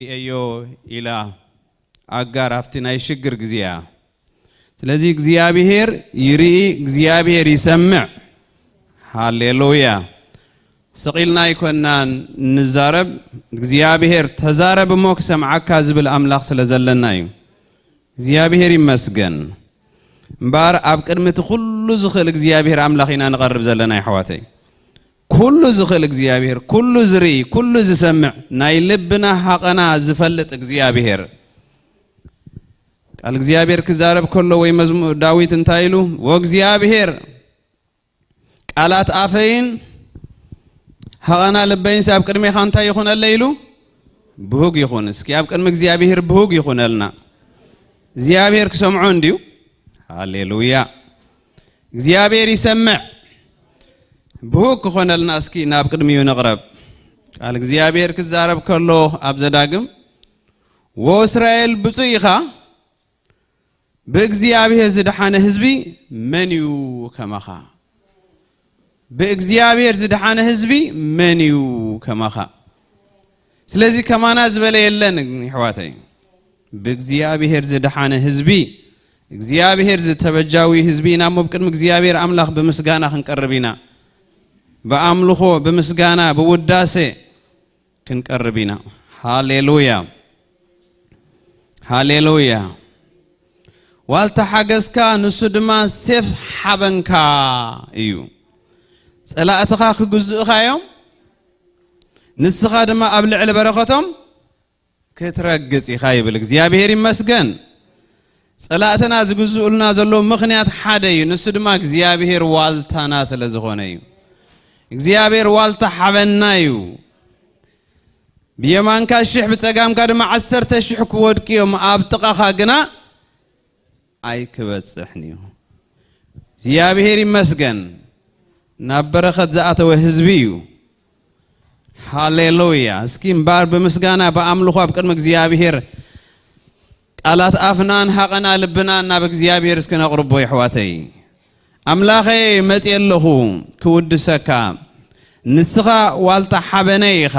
እዮ ኢላ ኣጋር ኣብቲ ናይ ሽግር ግዜያ። ስለዚ እግዚኣብሔር ይርኢ፣ እግዚኣብሔር ይሰምዕ። ሃሌሉያ። ስቕ ኢልና ኣይኮናን ንዛረብ፣ እግዚኣብሔር ተዛረብ እሞ ክሰምዓካ ዝብል ኣምላኽ ስለ ዘለና እዩ። እግዚኣብሔር ይመስገን። እምበኣር ኣብ ቅድሚ እቲ ኩሉ ዝኽእል እግዚኣብሔር ኣምላኽ ኢና ንቐርብ ዘለና፣ ኣሕዋተይ። ኩሉ ዝኽእል እግዚኣብሔር፣ ኩሉ ዝርኢ፣ ኩሉ ዝሰምዕ፣ ናይ ልብና ሃቐና ዝፈልጥ እግዚኣብሔር። ቃል እግዚኣብሔር ክዛረብ ከሎ ወይ መዝሙር ዳዊት እንታይ ኢሉ? "ወእግዚኣብሔር ቃላት ኣፈይን ሃቐና ልበይንስ ኣብ ቅድሜኻ እንታይ ይኹነለይ?" ኢሉ፣ "ብሁግ ይኹን።" እስኪ ኣብ ቅድሚ እግዚኣብሔር ብሁግ ይኹነልና። እግዚኣብሔር ክሰምዖ እንድዩ። ሃሌሉያ። እግዚኣብሔር ይሰምዕ። ብሁግ ክኾነልና እስኪ ናብ ቅድሚኡ ንቕረብ። ቃል እግዚኣብሔር ክዛረብ ከሎ ኣብ ዘዳግም፣ "ወእስራኤል ብፁዕ ኢኻ፣ ብእግዚኣብሔር ዝደሓነ ህዝቢ መን እዩ ከማኻ?" ብእግዚኣብሔር ዝደሓነ ህዝቢ መን እዩ ከማኻ? ስለዚ ከማና ዝበለ የለን፣ ይሕዋተይ። ብእግዚኣብሔር ዝደሓነ ህዝቢ፣ እግዚኣብሔር ዝተበጃዊ ህዝቢ ኢና እሞ፣ ኣብ ቅድሚ እግዚኣብሔር ኣምላኽ ብምስጋና ክንቀርብ ኢና። ብኣምልኾ፣ ብምስጋና፣ ብውዳሴ ክንቀርብ ኢና። ሃሌሉያ። ሃሌሉያ። ዋልታ ሓገዝካ፣ ንሱ ድማ ሴፍ ሓበንካ እዩ። ጸላእትኻ ክግዝእኻ እዮም፣ ንስኻ ድማ ኣብ ልዕሊ በረኸቶም ክትረግጽ ኢኻ ይብል። እግዚኣብሔር ይመስገን። ጸላእትና ዝግዝኡልና ዘለዉ ምኽንያት ሓደ እዩ፣ ንሱ ድማ እግዚኣብሔር ዋልታና ስለ ዝኾነ እዩ። እግዚኣብሔር ዋልታ ሓበንና እዩ። ብየማንካ ሽሕ፣ ብጸጋምካ ድማ ዓሰርተ ሽሕ ክወድቁ እዮም፣ ኣብ ጥቓኻ ግና ኣይክበጽሕን እዩ። እግዚኣብሔር ይመስገን፣ ናብ በረኸት ዝኣተወ ህዝቢ እዩ። ሃሌሉያ። እስኪ እምበኣር ብምስጋና ብኣምልኾ ኣብ ቅድሚ እግዚኣብሔር ቃላት ኣፍናን ሃቐና ልብናን ናብ እግዚኣብሔር እስኪ ነቕርቦ፣ የሕዋተይ። ኣምላኸይ፣ መጺኤ ኣለኹ ክውድሰካ። ንስኻ ዋልታ ሓበነይ ኢኻ።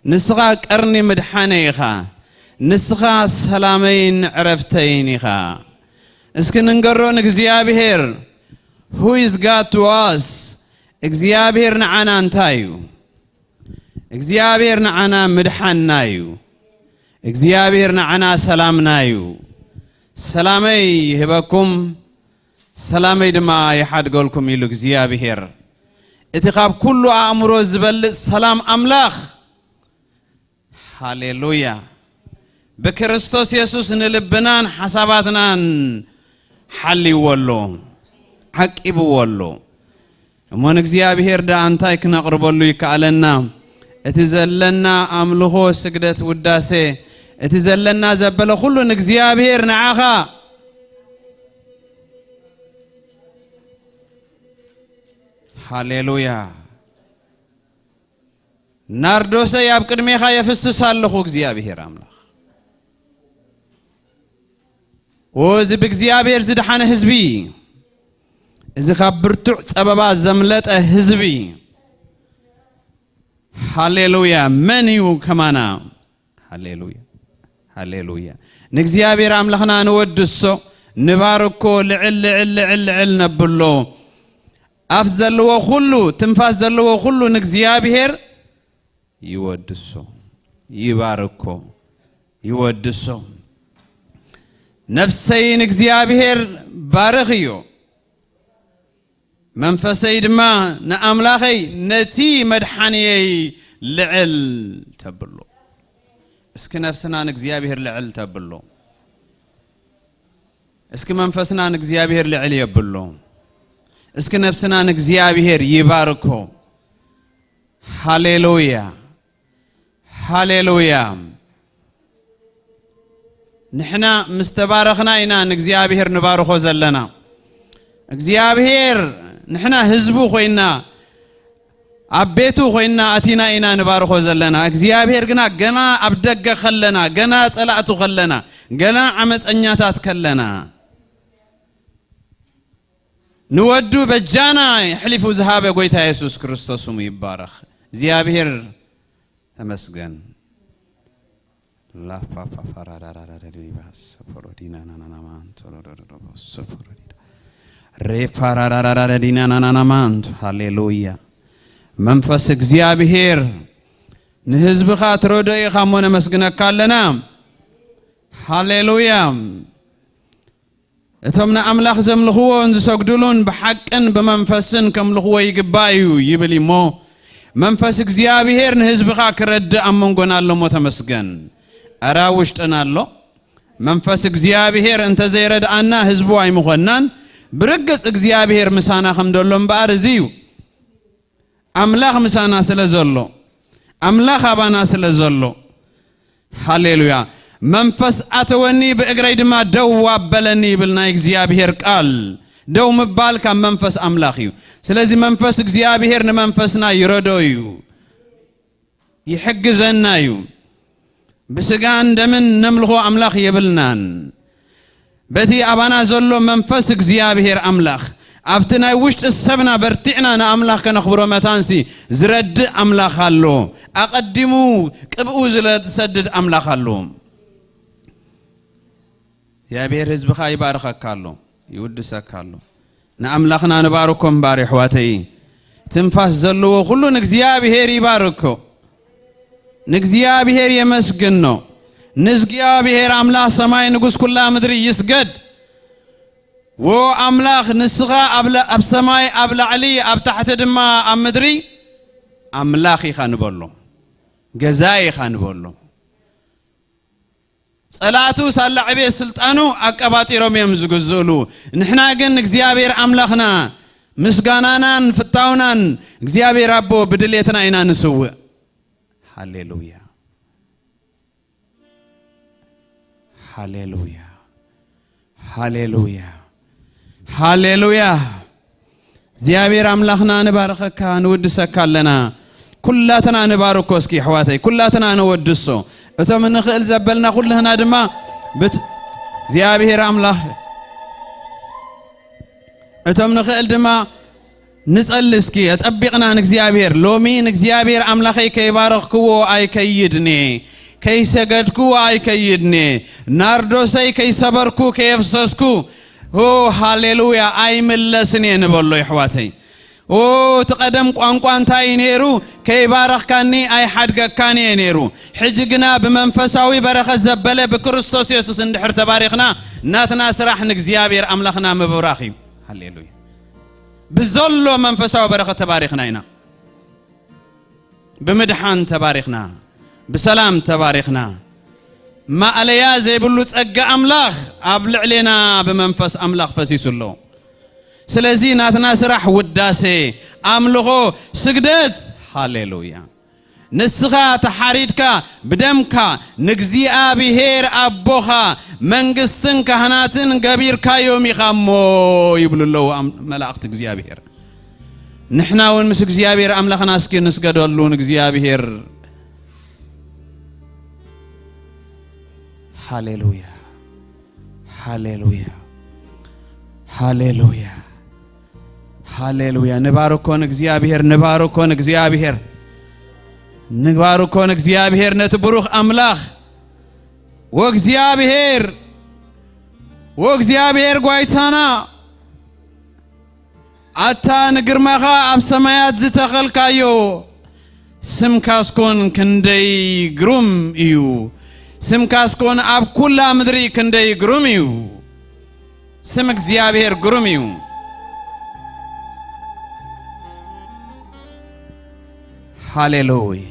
ንስኻ ቀርኒ ምድሓነይ ኢኻ። ንስኻ ሰላመይን ዕረፍተይን ኢኻ። እስኪ ንንገሮ ንእግዚኣብሔር፣ Who is God to us? እግዚኣብሔር ንዓና እንታይ እዩ? እግዚኣብሔር ንዓና ምድሓንና እዩ። እግዚኣብሔር ንዓና ሰላምና እዩ። ሰላመይ ይህበኩም፣ ሰላመይ ድማ ይሓድገልኩም ኢሉ እግዚኣብሔር። እቲ ካብ ኩሉ ኣእምሮ ዝበልጽ ሰላም ኣምላኽ፣ ሃሌሉያ፣ ብክርስቶስ የሱስ ንልብናን ሓሳባትናን ሓልይዎ ኣሎ፣ ዓቂብዎ ኣሎ። እሞ ንእግዚኣብሔር ደኣ እንታይ ክነቕርበሉ ይከኣለና? እቲ ዘለና ኣምልኾ፣ ስግደት፣ ውዳሴ፣ እቲ ዘለና ዘበለ ኩሉ ንእግዚኣብሔር ንዓኻ። ሃሌሉያ። ናርዶሰይ ኣብ ቅድሜኻ የፍስስ ኣለኹ፣ እግዚኣብሔር ኣምላኽ። ኦ፣ እዚ ብእግዚኣብሔር ዝደሓነ ህዝቢ፣ እዚ ካብ ብርቱዕ ጸበባ ዘምለጠ ህዝቢ፣ ሃሌሉያ፣ መን እዩ ከማና? ሃሌሉያ፣ ሃሌሉያ። ንእግዚኣብሔር ኣምላኽና ንወድሶ፣ ንባርኮ፣ ልዕል፣ ልዕል፣ ልዕል፣ ልዕል ነብሎ። ኣፍ ዘለዎ ኩሉ፣ ትንፋስ ዘለዎ ኩሉ ንእግዚኣብሔር ይወድሶ፣ ይባርኮ፣ ይወድሶ። ነፍሰይ ንእግዚኣብሔር ባርኽዮ፣ መንፈሰይ ድማ ንኣምላኸይ ነቲ መድሓንየይ ልዕል ተብሎ። እስኪ ነፍስና ንእግዚኣብሔር ልዕል ተብሎ። እስኪ መንፈስና ንእግዚኣብሔር ልዕል የብሎ። እስኪ ነፍስና ንእግዚኣብሔር ይባርኮ። ሃሌሉያ፣ ሃሌሉያ። ንሕና ምስ ተባረኽና ኢና ንእግዚኣብሔር ንባርኾ ዘለና። እግዚኣብሔር ንሕና ህዝቡ ኮይና፣ ኣብ ቤቱ ኮይና ኣቲና ኢና ንባርኾ ዘለና። እግዚኣብሔር ግና ገና ኣብ ደገ ከለና፣ ገና ጸላእቱ ከለና፣ ገና ዓመፀኛታት ከለና፣ ንወዱ በጃና የሕሊፉ ዝሃበ ጎይታ የሱስ ክርስቶስ ስሙ ይባረኽ። እግዚኣብሔር ተመስገን። ላፓፓፓራዳዳዳዳዲባስ ፖሮዲናናናናማንቶ ሮዶዶዶቦ ሶፖሮዲዳ ሬፓራዳዳዳዳዲናናናናማንቶ። ሃሌሉያ። መንፈስ እግዚኣብሔር ንህዝብኻ ትረድኦ ኢኻ እሞ ነመስግነካ ኣለና። ሃሌሉያ። እቶም ንኣምላኽ ዘምልኽዎን ዝሰግዱሉን ብሓቅን ብመንፈስን ከምልኽዎ ይግባእ እዩ ይብል እሞ፣ መንፈስ እግዚኣብሔር ንህዝብኻ ክረድእ ኣብ መንጎና ኣሎ እሞ ተመስገን። ኣረ ኣብ ውሽጥና ኣሎ። መንፈስ እግዚኣብሔር እንተዘይረድኣና ህዝቡ ኣይምኾንናን። ብርግጽ እግዚኣብሔር ምሳና ከም ዘሎ እምበኣር እዚ እዩ። ኣምላኽ ምሳና ስለ ዘሎ፣ ኣምላኽ ኣባና ስለ ዘሎ፣ ሃሌሉያ። መንፈስ ኣተወኒ ብእግረይ ድማ ደው ኣበለኒ ይብል ናይ እግዚኣብሔር ቃል። ደው ምባል ካብ መንፈስ ኣምላኽ እዩ። ስለዚ መንፈስ እግዚኣብሔር ንመንፈስና ይረዶ እዩ፣ ይሕግዘና እዩ። ብስጋን ደምን ነምልኾ ኣምላኽ የብልናን። በቲ ኣባና ዘሎ መንፈስ እግዚኣብሔር ኣምላኽ ኣብቲ ናይ ውሽጢ ሰብና በርቲዕና ንኣምላኽ ከነኽብሮ መታንሲ ዝረድእ ኣምላኽ ኣሎ። ኣቐዲሙ ቅብኡ ዝለ-፣ ዝሰድድ ኣምላኽ ኣሎ። እግዚኣብሔር ህዝብኻ ይባርኸካ ኣሎ፣ ይውድሰካ ኣሎ። ንኣምላኽና ንባርኮ እምባር የሕዋተይ። ትንፋስ ዘለዎ ኩሉ ንእግዚኣብሔር ይባርኮ። ንእግዚኣብሔር የመስግኖ። ንእግዚኣብሔር ኣምላኽ ሰማይ ንጉስ ኩላ ምድሪ ይስገድ። ዎ ኣምላኽ ንስኻ ኣብ ለ-፣ ኣብ ሰማይ ኣብ ላዕሊ ኣብ ታሕቲ ድማ ኣብ ምድሪ ኣምላኽ ኢኻ ንበሎ። ገዛ ኢኻ ንበሎ። ጸላእቱ ሳላ ዕቤት ስልጣኑ ኣቀባጢሮም እዮም ዝግዝእሉ። ንሕና ግን እግዚኣብሔር ኣምላኽና ምስጋናናን ፍታውናን እግዚኣብሔር ኣቦ ብድሌትና ኢና ንስውእ። ሃሌሉያ። ሃሌሉያ። ሃሌሉያ። ሃሌሉያ። እግዚኣብሔር ኣምላኽና ንባርኸካ፣ ንውድሰካ ኣለና። ኩላትና ንባርኮ እስኪ ኣሕዋተይ፣ ኩላትና ንወድሶ። እቶም ንኽእል ዘበልና ኩልህና ድማ ብት-፣ እግዚኣብሔር ኣምላኽ፣ እቶም ንኽእል ድማ ንጸሊ እስኪ። ኣጸቢቕና ንእግዚኣብሔር፣ ሎሚ ንእግዚኣብሔር ኣምላኸይ ከይባረኽክዎ ኣይከይድኔ፣ ከይሰገድክዎ ኣይከይድኔ፣ ናርዶሰይ ከይሰበርኩ ከየፍሰስኩ፣ ኦ፣ ሃሌሉያ፣ ኣይምለስን እየ ንበሎ፣ የሕዋተይ። ኦ፣ እቲ ቀደም ቋንቋ እንታይ እዩ ነይሩ? ከይባረኽካኒ ኣይሓድገካን እየ ነይሩ። ሕጂ ግና ብመንፈሳዊ በረኸት ዘበለ ብክርስቶስ የሱስ እንድሕር ተባሪኽና፣ ናትና ስራሕ ንእግዚኣብሔር ኣምላኽና ምብራኽ እዩ። ሃሌሉያ። ብዘሎ መንፈሳዊ በረኸት ተባሪኽና ኢና። ብምድሓን ተባሪኽና፣ ብሰላም ተባሪኽና። ማእለያ ዘይብሉ ጸጋ ኣምላኽ ኣብ ልዕሌና ብመንፈስ ኣምላኽ ፈሲሱ ኣሎ። ስለዚ ናትና ስራሕ ውዳሴ፣ ኣምልኾ፣ ስግደት። ሃሌሉያ። ንስኻ ተሓሪድካ ብደምካ ንእግዚኣብሔር ኣቦኻ መንግስትን ካህናትን ገቢርካዮም ኢኻ እሞ ይብሉ ኣለዉ ኣም-፣ መላእኽቲ እግዚኣብሔር። ንሕና እውን ምስ እግዚኣብሔር ኣምላኽና እስኪ ንስገደሉ ንእግዚኣብሔር። ሃሌሉያ፣ ሃሌሉያ፣ ሃሌሉያ፣ ሃሌሉያ። ንባርኮን እግዚኣብሔር፣ ንባርኮን እግዚኣብሔር፣ ንባርኮን እግዚኣብሔር ነቲ ብሩኽ ኣምላኽ። ወእግዚኣብሔር፣ ወእግዚኣብሔር ጓይታና፣ ኣታ ንግርማኻ ኣብ ሰማያት ዝተኸልካዮ፣ ስምካስ ኮን ክንደይ ግሩም እዩ። ስምካስ ኮን ኣብ ኩላ ምድሪ ክንደይ ግሩም እዩ። ስም እግዚኣብሔር ግሩም እዩ። ሃሌሉያ፣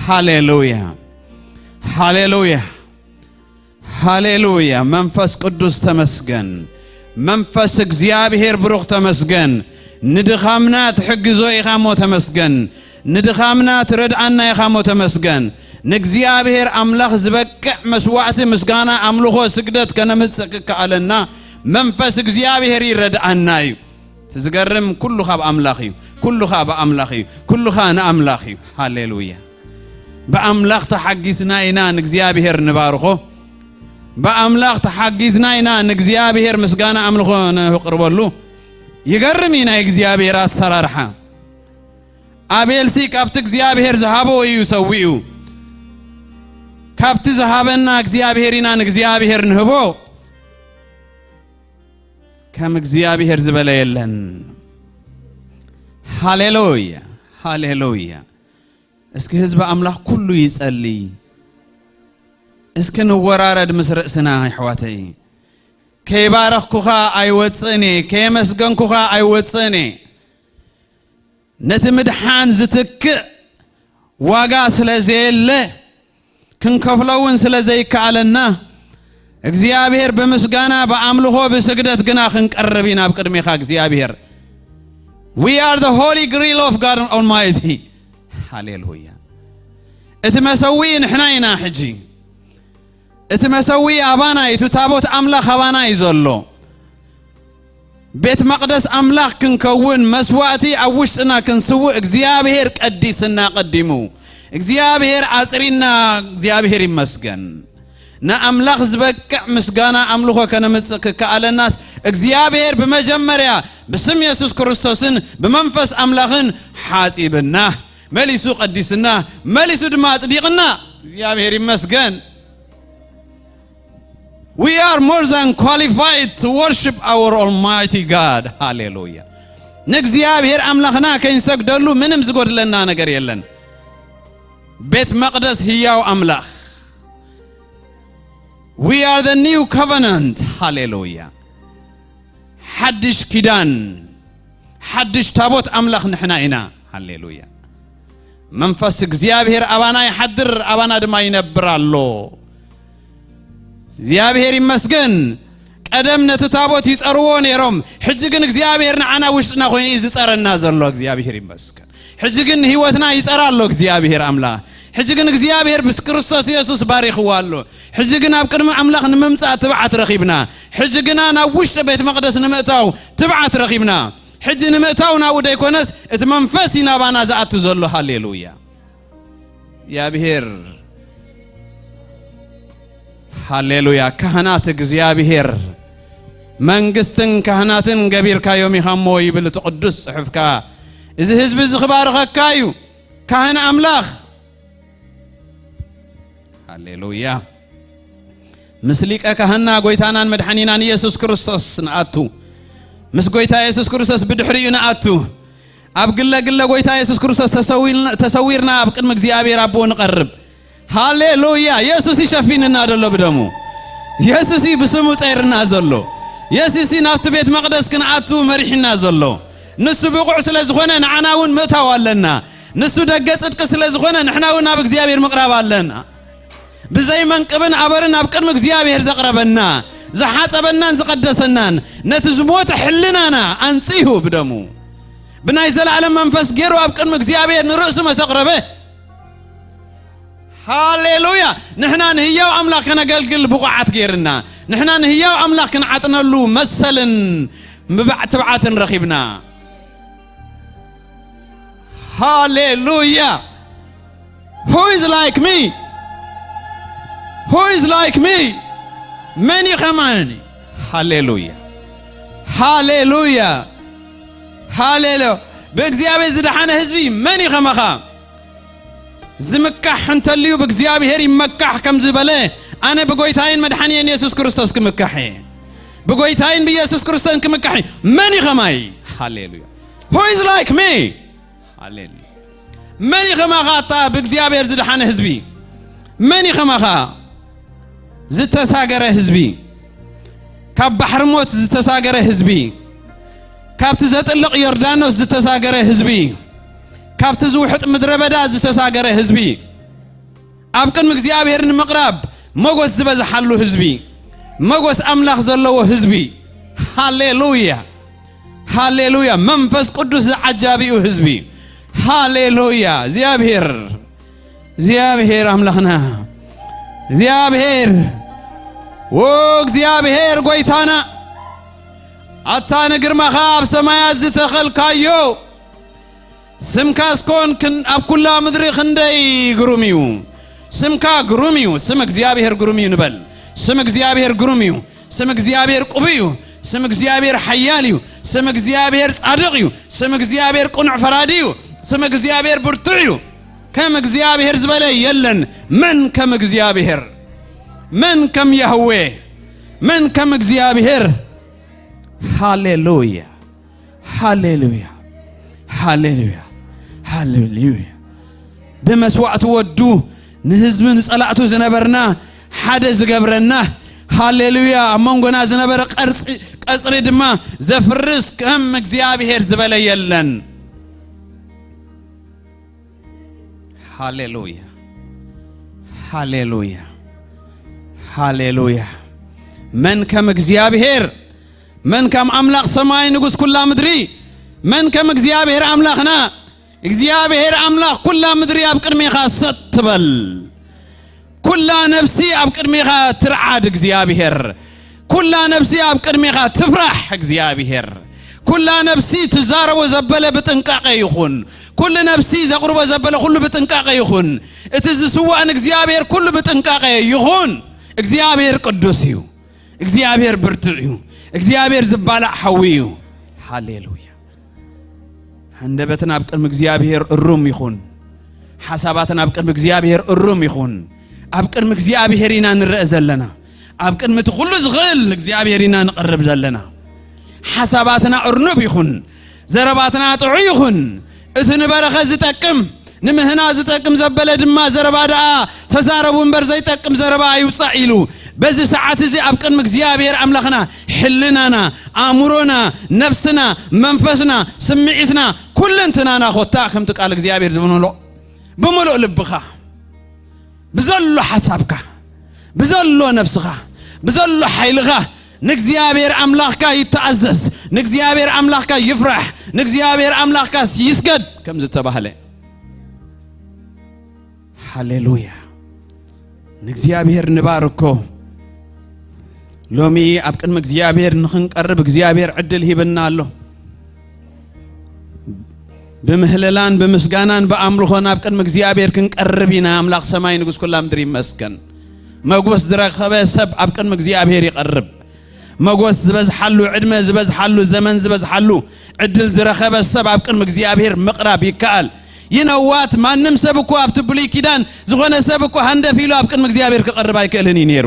ሃሌሉያ፣ ሃሌሉያ። ሃሌሉያ። መንፈስ ቅዱስ ተመስገን። መንፈስ እግዚኣብሔር ብሩኽ ተመስገን። ንድኻምና ትሕግዞ ኢኻ እሞ ተመስገን። ንድኻምና ትረድኣና ኢኻ እሞ ተመስገን። ንእግዚኣብሔር ኣምላኽ ዝበቅዕ መስዋዕቲ፣ ምስጋና፣ ኣምልኾ፣ ስግደት ከነምጽእ ክከኣለና መንፈስ እግዚኣብሔር ይረድኣና እዩ። እቲ ዝገርም ኩሉ ካብ ኣምላኽ እዩ። ኩሉ ካብ ኣምላኽ እዩ። ኩሉ ኸኣ ንኣምላኽ እዩ። ሃሌሉያ። ብኣምላኽ ተሓጊዝና ኢና ንእግዚኣብሔር ንባርኾ። ብኣምላኽ ተሓጊዝና ኢና ንእግዚኣብሔር ምስጋና ኣምልኾ ነቕርበሉ። ይገርም እዩ ናይ እግዚኣብሔር ኣሰራርሓ። ኣቤልሲ ካብቲ እግዚኣብሔር ዝሃቦ እዩ ሰዊኡ። ካብቲ ዝሃበና እግዚኣብሔር ኢና ንእግዚኣብሔር ንህቦ። ከም እግዚኣብሔር ዝበለ የለን። ሃሌሉያ፣ ሃሌሉያ። እስኪ ህዝቢ ኣምላኽ ኩሉ ይጸሊ። እስኪ ንወራረድ ምስ ርእስና፣ ኣሕዋተይ። ከይባረኽኩኻ ኣይወጽእን እየ፣ ከየመስገንኩኻ ኣይወጽእን እየ። ነቲ ምድሓን ዝትክእ ዋጋ ስለ ዘየለ፣ ክንከፍሎ እውን ስለ ዘይከኣለና፣ እግዚኣብሔር ብምስጋና፣ ብኣምልኾ፣ ብስግደት ግና ክንቀርብ ኢና ኣብ ቅድሜኻ እግዚኣብሔር። We are the holy grail of God Almighty. ሃሌሉያ። እቲ መሰዊኢ ንሕና ኢና ሕጂ። እቲ መሰዊኢ ኣባና እዩ፣ እቲ ታቦት ኣምላኽ ኣባና እዩ ዘሎ። ቤት መቕደስ ኣምላኽ ክንከውን፣ መስዋእቲ ኣብ ውሽጥና ክንስውእ እግዚኣብሔር ቀዲስና ቀዲሙ። እግዚኣብሔር ኣጽሪና፣ እግዚኣብሔር ይመስገን። ንኣምላኽ ዝበቅዕ ምስጋና ኣምልኾ ከነምጽእ ክከኣለናስ እግዚኣብሔር ብመጀመርያ ብስም የሱስ ክርስቶስን ብመንፈስ ኣምላኽን ሓጺብና፣ መሊሱ ቀዲስና፣ መሊሱ ድማ ኣጽዲቕና። እግዚኣብሔር ይመስገን። We are more than qualified to worship our Almighty God. ሃሌሉያ። ንእግዚኣብሔር ኣምላኽና ከይንሰግደሉ ምንም ዝጎድለና ነገር የለን። ቤት መቕደስ ህያው ኣምላኽ። We are the new covenant. ሃሌሉያ። ሓድሽ ኪዳን፣ ሓድሽ ታቦት ኣምላኽ ንሕና ኢና። ሃሌሉያ። መንፈስ እግዚኣብሔር ኣባና ይሓድር፣ ኣባና ድማ ይነብር ኣሎ። እግዚኣብሔር ይመስገን። ቀደም ነቲ ታቦት ይጸርዎ ነይሮም፣ ሕጂ ግን እግዚኣብሔር ንዓና ውሽጥና ኮይኑ እዩ ዝጸረና ዘሎ። እግዚኣብሔር ይመስገን። ሕጂ ግን ህይወትና ይጸራ ኣሎ እግዚኣብሔር ኣምላኽ። ሕጂ ግን እግዚኣብሔር ምስ ክርስቶስ የሱስ ባሪኽዎ ኣሎ። ሕጂ ግን ኣብ ቅድሚ ኣምላኽ ንምምጻእ ትብዓት ረኺብና። ሕጂ ግና ናብ ውሽጢ ቤት መቕደስ ንምእታው ትብዓት ረኺብና። ሕጂ ንምእታው ናብኡ ደይኮነስ፣ እቲ መንፈስ እዩ ናባና ዝኣቱ ዘሎ። ሃሌሉያ። እግዚኣብሔር፣ ሃሌሉያ። ካህናት እግዚኣብሔር፣ መንግስትን ካህናትን ገቢርካዮም ኢኻ እሞ ይብል እቲ ቅዱስ ጽሑፍካ። እዚ ህዝቢ እዚ ክባርኸካ እዩ። ካህን ኣምላኽ። ሃሌሉያ። ምስ ሊቀ ካህንና ጎይታናን መድሓኒናን ኢየሱስ ክርስቶስ ንኣቱ። ምስ ጎይታ ኢየሱስ ክርስቶስ ብድሕሪኡ ንኣቱ። ኣብ ግለ ግለ ጎይታ ኢየሱስ ክርስቶስ ተሰዊልና-፣ ተሰዊርና ኣብ ቅድሚ እግዚኣብሔር ኣቦ ንቐርብ። ሃሌሉያ። ኢየሱስ ይሸፊንና ዘሎ ብደሙ። ኢየሱስ እዩ ብስሙ ጸይርና ዘሎ። ኢየሱስ እዩ ናብቲ ቤት መቕደስ ክንኣቱ መሪሕና ዘሎ። ንሱ ብቑዕ ስለ ዝኾነ ንዓና እውን ምእታው ኣለና። ንሱ ደገ ጽድቂ ስለ ዝኾነ ንሕና እውን ናብ እግዚኣብሔር ምቕራብ ኣለና። ብዘይ መንቅብን ኣበርን ኣብ ቅድሚ እግዚኣብሔር ዘቕረበና፣ ዝሓጸበናን ዝቐደሰናን፣ ነቲ ዝሞተ ሕልናና ኣንጺሁ ብደሙ፣ ብናይ ዘላለም መንፈስ ገይሩ ኣብ ቅድሚ እግዚኣብሔር ንርእሱ መሰቕረበ። ሃሌሉያ! ንሕና ንህያው ኣምላኽ ከነገልግል ብቑዓት ገይርና፣ ንሕና ንህያው ኣምላኽ ክንዓጥነሉ መሰልን ምባዕ-፣ ትብዓትን ረኺብና። ሃሌሉያ! Who is like me? Who is like me? መን እዩ ከማኒ? ሃሌሉያ! ሃሌሉያ! ሃሌሉ-፣ ብእግዚኣብሔር ዝደሓነ ህዝቢ መን እዩ ከማኻ? ዝምካሕ እንተልዩ ብእግዚኣብሔር ይመካሕ ከም ዝበለ፣ ኣነ ብጎይታይን መድሓኒየን የሱስ ክርስቶስ ክምካሕ እየ። ብጎይታይን ብየሱስ ክርስቶስን ክምካሕ እየ። መን እዩ ከማይ? ሃሌሉያ! Who is like me? ሃሌሉያ! መን እዩ ከማኻ ኣታ ብእግዚኣብሔር ዝደሓነ ህዝቢ? መን እዩ ከማኻ ዝተሳገረ ህዝቢ? ካብ ባሕሪ ሞት ዝተሳገረ ህዝቢ፣ ካብቲ ዘጥልቕ ዮርዳኖስ ዝተሳገረ ህዝቢ፣ ካብቲ ዝውሕጥ ምድረ በዳ ዝተሳገረ ህዝቢ፣ ኣብ ቅድሚ እግዚኣብሔር ንምቕራብ ሞገስ ዝበዝሓሉ ህዝቢ፣ ሞገስ ኣምላኽ ዘለዎ ህዝቢ። ሃሌሉያ! ሃሌሉያ! መንፈስ ቅዱስ ዝዓጃቢኡ ህዝቢ። ሃሌሉያ! እግዚኣብሔር፣ እግዚኣብሔር ኣምላኽና፣ እግዚኣብሔር፣ ዎ እግዚኣብሔር ጐይታና፣ ኣታ ንግርማኻ ኣብ ሰማያት ዝተኸልካዮ፣ ስምካስ ኮን ክን-፣ ኣብ ኩላ ምድሪ ክንደይ ግሩም እዩ። ስምካ ግሩም እዩ። ስም እግዚኣብሔር ግሩም እዩ ንበል። ስም እግዚኣብሔር ግሩም እዩ። ስም እግዚኣብሔር ቅቡእ እዩ። ስም እግዚኣብሔር ሓያል እዩ። ስም እግዚኣብሔር ጻድቕ እዩ። ስም እግዚኣብሔር ቅኑዕ ፈራዲ እዩ። ስም እግዚኣብሔር ብርቱዕ እዩ። ከም እግዚኣብሔር ዝበለ የለን። መን ከም እግዚኣብሔር? መን ከም ያህዌ? መን ከም እግዚኣብሔር? ሃሌሉያ፣ ሃሌሉያ፣ ሃሌሉያ፣ ሃሌሉያ። ብመስዋእቲ ወዱ ንህዝቢ ንጸላእቱ ዝነበርና ሓደ ዝገብረና፣ ሃሌሉያ፣ ኣብ መንጎና ዝነበረ ቀርጺ-፣ ቀጽሪ ድማ ዘፍርስ ከም እግዚኣብሔር ዝበለ የለን። ሃሌሉያ፣ ሃሌሉያ፣ ሃሌሉያ። መን ከም እግዚኣብሔር? መን ከም ኣምላኽ ሰማይ ንጉስ ኩላ ምድሪ? መን ከም እግዚኣብሔር ኣምላኽና? እግዚኣብሔር ኣምላኽ ኩላ ምድሪ ኣብ ቅድሜኻ ሰጥ ትበል። ኩላ ነፍሲ ኣብ ቅድሜኻ ትርዓድ እግዚኣብሔር። ኩላ ነፍሲ ኣብ ቅድሜኻ ትፍራሕ እግዚኣብሔር። ኩላ ነፍሲ ትዛረቦ ዘበለ ብጥንቃቄ ይኹን። ኩሉ ነፍሲ ዘቕርቦ ዘበለ ኩሉ ብጥንቃቄ ይኹን። እቲ ዝስዋእ ንእግዚኣብሔር ኩሉ ብጥንቃቄ ይኹን። እግዚኣብሔር ቅዱስ እዩ። እግዚኣብሔር ብርቱዕ እዩ። እግዚኣብሔር ዝባላዕ ሓዊ እዩ። ሃሌሉያ። ሃንደበትና ኣብ ቅድሚ እግዚኣብሔር እሩም ይኹን። ሓሳባትና ኣብ ቅድሚ እግዚኣብሔር እሩም ይኹን። ኣብ ቅድሚ እግዚኣብሔር ኢና ንረአ ዘለና። ኣብ ቅድሚ እቲ ኩሉ ዝኽእል እግዚኣብሔር ኢና ንቐርብ ዘለና። ሓሳባትና እርኑብ ይኹን። ዘረባትና ጥዑይ ይኹን። እቲ ንበረኸት ዝጠቅም፣ ንምህና ዝጠቅም ዘበለ ድማ ዘረባ ደኣ ተዛረቡ እምበር ዘይጠቅም ዘረባ ኣይውጻእ ኢሉ። በዚ ሰዓት እዚ ኣብ ቅድሚ እግዚኣብሔር ኣምላኽና ሕልናና፣ ኣእምሮና፣ ነፍስና፣ መንፈስና፣ ስምዒትና፣ ኩለንትናና ኮታ ከምቲ ቃል እግዚኣብሔር ዝብሎ ብምሉእ ልብኻ፣ ብዘሎ ሓሳብካ፣ ብዘሎ ነፍስኻ፣ ብዘሎ ሓይልኻ ንእግዚኣብሔር ኣምላኽካ ይተኣዘዝ፣ ንእግዚኣብሔር ኣምላኽካ ይፍራሕ፣ ንእግዚኣብሔር ኣምላኽካ ይስገድ ከም ዝተባህለ። ሃሌሉያ። ንእግዚኣብሔር ንባርኮ። ሎሚ ኣብ ቅድሚ እግዚኣብሔር ንኽንቀርብ እግዚኣብሔር ዕድል ሂብና ኣሎ። ብምህለላን ብምስጋናን ብኣምልኾን ኣብ ቅድሚ እግዚኣብሔር ክንቀርብ ኢና። ኣምላኽ ሰማይ ንጉስ ኩላ ምድሪ ይመስገን። መጎስ ዝረኸበ ሰብ ኣብ ቅድሚ እግዚኣብሔር ይቐርብ። መጎስ ዝበዝሓሉ፣ ዕድመ ዝበዝሓሉ፣ ዘመን ዝበዝሓሉ ዕድል ዝረኸበ ሰብ ኣብ ቅድሚ እግዚኣብሔር ምቕራብ ይከኣል። ይነዋት ማንም ሰብ እኮ ኣብቲ ብሉይ ኪዳን ዝኾነ ሰብ እኮ ሃንደፍ ኢሉ ኣብ ቅድሚ እግዚኣብሔር ክቐርብ ኣይክእልን እዩ ነይሩ።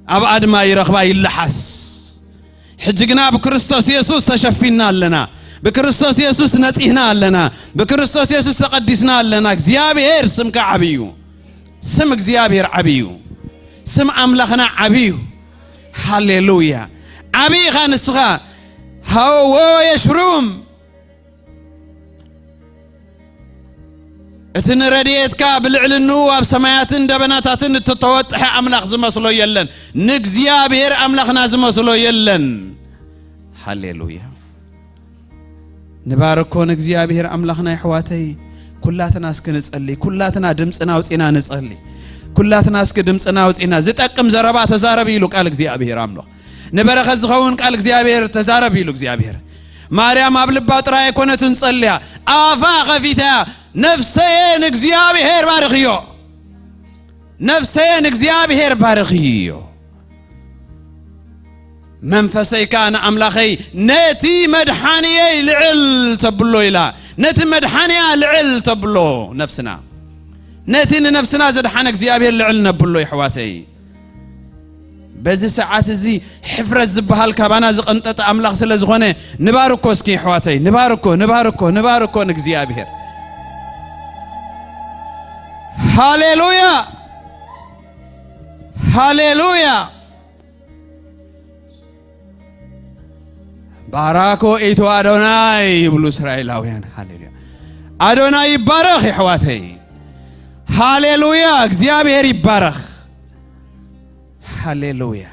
ኣብ ኣድማ ይረኽባ ይለሓስ። ሕጂ ግና ብክርስቶስ የሱስ ተሸፊና ኣለና። ብክርስቶስ የሱስ ነጺህና ኣለና። ብክርስቶስ የሱስ ተቐዲስና ኣለና። እግዚኣብሔር ስምካ ዓብዩ። ስም እግዚኣብሔር ዓብዩ። ስም ኣምላኽና ዓብዩ። ሃሌሉያ። ዓብይ ኢኻ ንስኻ። ሃዎ የሽሩም። እቲ ንረድኤትካ ብልዕልንኡ ኣብ ሰማያትን ደበናታትን እተተወጥሐ ኣምላኽ ዝመስሎ የለን። ንእግዚኣብሔር ኣምላኽና ዝመስሎ የለን። ሃሌሉያ። ንባርኮ ንእግዚኣብሔር ኣምላኽና። የሕዋተይ፣ ኩላትና እስኪ ንጸሊ። ኩላትና ድምጽና ኣውጺና ንጸሊ። ኩላትና እስኪ ድምጽና ኣውጺና። ዝጠቅም ዘረባ ተዛረብ ኢሉ ቃል እግዚኣብሔር ኣምላኽ። ንበረኸት ዝኸውን ቃል እግዚኣብሔር ተዛረብ ኢሉ እግዚኣብሔር። ማርያም ኣብ ልባ ጥራይ ኣይኮነትን ጸልያ፣ ኣፋ ኸፊታ፣ "ነፍሰየ ንእግዚኣብሔር ባርኽዮ፣ ነፍሰየ ንእግዚኣብሔር ባርኽዮ፣ መንፈሰይ ከኣ ንኣምላኸይ ነቲ መድሓንየይ ልዕል ተብሎ" ኢላ። ነቲ መድሓንያ ልዕል ተብሎ ነፍስና። ነቲ ንነፍስና ዘድሓነ እግዚኣብሔር ልዕል ነብሎ፣ የሕዋተይ። በዚ ሰዓት እዚ ሕፍረት ዝበሃል ካባና ዝቐንጠጠ ኣምላኽ ስለ ዝኾነ፣ ንባርኮ እስኪ፣ ኣሕዋተይ፣ ንባርኮ፣ ንባርኮ፣ ንባርኮ ንእግዚኣብሔር። ሃሌሉያ! ሃሌሉያ! ባራኮ ኢቶ ኣዶናይ ይብሉ እስራኤላውያን። ሃሌሉያ! ኣዶናይ ይባረኽ፣ የሕዋተይ። ሃሌሉያ! እግዚኣብሔር ይባረኽ። ሃሌሉያ!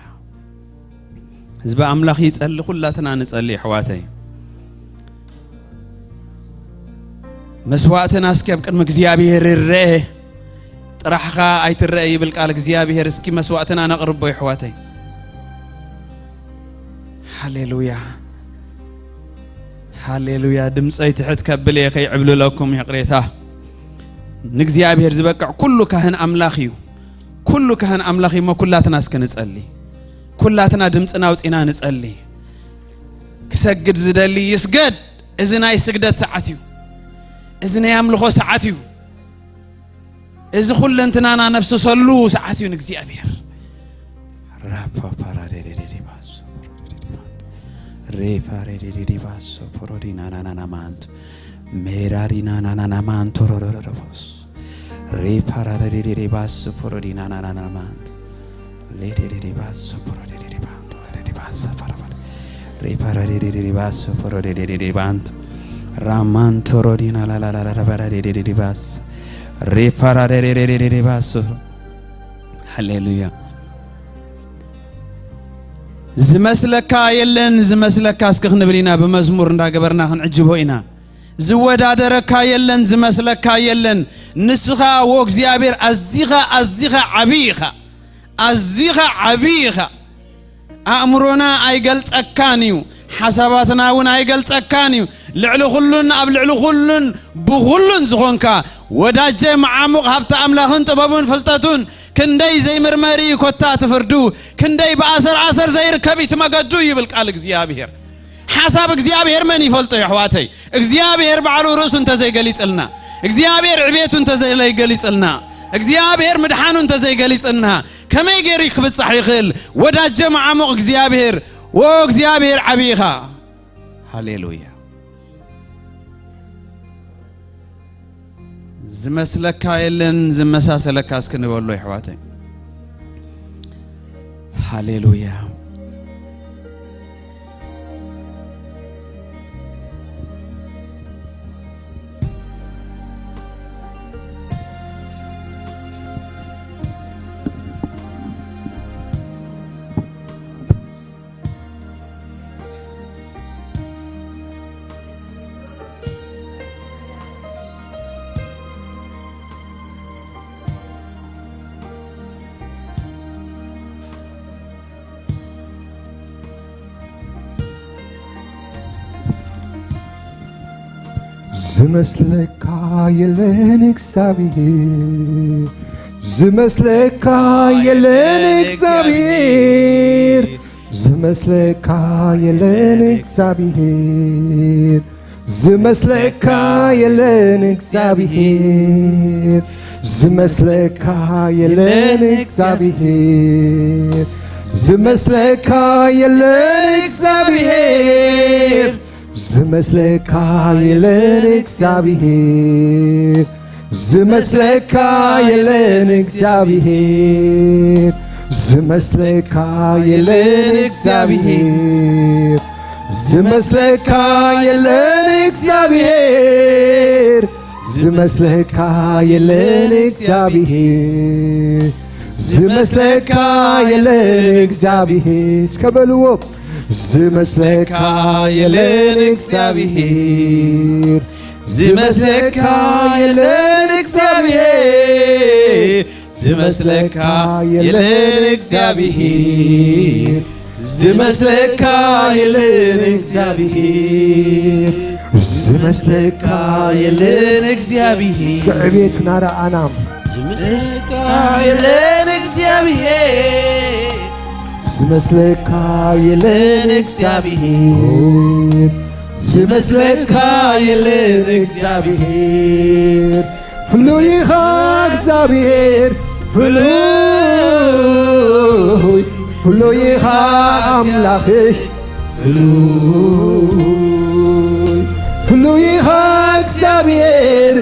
ህዝቢ ኣምላኽ ይጸሊ፣ ኩላትና ንጸሊ፣ ኣሕዋተይ። መስዋእትና እስኪ ኣብ ቅድሚ እግዚኣብሔር ይረአ፣ ጥራሕኻ ኣይትረአ ይብል ቃል እግዚኣብሔር። እስኪ መስዋእትና ነቕርቦ፣ ኣሕዋተይ። ሃሌሉያ! ሃሌሉያ! ድምፀይ ትሕት ከብል እየ፣ ከይዕብልለኩም ይቕሬታ። ንእግዚኣብሔር ዝበቅዕ ኩሉ ካህን ኣምላኽ እዩ። ኩሉ ካህን ኣምላኽ እዩ እሞ፣ ኩላትና እስከ ንጸሊ። ኩላትና ድምጽና ኣውጺና ንጸሊ። ክሰግድ ዝደሊ ይስገድ። እዚ ናይ ስግደት ሰዓት እዩ። እዚ ናይ ኣምልኾ ሰዓት እዩ። እዚ ኩለንትናና ነፍስሰሉ ሰዓት እዩ ንእግዚኣብሔር። ራፓፓራዴዴዴዴባሶ ሬፓሬዴዴዴባሶ ፖሮዲናናናናማንት ሜራዲናናናናማንት ሮሮሮሮቦስ ሬፓራዴዴዴባሶ ፖሮዲናናናናማንት ሌዴዴዴባሶ ፖሮዴዴዴባንት ሌዴዴባሳ ፋራባል ሬፓራዴዴዴባሶ ፖሮዴዴዴባንት ራማንት ሮዲናላላላላባራዴዴዴባስ ሬፓራዴዴዴባሶ ሃሌሉያ። ዝመስለካ የለን፣ ዝመስለካ እስኪ ክንብል ኢና፣ ብመዝሙር እንዳገበርና ክንዕጅቦ ኢና። ዝወዳደረካ የለን፣ ዝመስለካ የለን። ንስኻ ወእግዚኣብሔር ኣዚኻ፣ ኣዚኻ ዓብዪ ኢኻ። ኣዚኻ ዓብዪ ኢኻ። ኣእምሮና ኣይገልጸካን እዩ። ሓሳባትና እውን ኣይገልጸካን እዩ። ልዕሊ ኩሉን ኣብ ልዕሊ ኩሉን ብኹሉን ዝኾንካ ወዳጀ መዓሙቕ ሃብቲ ኣምላኽን ጥበቡን ፍልጠቱን ክንደይ ዘይምርመር እዩ ኮታ እቲ ፍርዱ፣ ክንደይ ብኣሰር ኣሰር ዘይርከብ እዩ እቲ መገዱ ይብል ቃል እግዚኣብሔር። ሓሳብ እግዚኣብሔር መን ይፈልጦ እዩ ኣሕዋተይ? እግዚኣብሔር ባዕሉ ርእሱ እንተዘይገሊጽልና፣ እግዚኣብሔር ዕቤቱ እንተዘይገሊጽልና፣ እግዚኣብሔር ምድሓኑ እንተዘይገሊጽልና ከመይ ገይሩ ክብጻሕ ይኽእል? ወዳጀ መዓሙቕ እግዚኣብሔር፣ ወ እግዚኣብሔር ዓብዪኻ። ሃሌሉያ። ዝመስለካ የለን ዝመሳሰለካ እስኪ ንበሎ የሕዋተይ። ሃሌሉያ። ዝመስለካ የለን እግዚኣብሔር፣ ዝመስለካ የለን እግዚኣብሔር፣ ዝመስለካ የለን እግዚኣብሔር፣ ዝመስለካ የለን እግዚኣብሔር፣ ዝመስለካ የለን እግዚኣብሔር፣ ዝመስለካ የለን እግዚኣብሔር፣ ዝመስለካ የለን እግዚኣብሔር፣ ዝመስለካ የለን እግዚኣብሔር፣ ዝመስለካ የለን እግዚኣብሔር፣ ዝመስለካ የለን እግዚኣብሔር፣ ዝመስለካ የለን እግዚኣብሔር፣ ዝመስለካ የለን እግዚኣብሔር። እስከ በልዎ። ዝመስለካ የለን እግዚኣብሔር፣ ዝመስለካ የለን እግዚኣብሔር፣ ዝመስለካ የለን እግዚኣብሔር፣ ዝመስለካ የለን እግዚኣብሔር፣ ዝመስለካ የለን እግዚኣብሔር። እስከ ዕቤትና ረኣና። ዝመስለካ የለን እግዚኣብሔር፣ ዝመስለካ የለን እግዚኣብሔር፣ ዝመስለካ የለን እግዚኣብሔር። ፍሉይ ኢኻ እግዚኣብሔር፣ ፍሉይ፣ ፍሉይ ኢኻ ኣምላኽሽ፣ ፍሉይ፣ ፍሉይ ኢኻ እግዚኣብሔር፣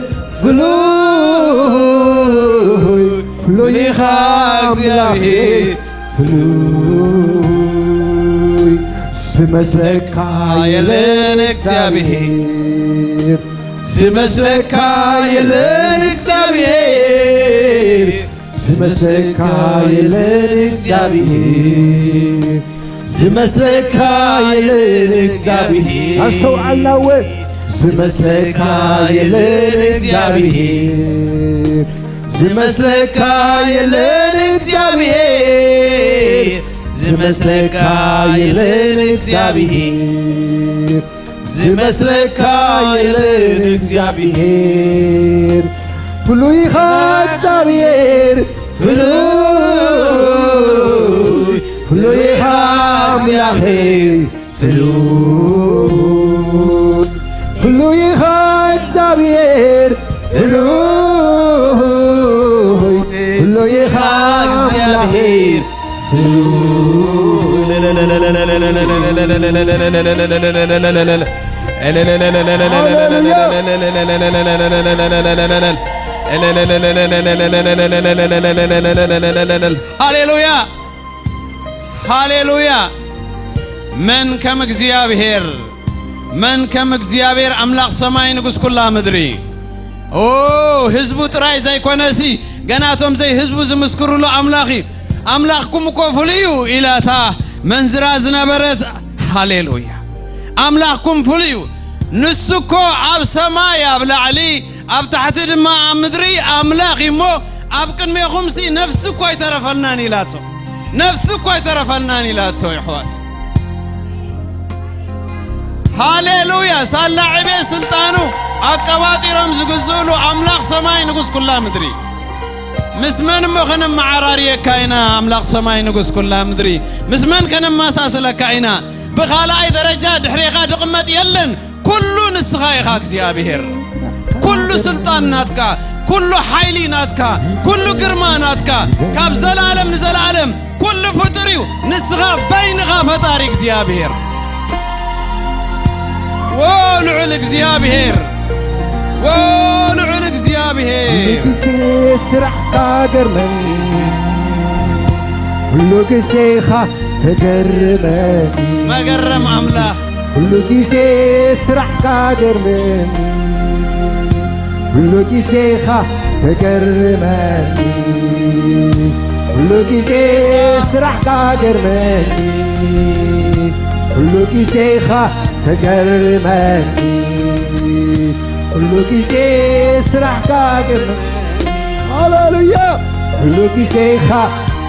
ፍሉይ፣ ፍሉይ ኢኻ ኣምላኽሽ፣ ፍሉይ። ዝመስለካ የለን እግዚኣብሔር፣ ዝመስለካ የለን እግዚኣብሔር፣ ዝመስለካ የለን እግዚኣብሔር፣ ዝመስለካ የለን እግዚኣብሔር። ኣስተውዓልና እወ። ዝመስለካ የለን እግዚኣብሔር፣ ዝመስለካ የለን እግዚኣብሔር፣ ዝመስለካ የለን እግዚኣብሔር፣ ዝመስለካ የለን እግዚኣብሔር። ፍሉይ ኢኻ እግዚኣብሔር፣ ፍሉይ፣ ፍሉይ ኢኻ ኣምላኸይ፣ ፍሉይ፣ ፍሉይ ኢኻ እግዚኣብሔር፣ ፍሉይ፣ ሄር ሃሌሉያ፣ ሃሌሉያ። መን ከም እግዚኣብሔር፣ መን ከም እግዚኣብሔር ኣምላኽ ሰማይ ንጉስ ኩላ ምድሪ። ኦ፣ ህዝቡ ጥራይ ዘይኮነሲ፣ ገና እቶም ዘይህዝቡ ዝምስክሩሉ ኣምላኽ እዩ። ኣምላኽኩም እኮ ፍሉይ እዩ ኢላ እታ መንዝራ ዝነበረት። ሃሌሉያ። ኣምላኽኩም ፍሉይ እዩ። ንሱ እኮ ኣብ ሰማይ ኣብ ላዕሊ፣ ኣብ ታሕቲ ድማ ኣብ ምድሪ ኣምላኽ እዩ እሞ፣ ኣብ ቅድሜኹምሲ ነፍሲ እኮ ኣይተረፈልናን ኢላቶ። ነፍሲ እኮ ኣይተረፈልናን ኢላቶ፣ የሕዋት። ሃሌሉያ! ሳላ ዕቤት ስልጣኑ ኣቀባጢሮም ዝግዝእሉ ኣምላኽ ሰማይ ንጉስ ኩላ ምድሪ። ምስ መን እሞ ከነመዓራርየካ ኢና? ኣምላኽ ሰማይ ንጉስ ኩላ ምድሪ፣ ምስ መን ከነመሳስለካ ኢና? ብኻልኣይ ደረጃ ድሕሬኻ ድቕመጥ የለን። ኩሉ ንስኻ ኢኻ እግዚኣብሔር። ኩሉ ስልጣን ናትካ፣ ኩሉ ሓይሊ ናትካ፣ ኩሉ ግርማ ናትካ። ካብ ዘላለም ንዘላለም ኩሉ ፍጡር እዩ። ንስኻ በይንኻ ፈጣሪ እግዚኣብሔር። ዎ ልዑል እግዚኣብሔር፣ ዎ ልዑል እግዚኣብሔር። ግዜ ስራሕካ ገርመኒ፣ ኩሉ ግዜኻ ተገርመኒ። መገረም ኣምላኽ። ኩሉ ግዜ ስራሕካ ገርመኒ፣ ኩሉ ግዜኻ ተገርመኒ። ኩሉ ግዜ ስራሕካ ገርመኒ፣ ኩሉ ግዜኻ ተገርመኒ። ኩሉ ግዜ ስራሕካ ገርመኒ። ሃሌሉያ። ኩሉ ግዜኻ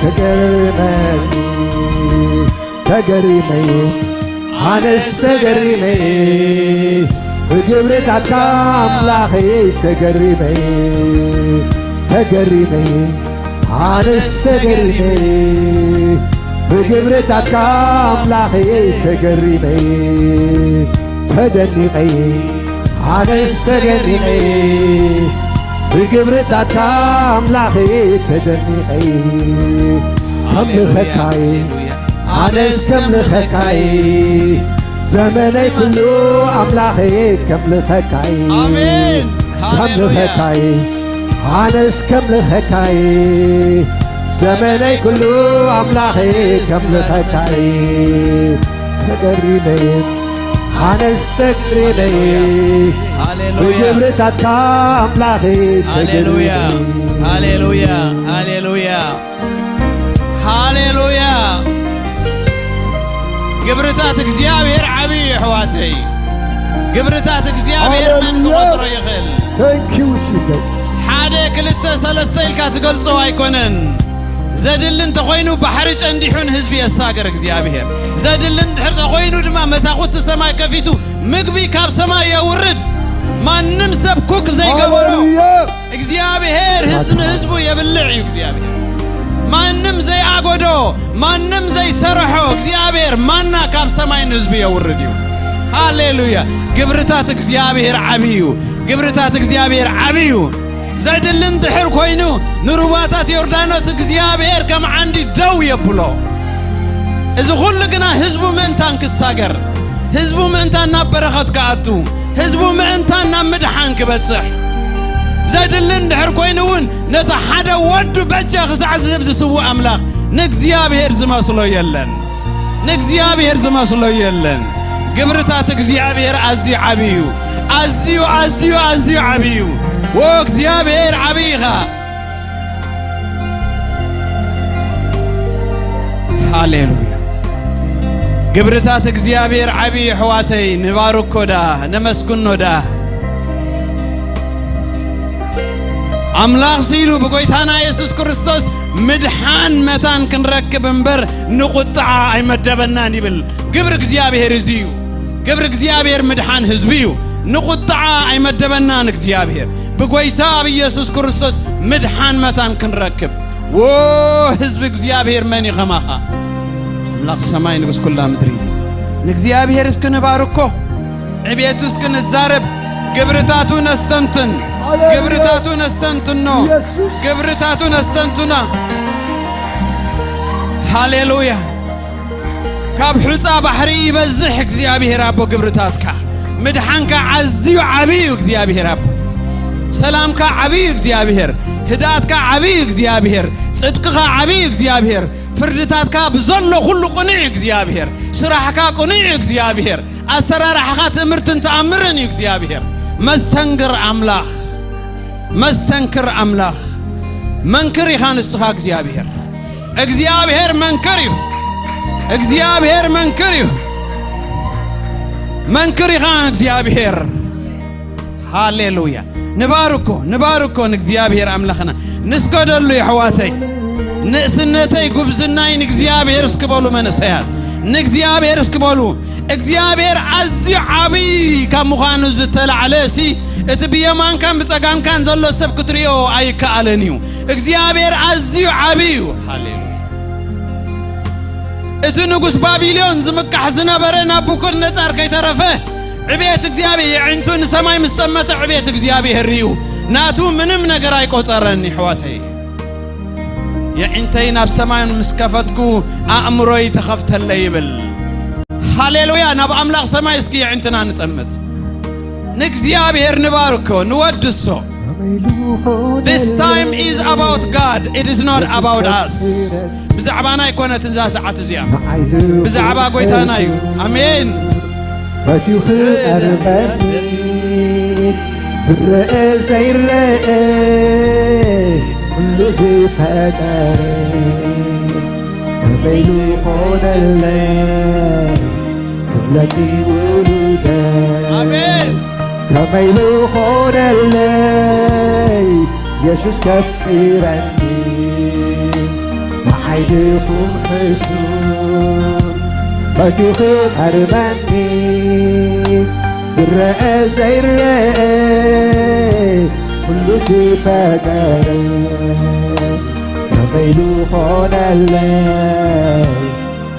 ተገርመኒ። ተገሪመ፣ ኣነስ ተገሪመ፣ ብግብርታትካ ኣምላኸይ ተገሪመ። ተገሪመ፣ ኣነስ ተገሪመ፣ ብግብርታትካ ኣምላኸይ ተገሪመ። ተደኒቐ፣ ኣነስ ተገሪመ፣ ብግብርታትካ ኣምላኸይ ተደኒቐ። ኣምልኸካይ፣ ኣነስ ከምልኸካይ፣ ዘመነይ ኩሉ ኣምላኸይ ከምልኸካይ። ኣሜን። ሃሌሉያ። ከምልኸካይ፣ ኣነስ ከምልኸካይ፣ ዘመነይ ኩሉ ኣምላኸይ ከምልኸካይ። ተገሪመ፣ ኣነስ ተገሪመ፣ ሃሌሉያ። ብግብርታትካ ኣምላኸይ ሃሌሉያ። ተገሪመ። ሃሌሉያ። ሃሌሉያ። ሃሌሉያ። ግብርታት እግዚኣብሔር ዓብዪ እዩ፣ ኣሕዋተይ። ግብርታት እግዚኣብሔር መን ሃሌሉያ። ክቖጽሮ ይኽእል? Thank you, Jesus። ሓደ፣ ክልተ፣ ሰለስተ ኢልካ ትገልጾ ኣይኮነን። ዘድሊ እንተኾይኑ ባሕሪ ጨንዲሑ ንህዝቢ የሳገር እግዚኣብሔር። ዘድሊ እንድሕር ተኾይኑ ድማ መሳኹቲ ሰማይ ከፊቱ ምግቢ ካብ ሰማይ የውርድ። ማንም ሰብ ኩክ ዘይገበሮ ሃሌሉያ። እግዚኣብሔር ህዝቢ ንህዝቡ የብልዕ እዩ እግዚኣብሔር። ማንም ዘይኣጎዶ፣ ማንም ዘይሰርሖ እግዚኣብሔር ማና ካብ ሰማይ ንህዝቡ የውርድ እዩ። ሃሌሉያ። ግብርታት እግዚኣብሔር ዓብዪ እዩ። ግብርታት እግዚኣብሔር ዓብዪ እዩ። ዘድሊ እንድሕር ኮይኑ ንሩባታት ዮርዳኖስ እግዚኣብሔር ከም ዓንዲ ደው የብሎ። እዚ ኩሉ ግና ህዝቡ ምእንታን ክሳገር፣ ህዝቡ ምእንታን ናብ በረኸት ክኣቱ፣ ህዝቡ ምእንታን ናብ ምድሓን ክበጽሕ። ዘድሊ እንድሕር ኮይኑ እውን ነቲ ሓደ ወዱ በጃ ክሳዕ ዝህብ ዝስውእ ኣምላኽ ንእግዚኣብሔር ዝመስሎ የለን። ንእግዚኣብሔር ዝመስሎ የለን። ግብርታት እግዚኣብሔር ኣዝዩ ዓብዪ እዩ። ኣዝዩ፣ ኣዝዩ፣ ኣዝዩ ዓብዪ እዩ። ዎ እግዚኣብሔር ዓብዪ ኢኻ። ሃሌሉያ። ግብርታት እግዚኣብሔር ዓብዪ፣ ኣሕዋተይ፣ ንባርኮ ዳ፣ ነመስግኖ ዳ። ኣምላኽ ሲሉ ብጎይታና የሱስ ክርስቶስ ምድሓን መታን ክንረክብ እምበር ንቁጥዓ ኣይመደበናን ይብል። ግብሪ እግዚኣብሔር እዚ እዩ። ግብሪ እግዚኣብሔር ምድሓን ህዝቢ እዩ። ንቁጥዓ ኣይመደበናን እግዚኣብሔር። ብጎይታ ኣብ ኢየሱስ ክርስቶስ ምድሓን መታን ክንረክብ። ዎ ህዝቢ እግዚኣብሔር መን እዩ ከማኻ? ኣምላኽ ሰማይ ንጉስ ኩላ ምድሪ። ንእግዚኣብሔር እስኪ ንባርኮ። ዕቤቱ እስኪ ንዛረብ። ግብርታቱ ነስተንትን። ሃሌሉያ። ግብርታቱ ነስተንትኖ። ኢየሱስ። ግብርታቱ ነስተንትና። ሃሌሉያ። ካብ ሑጻ ባሕሪ ይበዝሕ እግዚኣብሔር ኣቦ ግብርታትካ። ምድሓንካ ኣዝዩ ዓብዪ እዩ እግዚኣብሔር ኣቦ። ሰላምካ ዓብዪ እግዚኣብሔር፣ ህድኣትካ ዓብዪ እግዚኣብሔር፣ ጽድቅኻ ዓብዪ እግዚኣብሔር፣ ፍርድታትካ ብዘሎ ኩሉ ቅኑዕ እግዚኣብሔር፣ ስራሕካ ቅኑዕ እግዚኣብሔር፣ ኣሰራርሓኻ ትእምርትን ተኣምርን እዩ እግዚኣብሔር። መስተንግር ኣምላኽ፣ መስተንክር ኣምላኽ፣ መንክር ኢኻ ንስኻ እግዚኣብሔር። እግዚኣብሔር መንክር እዩ። እግዚኣብሔር መንክር እዩ። መንክር ኢኻ እግዚኣብሔር። ሃሌሉያ። ንባርኮ፣ ንባርኮ ንእግዚኣብሔር ኣምላኽና። ንስገደሉ የሕዋተይ። ንእስነተይ ጉብዝናይ ንእግዚኣብሔር እስኪ በሉ መንእሰያት። ንእግዚኣብሔር እስኪ በሉ። እግዚኣብሔር ኣዝዩ ዓብዪ ካብ ምዃኑ ዝተላዕለ ሲ እቲ ብየማንካን ብጸጋምካን ዘሎ ሰብ ክትርእዮ ኣይከኣልን እዩ። እግዚኣብሔር ኣዝዩ ዓብዪ እዩ። ሃሌሉያ። እቲ ንጉስ ባቢሎን ዝምካሕ ዝነበረ ናቡከደነጻር ከይተረፈ ዕቤት እግዚኣብሔር የዒንቱ ንሰማይ ምስ ጠመተ ዕቤት እግዚኣብሔር እዩ። ናቱ ምንም ነገር ኣይቆጸረን ይሕዋተይ። የዒንተይ ናብ ሰማይ ምስ ከፈትኩ ኣእምሮይ ተኸፍተለይ ይብል። ሃሌሉያ። ናብ ኣምላኽ ሰማይ እስኪ የዒንትና ንጠምት። ንእግዚኣብሔር ንባርኮ፣ ንወድሶ። This time is about God, it is not about us. ብዛዕባና ኣይኮነትን እዛ ሰዓት እዚኣ፣ ብዛዕባ ጎይታና እዩ። ኣሜን። ፈትዩ ክቐርበኒ ዝረአ ዘይረአ ኩሉ ዝፈጠረ ከመይ ዝኾነለይ ክብለኪ ውሉደ ኣሜን። ከመይ ዝኾነለይ የሱስ ከፍቅረኒ ንዓይ ድኹም ሕሱም ፈትዩ ክቐርበኒ ዝረአ ዘይረአ ኩሉ ዝፈጠረ ከመይ ዝኾነለይ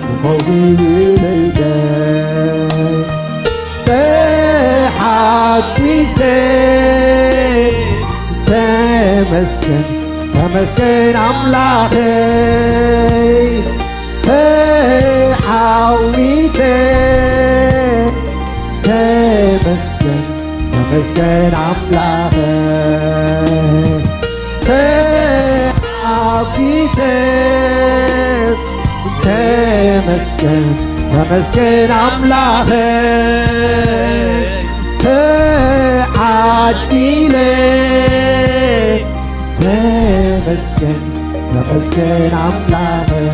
ክኸውን ይብልደ ተሓጒሰ ተመስገን ተመስገን ኣምላኸይ ተሓጒሰ ተመስገን ተመስገን ኣምላኸይ ተሓጒሰ ተመስገን ተመስገን ኣምላኸይ ተዓዲለ ተመስገን ተመስገን ኣምላኸይ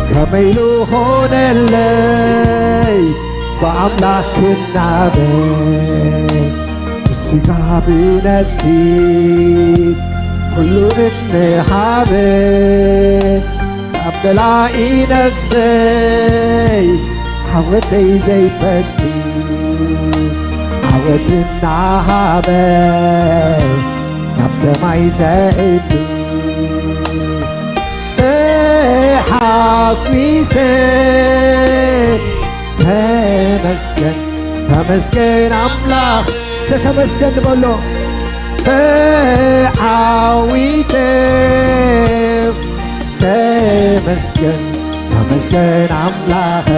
ከመይ ዝኾነለይ ብኣምላኽ ክናበ ብስጋ ብነፍሲ ኩሉ እንሃበ ካብ መላኢ ነፍሰይ ዓወተይ ዘይፈቱ ዓወት እናሃበ ናብ ሰማይ ዘእቱ ተሓጒሰ ተመስገን ተመስገን ኣምላኽ ተመስገን በሎ ተዓዊተ ተመስገን ተመስገን ኣምላኸ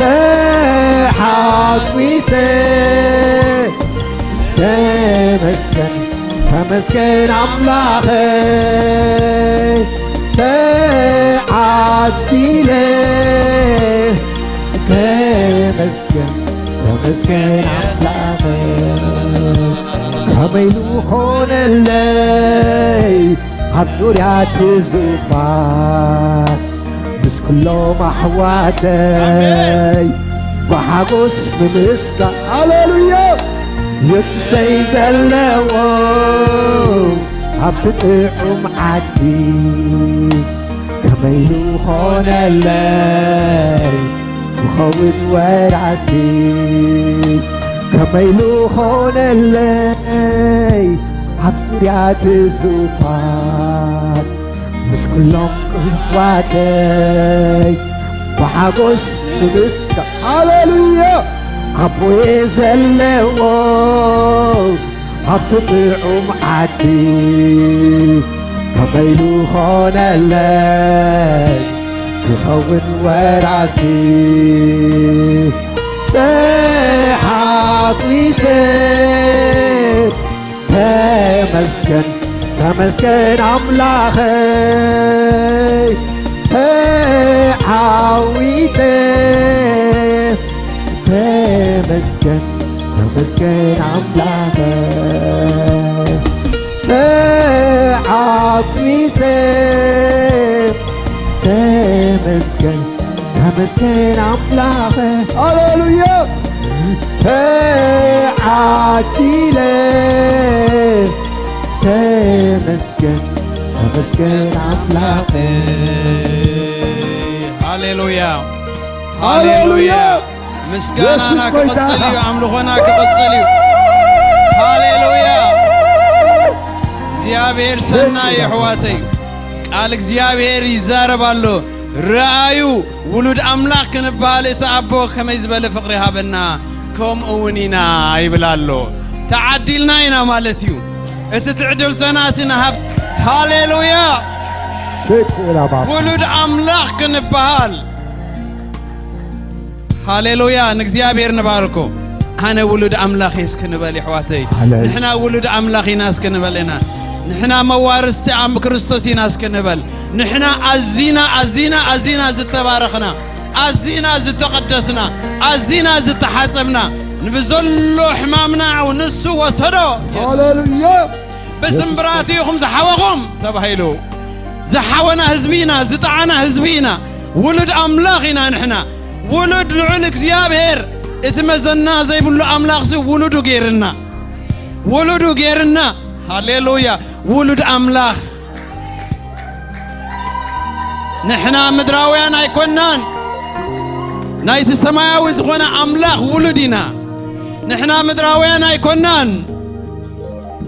ተሓጒሰ ተመስገን ተመስገን ኣምላኸ ተዓዲለ ተመስገን ተመስገን ኣምላኸ ከመይ ዝኾነለይ ኣብ ዙርያ እቲ ዙፋን ምስ ኩሎም ኣሕዋተይ ብሓጎስ ብምስጋና ሃሌሉያ የሱሰይ ዘለዎ ኣብቲ ጥዑም ዓዲ ከመይ ዝኾነለይ ክኸውን ወራሲ ከመይ ዝኾነለይ ኣብ ዙርያ እቲ ዙፋን ምስ ኩሎም ቅርባተይ ብሓጎስ ብምስጋ ሃሌሉያ ኣቦየ ዘለዎ ኣብቲ ጥዑም ዓዲ ከመይ ዝኾነለይ ክኸውን ወራሲ ተሓጢሰ። ተመስገን፣ ተመስገን ኣምላኸይ፣ ተዓዊተ። ተመስገን፣ ተመስገን ኣምላኸይ፣ ተዓዊተ። ተመስገን፣ ተመስገን ኣምላኸ። ሃሌሉያ። ተዓዲለ። ተመስገን፣ ተመስገን ኣምላኸ። ሃሌሉያ። ሃሌሉያ። ሃሌሉያ። ምስጋናና የሱስ ጎይታ። ክቕጽል እዩ፣ ኣምልኾና ክቕጽል እዩ። ሃሌሉያ። እግዚኣብሔር ሰናይ የሕዋተይ። ቃል እግዚኣብሔር ይዛረብ ኣሎ። ረኣዩ፣ ውሉድ ኣምላኽ ክንበሃል እቲ ኣቦ ከመይ ዝበለ ፍቕሪ ሃበና፣ ከምኡ እውን ኢና ይብል ኣሎ። ተዓዲልና ኢና ማለት እዩ። እቲ ትዕድልተና ስንሃብ። ሃሌሉያ። ሸኮላ ባባ። ውሉድ ኣምላኽ ክንበሃል። ሃሌሉያ፣ ንእግዚኣብሔር ንባርኮ። ኣነ ውሉድ ኣምላኽ እየ እስኪ ንበል፣ የሕዋተይ። ሃሌሉያ። ንሕና ውሉድ ኣምላኽ ኢና እስኪ ንበል ኢና። ንሕና መዋርስቲ ኣም ክርስቶስ ኢና እስኪ ንበል። ንሕና ኣዚና፣ ኣዚና፣ ኣዚና ዝተባረኽና፣ ኣዚና ዝተቐደስና፣ ኣዚና ዝተሓጸብና፣ ንብዘሎ ሕማምና ንሱ ወሰዶ። የሱስ ሃሌሉያ። ብስምብራቱ ኢኹም ዝሓወኹም ተባሂሉ። ዝሓወና ህዝቢ ኢና፣ ዝጠዓና ህዝቢ ኢና። ውሉድ ኣምላኽ ኢና ንሕና። ውሉድ ልዑል እግዚኣብሔር፣ እቲ መዘና ዘይብሉ ኣምላኽሲ ውሉዱ ገይርና። ውሉዱ ገይርና። ሃሌሉያ። ውሉድ ኣምላኽ። ንሕና ምድራውያን ኣይኮናን። ናይቲ ሰማያዊ ዝኾነ ኣምላኽ ውሉድ ኢና። ንሕና ምድራውያን ኣይኮናን።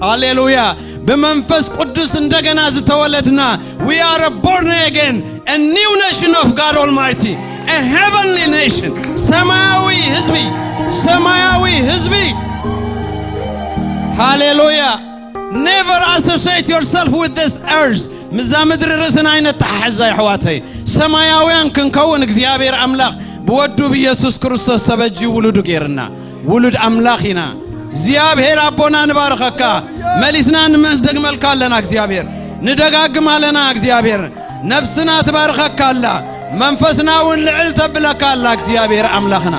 ሃሌሉያ። ብመንፈስ ቅዱስ እንደገና ዝተወለድና፣ we are born again, a new nation of God Almighty, a heavenly nation. ሰማያዊ ህዝቢ፣ ሰማያዊ ህዝቢ። ሃሌሉያ። Never associate yourself with this earth. ምዛ ምድሪ ርእስና ኣይነተሓሕዛ፣ የሕዋተይ። ሰማያውያን ክንከውን እግዚኣብሔር ኣምላኽ ብወዱ ብኢየሱስ ክርስቶስ ተበጂ ውሉዱ ገይርና። ውሉድ ኣምላኽ ኢና። እግዚኣብሔር ኣቦና ንባርኸካ። መሊስና ንደግመልካ ኣለና እግዚኣብሔር። ንደጋግም ኣለና እግዚኣብሔር። ነፍስና ትባርኸካ ኣላ። መንፈስና እውን ልዕል ተብለካ ኣላ እግዚኣብሔር ኣምላኽና።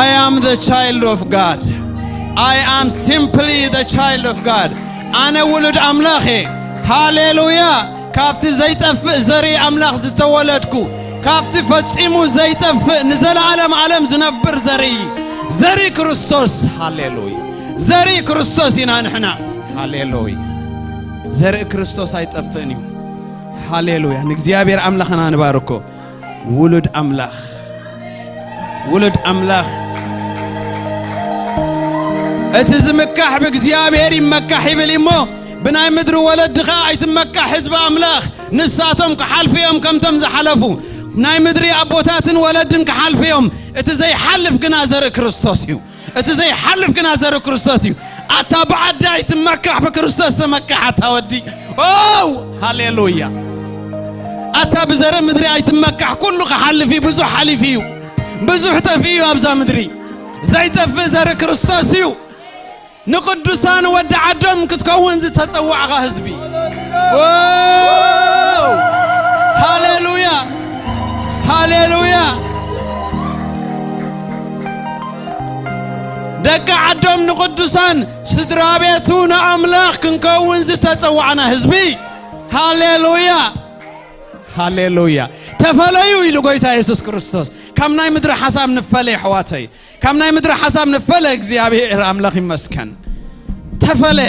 I am the child of God. I am simply the child of God. ኣነ ውሉድ ኣምላኽ እየ። ሃሌሉያ። ካብቲ ዘይጠፍእ ዘርኢ ኣምላኽ ዝተወለድኩ፣ ካብቲ ፈጺሙ ዘይጠፍእ ንዘለዓለም ዓለም ዝነብር ዘርኢ፣ ዘርኢ ክርስቶስ። ሃሌሉያ። ዘርኢ ክርስቶስ ኢና ንሕና። ሃሌሉያ። ዘርኢ ክርስቶስ ኣይጠፍእን እዩ። ሃሌሉያ። ንእግዚኣብሔር ኣምላኽና ንባርኮ። ውሉድ ኣምላኽ፣ ውሉድ ኣምላኽ። እቲ ዝምካሕ ብእግዚኣብሔር ይመካሕ ይብል እሞ፣ ብናይ ምድሪ ወለዲ ኸኣ ኣይትመካሕ ህዝቢ ኣምላኽ። ንሳቶም ክሓልፉ እዮም ከምቶም ዝሓለፉ። ናይ ምድሪ ኣቦታትን ወለድን ክሓልፉ እዮም። እቲ ዘይሓልፍ ግና ዘርኢ ክርስቶስ እዩ። እቲ ዘይሓልፍ ግና ዘርኢ ክርስቶስ እዩ። ኣታ ብዓዲ ኣይትመካሕ፣ ብክርስቶስ ተመካሕ። ኣታ ወዲ፣ ኦ፣ ሃሌሉያ። ኣታ ብዘርኢ ምድሪ ኣይትመካሕ፣ ኩሉ ክሓልፍ እዩ። ብዙሕ ሓሊፉ እዩ። ብዙሕ ጠፊኡ እዩ ኣብዛ ምድሪ። ዘይጠፍእ ዘርኢ ክርስቶስ እዩ። ንቅዱሳን ወዲ ዓዶም ክትከውን ዝተጸዋዕኻ ህዝቢ። ኦ፣ ሃሌሉያ፣ ሃሌሉያ። ደቂ ዓዶም ንቅዱሳን፣ ስድራ ቤቱ ንኣምላኽ ክንከውን ዝተጸዋዕና ህዝቢ። ሃሌሉያ፣ ሃሌሉያ። ተፈለዩ ኢሉ ጎይታ የሱስ ክርስቶስ። ካብ ናይ ምድሪ ሓሳብ ንፈለ፣ ኣሕዋተይ። ካብ ናይ ምድሪ ሓሳብ ንፈለ። እግዚኣብሔር ኣምላኽ ይመስገን። ተፈለ፣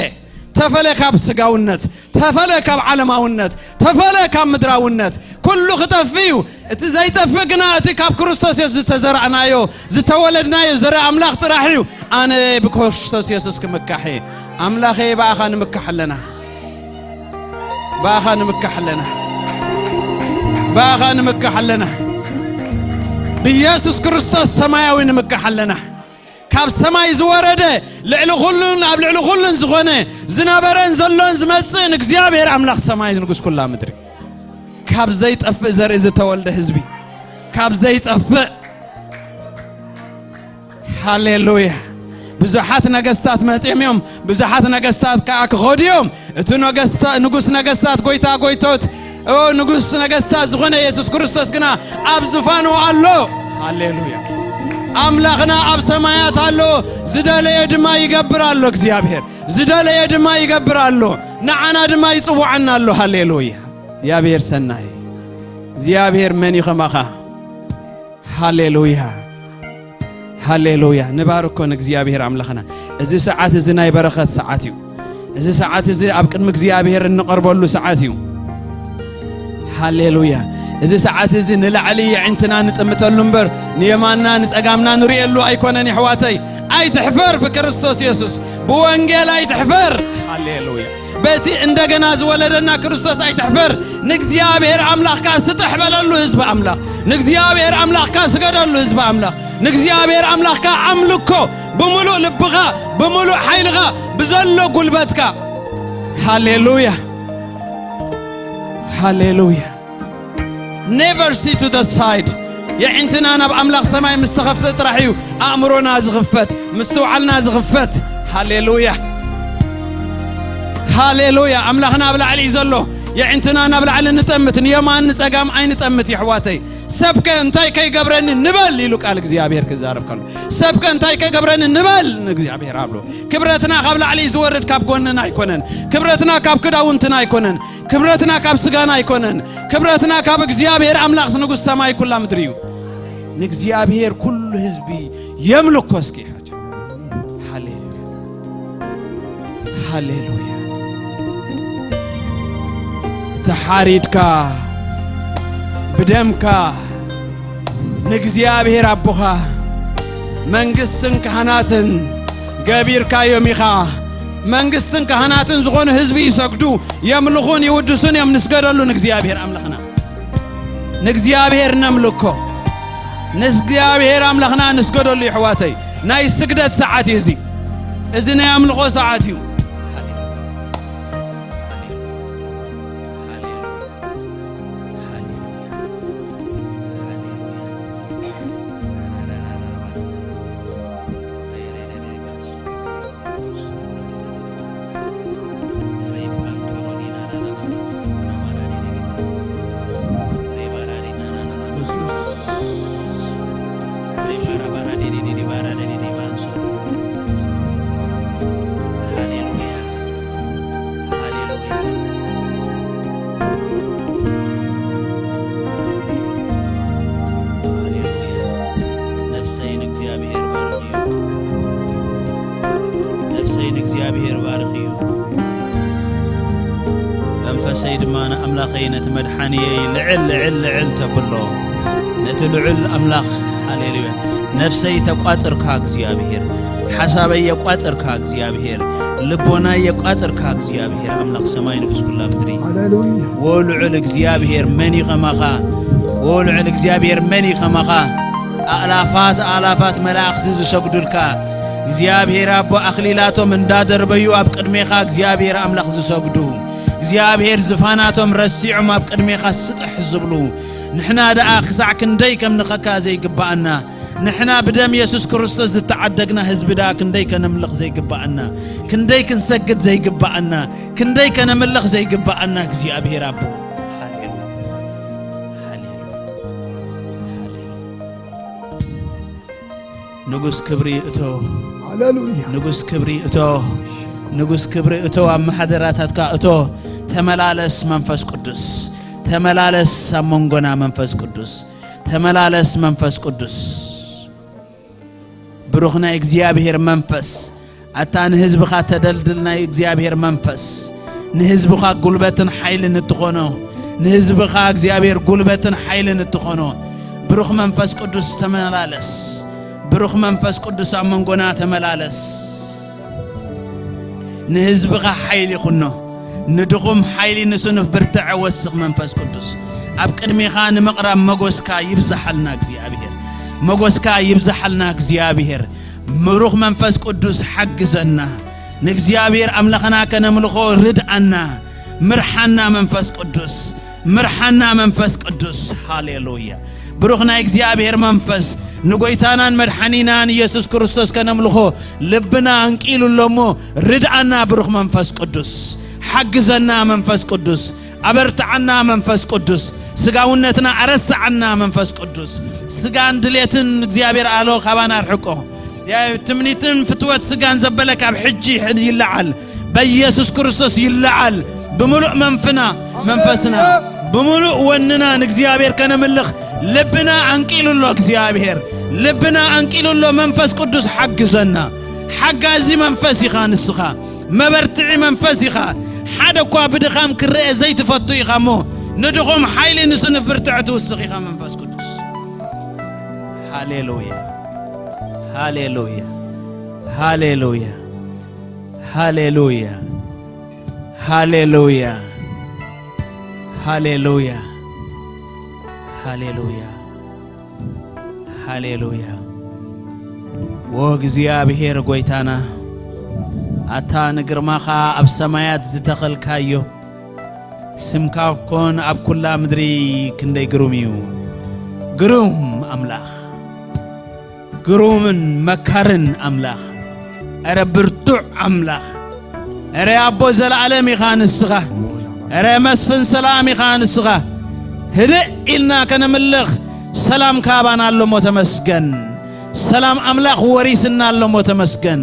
ተፈለ ካብ ስጋውነት፣ ተፈለ ካብ ዓለማውነት፣ ተፈለ ካብ ምድራውነት። ኩሉ ክጠፍእ እዩ። እቲ ዘይጠፍእ ግና እቲ ካብ ክርስቶስ የሱስ ዝተዘራእናዮ፣ ዝተወለድናዮ ዘርኢ ኣምላኽ ጥራሕ እዩ። ኣነ ብክርስቶስ የሱስ ክምካሕ እየ። ኣምላኸይ፣ ብኣኻ ንምካሕ ኣለና። ብኣኻ ንምካሕ ኣለና። ብኣኻ ንምካሕ ኣለና። ብኢየሱስ ክርስቶስ ሰማያዊ ንምካሕ ኣለና። ካብ ሰማይ ዝወረደ፣ ልዕሊ ኩሉን ኣብ ልዕሊ ኩሉን ዝኾነ፣ ዝነበረን ዘሎን ዝመጽእን እግዚኣብሔር ኣምላኽ ሰማይ ንጉስ ኩላ ምድሪ። ካብ ዘይጠፍእ ዘርኢ ዝተወልደ ህዝቢ፣ ካብ ዘይጠፍእ። ሃሌሉያ። ብዙሓት ነገስታት መጺኦም እዮም፣ ብዙሓት ነገስታት ከኣ ክኸዱ እዮም። እቲ ነገስታ-፣ ንጉስ ነገስታት፣ ጎይታ ጎይቶት፣ ኦ፣ ንጉስ ነገስታት ዝኾነ የሱስ ክርስቶስ ግና ኣብ ዝፋኑ ኣሎ። ሃሌሉያ። ኣምላኽና ኣብ ሰማያት ኣሎ፣ ዝደለዮ ድማ ይገብር ኣሎ እግዚኣብሔር። ዝደለዮ ድማ ይገብር ኣሎ፣ ንዓና ድማ ይጽውዓና ኣሎ። ሃሌሉያ። እግዚኣብሔር ሰናይ። እግዚኣብሔር መን እዩ ከማኻ? ሃሌሉያ። ሃሌሉያ። ንባርኮ ንእግዚኣብሔር ኣምላኽና። እዚ ሰዓት እዚ ናይ በረኸት ሰዓት እዩ። እዚ ሰዓት እዚ ኣብ ቅድሚ እግዚኣብሔር እንቐርበሉ ሰዓት እዩ። ሃሌሉያ። እዚ ሰዓት እዚ ንላዕሊ የዒንትና ንጥምተሉ እምበር፣ ንየማንና ንጸጋምና ንርእየሉ ኣይኮነን የሕዋተይ። ኣይትሕፈር ብክርስቶስ የሱስ። ብወንጌል ኣይትሕፈር። ሃሌሉያ። በቲ እንደገና ዝወለደና ክርስቶስ ኣይትሕፈር። ንእግዚኣብሔር ኣምላኽካ ስጥሕ በለሉ ህዝቢ ኣምላኽ። ንእግዚኣብሔር ኣምላኽካ ስገደሉ ህዝቢ ኣምላኽ። ንእግዚኣብሔር ኣምላኽካ ኣምልኮ ብምሉእ ልብኻ፣ ብምሉእ ሓይልኻ፣ ብዘሎ ጉልበትካ። ሃሌሉያ። ሃሌሉያ። Never see to the side። የዒንትና ናብ ኣምላኽ ሰማይ ምስ ተኸፍተ ጥራሕ እዩ ኣእምሮና ዝኽፈት፣ ምስትውዓልና ዝኽፈት። ሃሌሉያ። ሃሌሉያ። ኣምላኽና ኣብ ላዕሊ እዩ ዘሎ። የዒንትና ናብ ላዕሊ ንጠምት፣ ንየማን ንጸጋም ኣይንጠምት የሕዋተይ። ሰብከ እንታይ ከይገብረኒ ንበል ኢሉ ቃል እግዚኣብሔር ክዛረብ ከሎ፣ ሰብከ እንታይ ከይገብረኒ ንበል ንእግዚኣብሔር ኣብሎ። ክብረትና ካብ ላዕሊ ዝወርድ ካብ ጎንና ኣይኮነን። ክብረትና ካብ ክዳውንትና ኣይኮነን። ክብረትና ካብ ስጋና ኣይኮነን። ክብረትና ካብ እግዚኣብሔር ኣምላኽ ንጉስ ሰማይ ኩላ ምድሪ እዩ። ንእግዚኣብሔር ኩሉ ህዝቢ የምልኮ እስኪ። ሃሌሉያ። ሃሌሉያ። ተሓሪድካ ብደምካ ንእግዚኣብሔር ኣቦኻ መንግስትን ካህናትን ገቢርካዮም ኢኻ። መንግስትን ካህናትን ዝኾኑ ህዝቢ ይሰግዱ፣ የምልኹን ይውድሱን እዮም። ንስገደሉ ንእግዚኣብሔር ኣምላኽና። ንእግዚኣብሔር ነምልኮ። ንእግዚኣብሔር ኣምላኽና ንስገደሉ የሕዋተይ። ናይ ስግደት ሰዓት እዩ እዚ። እዚ ናይ ኣምልኾ ሰዓት እዩ። ነፍሰይ ንእግዚኣብሔር ባርኽዮ። ነፍሰይ ንእግዚኣብሔር ባርኽዮ። መንፈሰይ ድማ ንኣምላኸይ ነቲ መድሓንየይ ልዕል፣ ልዕል፣ ልዕል ተብሎ። ነቲ ልዑል ኣምላኽ፣ ሃሌሉያ። ነፍሰይ ተቋጽርካ እግዚኣብሔር። ሓሳበይ የቋጽርካ እግዚኣብሔር። ልቦናይ የቋጽርካ እግዚኣብሔር። ኣምላኽ ሰማይ ንጉስ ኩላ ምድሪ። ሃሌሉያ። ወልዑል እግዚኣብሔር መን እዩ ከማኻ? ወልዑል እግዚኣብሔር መን እዩ ከማኻ? ኣእላፋት ኣእላፋት መላእኽቲ ዝሰግዱልካ እግዚኣብሔር ኣቦ፣ ኣኽሊላቶም እንዳደርበዩ ኣብ ቅድሜኻ እግዚኣብሔር ኣምላኽ ዝሰግዱ፣ እግዚኣብሔር ዝፋናቶም ረሲዖም ኣብ ቅድሜኻ ስጥሕ ዝብሉ፣ ንሕና ደኣ ክሳዕ ክንደይ ከምንኸካ ዘይግብኣና፣ ንሕና ብደም የሱስ ክርስቶስ ዝተዓደግና ህዝቢ ደኣ ክንደይ ከነምልኽ ዘይግብኣና፣ ክንደይ ክንሰግድ ዘይግብኣና፣ ክንደይ ከነምልኽ ዘይግብኣና እግዚኣብሔር ኣቦ። ሃሌሉያ። ሃሌሉያ። ሃሌሉያ። ንጉስ ክብሪ እቶ። ሃሌሉያ። ንጉስ ክብሪ እቶ። ንጉስ ክብሪ እቶ፣ ኣብ ማሕደራታትካ እቶ። ተመላለስ መንፈስ ቅዱስ። ተመላለስ ኣብ መንጎና መንፈስ ቅዱስ። ተመላለስ መንፈስ ቅዱስ። ብሩኽ ናይ እግዚኣብሔር መንፈስ፣ ኣታ ንህዝብኻ ተደልድል ናይ እግዚኣብሔር መንፈስ፣ ንህዝብኻ ጉልበትን ሓይልን እትኾኖ፣ ንህዝብኻ እግዚኣብሔር ጉልበትን ሓይልን እትኾኖ፣ ብሩኽ መንፈስ ቅዱስ ተመላለስ። ብሩኽ መንፈስ ቅዱስ ኣብ መንጎና ተመላለስ። ንህዝብኻ ሓይሊ ይኹኖ፣ ንድኹም ሓይሊ፣ ንስኑፍ ብርትዐ ወስኽ መንፈስ ቅዱስ። ኣብ ቅድሜኻ ንምቕራብ መጎስካ ይብዝሓልና እግዚኣብሔር፣ መጎስካ ይብዝሓልና እግዚኣብሔር። ምሩኽ መንፈስ ቅዱስ ሓግዘና። ንእግዚኣብሔር ኣምላኽና ከነምልኾ ርድኣና። ምርሓና መንፈስ ቅዱስ፣ ምርሓና መንፈስ ቅዱስ። ሃሌሉያ። ብሩኽ ናይ እግዚኣብሔር መንፈስ፣ ንጎይታናን መድሓኒናን ኢየሱስ ክርስቶስ ከነምልኾ ልብና ኣንቂሉ ኣሎ እሞ፣ ርድኣና ብሩኽ መንፈስ ቅዱስ። ሓግዘና መንፈስ ቅዱስ። ኣበርትዓና መንፈስ ቅዱስ። ስጋውነትና ኣረስዓና መንፈስ ቅዱስ። ስጋን ድሌትን እግዚኣብሔር ኣሎ ካባና ኣርሕቆ። ትምኒትን ፍትወት ስጋን ዘበለ ካብ ሕጂ ይለዓል። በኢየሱስ ክርስቶስ ይለዓል። ብምሉእ መንፍና፣ መንፈስና፣ ብምሉእ ወንና ንእግዚኣብሔር ከነምልኽ ልብና ኣንቂሉ ኣሎ እግዚኣብሔር። ልብና ኣንቂሉ ኣሎ። መንፈስ ቅዱስ ሓግዘና። ሓጋዚ መንፈስ ኢኻ ንስኻ። መበርትዒ መንፈስ ኢኻ። ሓደ እኳ ብድኻም ክረአ ዘይትፈቱ ኢኻ እሞ፣ ንድኹም ሓይሊ ንስኑፍ ብርትዕ ትውስኽ ኢኻ መንፈስ ቅዱስ። ሃሌሉያ። ሃሌሉያ። ሃሌሉያ። ሃሌሉያ። ሃሌሉያ። ሃሌሉያ። ሃሌሉያ። ሃሌሉያ። ዎ እግዚኣብሔር ጎይታና፣ ኣታ ንግርማኻ ኣብ ሰማያት ዝተኸልካዮ፣ ስምካ ኮን ኣብ ኩላ ምድሪ ክንደይ ግሩም እዩ። ግሩም ኣምላኽ፣ ግሩምን መካርን ኣምላኽ፣ ኧረ ብርቱዕ ኣምላኽ፣ ኧረ ኣቦ ዘለኣለም ኢኻ ንስኻ፣ ኧረ መስፍን ሰላም ኢኻ ንስኻ። ህድእ ኢልና ከነምልኽ ሰላም ካባና ኣሎ እሞ ተመስገን። ሰላም ኣምላኽ ወሪስና ኣሎ እሞ ተመስገን።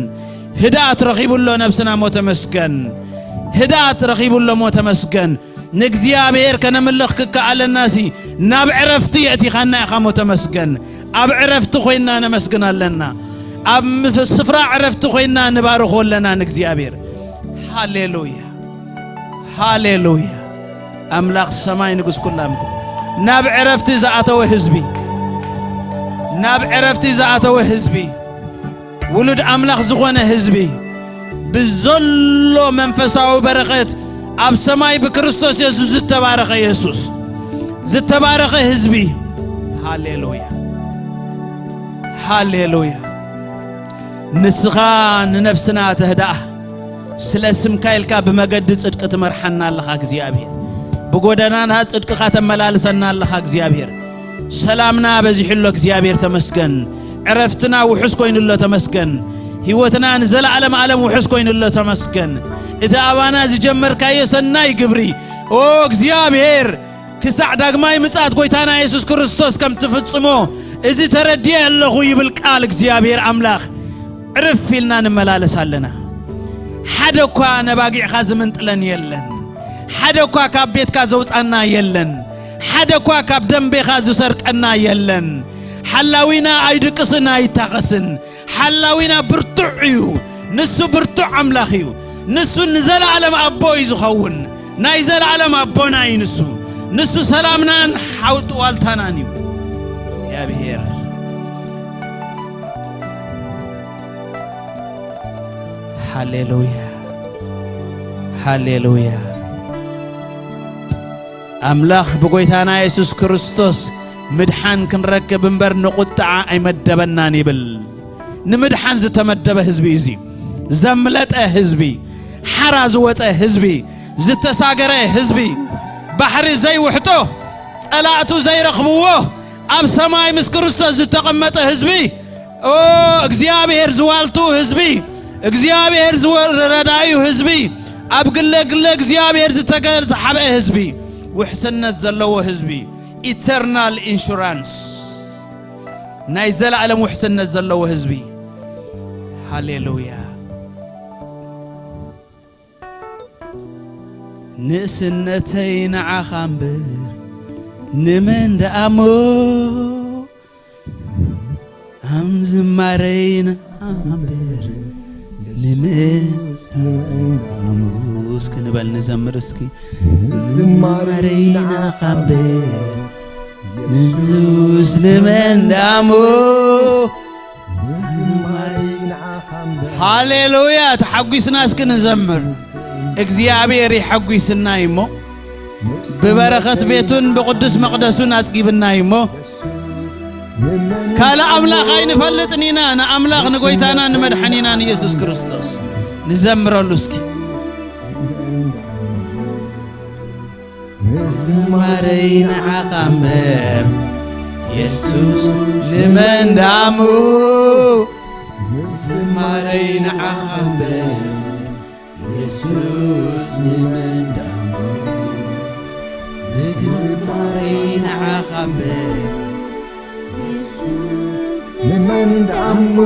ህድኣት ረኺቡ ኣሎ ነብስና እሞ ተመስገን። ህድኣት ረኺቡ ኣሎ እሞ ተመስገን። ንእግዚኣብሔር ከነምልኽ ክከኣለናሲ ናብ ዕረፍቲ የእቲኻና ኢኻ እሞ ተመስገን። ኣብ ዕረፍቲ ኮይንና ነመስግን ኣለና። ኣብ ምፍ-፣ ስፍራ ዕረፍቲ ኮይንና ንባርኾ ኣለና ንእግዚኣብሔር። ሃሌሉያ። ሃሌሉያ። ኣምላኽ ሰማይ ንጉስ ኩላ ምድሪ። ናብ ዕረፍቲ ዝኣተወ ህዝቢ። ናብ ዕረፍቲ ዝኣተወ ህዝቢ። ውሉድ ኣምላኽ ዝኾነ ህዝቢ። ብዘሎ መንፈሳዊ በረኸት ኣብ ሰማይ ብክርስቶስ የሱስ ዝተባረኸ የሱስ። ዝተባረኸ ህዝቢ። ሃሌሉያ። ሃሌሉያ። ንስኻ ንነፍስና ተህድኣ። ስለ ስምካ ኢልካ ብመገዲ ጽድቂ ትመርሓና ኣለኻ እግዚኣብሔር። ብጎደናና ጽድቅኻ ተመላልሰና ኣለኻ እግዚኣብሔር። ሰላምና በዚሑ ኣሎ እግዚኣብሔር ተመስገን። ዕረፍትና ውሑስ ኮይኑ ኣሎ ተመስገን። ህይወትና ንዘለዓለም ዓለም ውሑስ ኮይኑ ኣሎ ተመስገን። እቲ ኣባና ዝጀመርካዮ ሰናይ ግብሪ፣ ኦ እግዚኣብሔር፣ ክሳዕ ዳግማይ ምጽኣት ጎይታና የሱስ ክርስቶስ ከም ትፍጽሞ እዚ ተረዲኤ ኣለኹ ይብል ቃል እግዚኣብሔር ኣምላኽ። ዕርፍ ኢልና ንመላለስ ኣለና። ሓደ እኳ ነባጊዕኻ ዝምንጥለን የለን። ሓደ እኳ ካብ ቤትካ ዘውጻና የለን። ሓደ እኳ ካብ ደንቤኻ ዝሰርቀና የለን። ሓላዊና ኣይድቅስን ኣይታኸስን። ሓላዊና ብርቱዕ እዩ። ንሱ ብርቱዕ ኣምላኽ እዩ። ንሱ ንዘለዓለም ኣቦ እዩ ዝኸውን። ናይ ዘለዓለም ኣቦና እዩ ንሱ። ንሱ ሰላምናን ሓውልቲ ዋልታናን እዩ። እግዚኣብሔር። ሃሌሉያ። ሃሌሉያ። ኣምላኽ ብጎይታና የሱስ ክርስቶስ ምድሓን ክንረክብ እምበር ንቁጥዓ ኣይመደበናን ይብል። ንምድሓን ዝተመደበ ህዝቢ እዩ እዚ። ዘምለጠ ህዝቢ፣ ሓራ ዝወፀ ህዝቢ፣ ዝተሳገረ ህዝቢ፣ ባሕሪ ዘይውሕጦ፣ ጸላእቱ ዘይረኽብዎ፣ ኣብ ሰማይ ምስ ክርስቶስ ዝተቐመጠ ህዝቢ፣ ኦ፣ እግዚኣብሔር ዝዋልቱ ህዝቢ፣ እግዚኣብሔር ዝወ-፣ ረዳዩ ህዝቢ፣ ኣብ ግለ ግለ እግዚኣብሔር ዝተገ-፣ ዝሓብአ ህዝቢ፣ ውሕስነት ዘለዎ ህዝቢ፣ ኢተርናል ኢንሹራንስ፣ ናይ ዘለኣለም ውሕስነት ዘለዎ ህዝቢ። ሃሌሉያ። ንእስነተይ ንዓኻ እምበር ንመን ደኣሞ፣ ኣም ዝማረይ ንዓኻ እምበር ንመን ደኣሞ። እስኪ ንበል ንዘምር እስኪ። ዝማረይ ንዓኻ እምበር ንዙስ ንመን ደኣሞ። ሃሌሉያ። ተሓጒስና እስኪ ንዘምር። እግዚኣብሔር ይሐጒስና እዩ እሞ፣ ብበረኸት ቤቱን ብቅዱስ መቕደሱን ኣጽጊብና እዩ እሞ፣ ካልእ ኣምላኽ ኣይንፈልጥን ኢና። ንኣምላኽ ንጎይታና ንመድሓኒና ንየሱስ ክርስቶስ ንዘምረሉ እስኪ። ዝማረይ ንዓኻ እምበር የሱስ ንመን ደኣ እሞ? ዝማረይ ንዓኻ እምበር የሱስ ንመን ደኣ እሞ? ዝማረይ ንዓኻ እምበር ንመን ደኣ እሞ?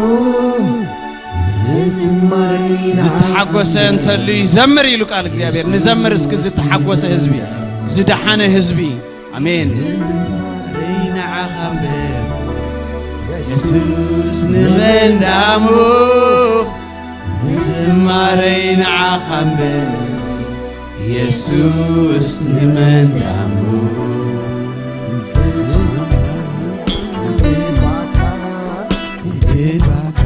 ዝማረይ ንዓኻ ዝተሓጎሰ እንተሉ ይዘምር ኢሉ ቃል እግዚኣብሔር። ንዘምር እስኪ ዝተሓጎሰ ህዝቢ፣ ዝደሓነ ህዝቢ። ኣሜን። ዝማረይ ንዓኻ እምበር የሱስ ንመን ደኣ እሞ? ዝማረይ ንዓኻ እምበር የሱስ ንመን ደኣ እሞ? ይገባካ፣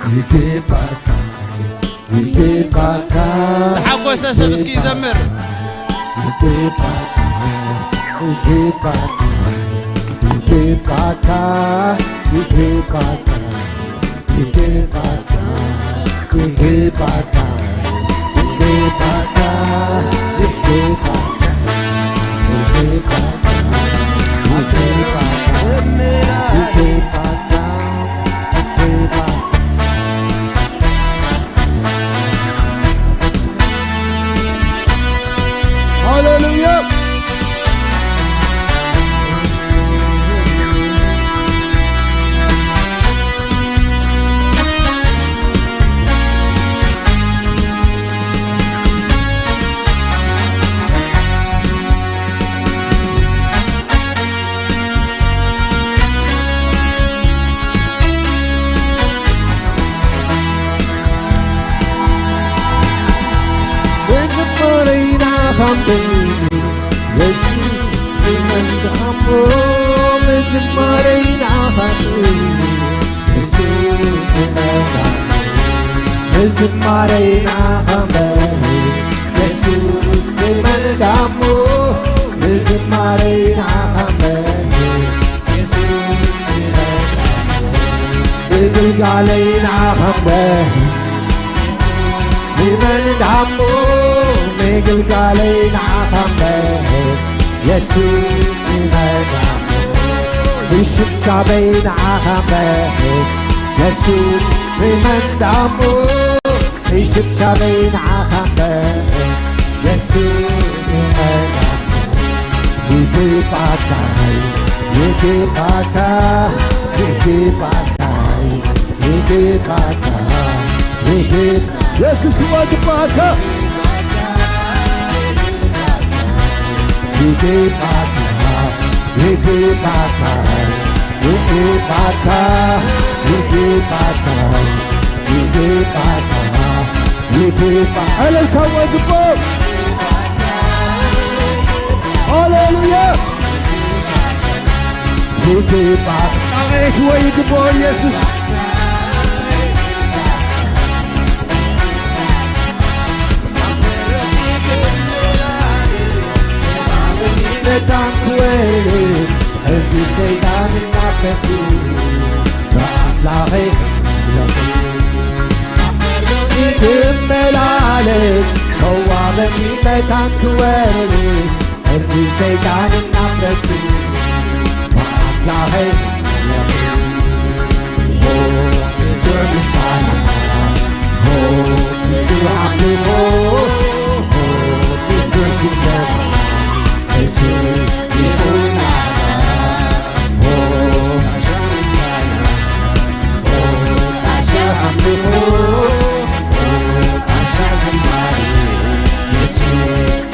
ይገባካ፣ ይገባካ። ዝተሓጎሰ ሰብ እስኪ ይዘምር። ይገባካ፣ ይገባካ፣ ይገባካ፣ ይገባካ፣ ይገባካ፣ ይገባካ፣ ይገባካ፣ ይገባካ፣ ይገባካ፣ ይገባካ፣ ይገባካ። ሃሌሉያ። ዝማሬና ኸምበ የሱስ ንመን ዳሞ፣ ንዝማሬና ኸምበ የሱስ ንመን ዳሞ፣ ንግልጋሌና ኸምበ ንመን ዳሞ፣ ንግልጋሌና ኸምበ የሱስ ንመን ዳሞ፣ ንሽብሻበይና ኸምበ የሱስ ንመን ዳሞ፣ ንሽብሻበይ ንዓኻ እምበር የሱስ ንመን ዳሞ። ይግባካ፣ ይግባካ፣ ይግባካ፣ ይግባካ፣ ይግባ-፣ የሱስ ይግባካ። ይግባካ፣ ይግባካ፣ ይግባካ፣ ይግባካ፣ ይግባካ፣ ይግባ-፣ እልልታ ይግባው። ሃሌሉያ። ይግባካ፣ ጣቕዒት ወይ ይግባው ኢየሱስ። መታን ክወል፣ ሕጊ ሰይጣን እናፈሱ፣ ብኣምላኸይ ክመላለስ፣ ከዋበኒ መታን ክወል፣ ሕጊ ሰይጣን እናፈሱ፣ ብኣምላኸይ ሆ፣ ንጹር ምስጋና፣ ሆ፣ ንጹር ኣምልኾ፣ ሆ፣ ንጹር ሽብሸባ፣ ንሱ ይኹን ናታ። ሆ፣ ንጹር ምስጋና፣ ሆ፣ ንጹር ኣምልኾ፣ ሆ፣ ንጹር ዝማሬ፣ ንሱ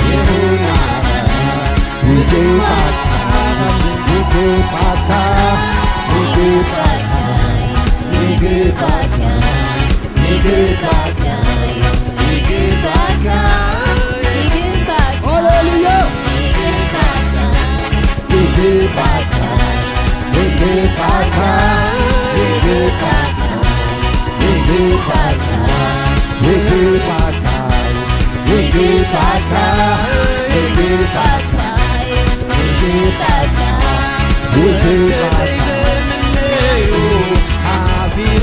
ይኹን ናታ። ይግባካ፣ ይግባካ፣ ይግባካ፣ ይግባካ፣ ይግባካ፣ ይግባካ። ሃሌሉያ። ይግባካ፣ ይግባካ፣ ይግባካ፣ ይግባካ፣ ይግባካ፣ ይግባካ፣ ይግባካ፣ ይግባካ፣ ውህበተይ ዘምነዩ ሓፊሩ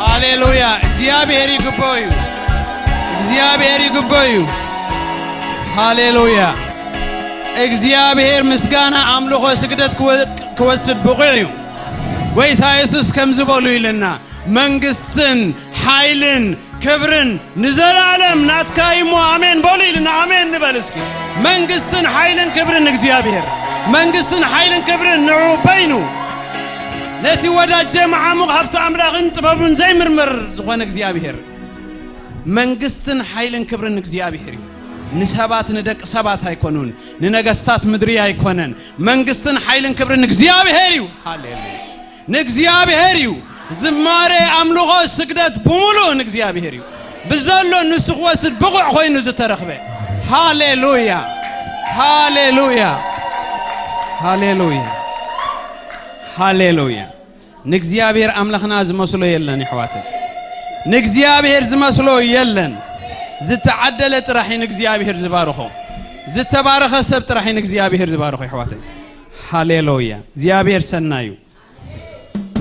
ሃሌሉያ። እግዚኣብሔር ይግብኦ እዩ። እግዚኣብሔር ይግብኦ እዩ። ሃሌሉያ። እግዚኣብሔር ምስጋና፣ ኣምልኾ፣ ስግደት ክወ-፣ ክወስድ ብቑዕ እዩ። ጎይታ የሱስ ከምዚ በሉ ኢልና፣ መንግስትን ሓይልን ክብርን ንዘለኣለም ናትካ እዩ እሞ ኣሜን በሉ ኢልና፣ ኣሜን ንበል እስኪ። መንግስትን ሓይልን ክብርን ንእግዚኣብሔር፣ መንግስትን ሓይልን ክብርን ንዑ በይኑ። ነቲ ወዳጀ መዓሙቕ ሃብቲ ኣምላኽን ጥበቡን ዘይምርመር ዝኾነ እግዚኣብሔር። መንግስትን ሓይልን ክብርን ንእግዚኣብሔር እዩ። ንሰባት፣ ንደቂ ሰባት ኣይኮኑን፣ ንነገስታት ምድሪ ኣይኮነን። መንግስትን ሓይልን ክብርን ንእግዚኣብሔር እዩ። ሃሌሉያ። ንእግዚኣብሔር እዩ። ዝማሬ፣ ኣምልኾ፣ ስግደት ብምሉእ ንእግዚኣብሔር እዩ። ብዘሎ ንሱ ክወስድ ብቑዕ ኮይኑ ዝተረኽበ። ሃሌሉያ፣ ሃሌሉያ፣ ሃሌሉያ፣ ሃሌሉያ። ንእግዚኣብሔር ኣምላኽና ዝመስሎ የለን፣ የሕዋተይ። ንእግዚኣብሔር ዝመስሎ የለን። ዝተዓደለ ጥራሕ እዩ ንእግዚኣብሔር ዝባርኾ። ዝተባረኸ ሰብ ጥራሕ እዩ ንእግዚኣብሔር ዝባርኾ፣ የሕዋተይ። ሃሌሉያ። እግዚኣብሔር ሰናዩ።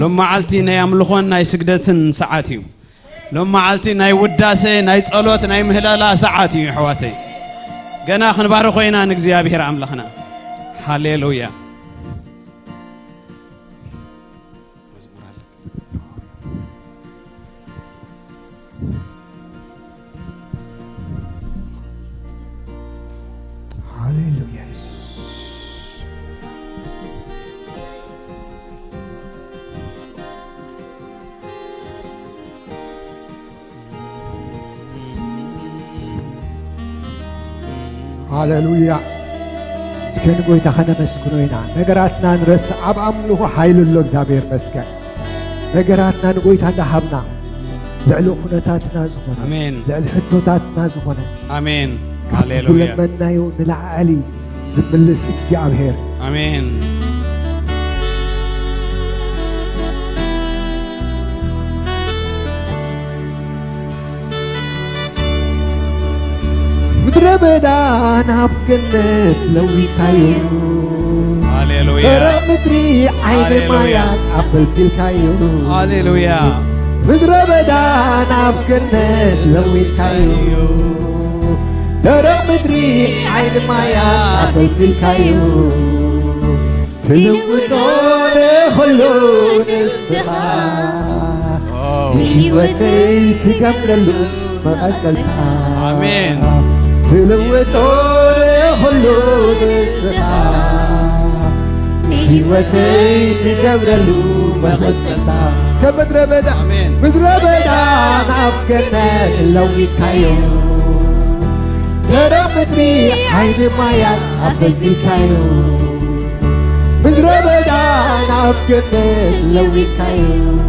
ሎም መዓልቲ ናይ ኣምልኾን ናይ ስግደትን ሰዓት እዩ። ሎም መዓልቲ ናይ ውዳሴ፣ ናይ ጸሎት፣ ናይ ምህለላ ሰዓት እዩ፣ የሕዋተይ። ገና ክንባርኾ ኢና ንእግዚኣብሔር ኣምላኽና። ሃሌሉያ። መዝሙር ኣለ። ሃሌሉያ የሱስ። ሃሌሉያ። እስከ ንጎይታ ከነመስግኖ ኢና። ነገራትና ንረስዕ፣ ኣብ ኣምልኾ ሓይሊ ኣሎ። እግዚኣብሔር መስገን። ነገራትና ንጎይታ እንዳሃብና፣ ልዕሊ ኩነታትና ዝኾነ፣ ኣሜን። ልዕሊ ሕቶታትና ዝኾነ፣ ኣሜን። ካብ ሃሌሉያ። ዝለመናዮ ንላዕሊ ዝምልስ እግዚኣብሔር። ኣሜን። ምድረ በዳ ናብ ገነት ለዊጥካዮ። ሃሌሉያ። ደረቕ ምድሪ ዓይኒ ሃሌሉያ። ማያት ኣፈልፊልካዮ። ሃሌሉያ። ምድረ በዳ ናብ ገነት ለዊጥካዮ። ደረቕ ምድሪ ዓይኒ ማያት ኣፈልፊልካዮ። ትልውጦ ንኹሉ ንስኻ፣ ዋው። ንህይወተይ ትገብረሉ መቐጸልታ። ኣሜን። ትልውጦ ንኹሉ ንስኻ፣ ንህይወተይ ትገብረሉ መቐጸልታ። ከምድረ በዳ፣ ኣሜን። ምድረ በዳ ናብ ገነት ለዊጥካዮ። ደረቕ ምድሪ ዓይኒ ማያት ኣፈልፊልካዮ። ምድረ በዳ ናብ ገነት ለዊጥካዮ።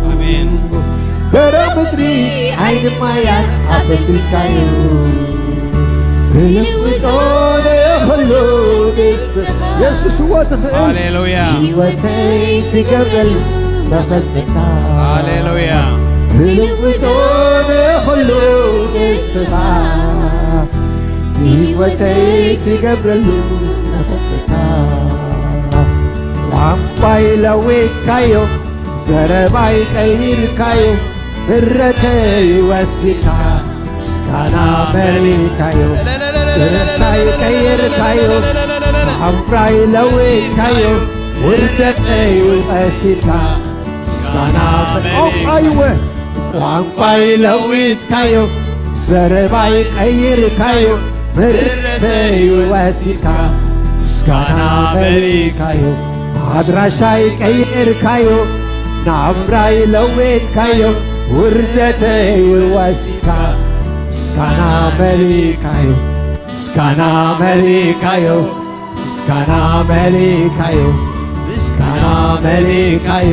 ኣሜን። ደረቕ ምድሪ ዓይኒ ማያት ኣፈልፊልካዮ። ትልውጦ ንኹሉ ንስኻ። የሱስ እዎ ትኽእል። ሃሌሉያ። ህይወተይ ትገብረሉ መቐጸልታ። ሃሌሉያ። ትልውጦ ንኹሉ ንስኻ። ንህይወተይ ትገብረሉ መቐጸልታ። ቋንቋይ ለዊጥካዮ፣ ዘረባይ ቀይርካዮ፣ ምሕረተይ ወሲድካ ምስጋና መሊእካዮ። ደረታይ ቀይርካዮ፣ ናብራይ ለዊጥካዮ፣ ውርደተይ ወሲድካ፣ ምስጋና መሊእካዮ። ቋንቋይ ለዊጥካዮ፣ ዘረባይ ቀይርካዮ፣ ምሕረተይ ወሲድካ፣ ምስጋና መሊእካዮ። ኣድራሻይ ቀይርካዮ፣ ናብራይ ለዊጥካዮ፣ ውርደተይ ወሲድካ፣ ምስጋና መሊእካዮ። ምስጋና መሊእካዮ፣ ምስጋና መሊእካዮ፣ ምስጋና መሊእካዮ፣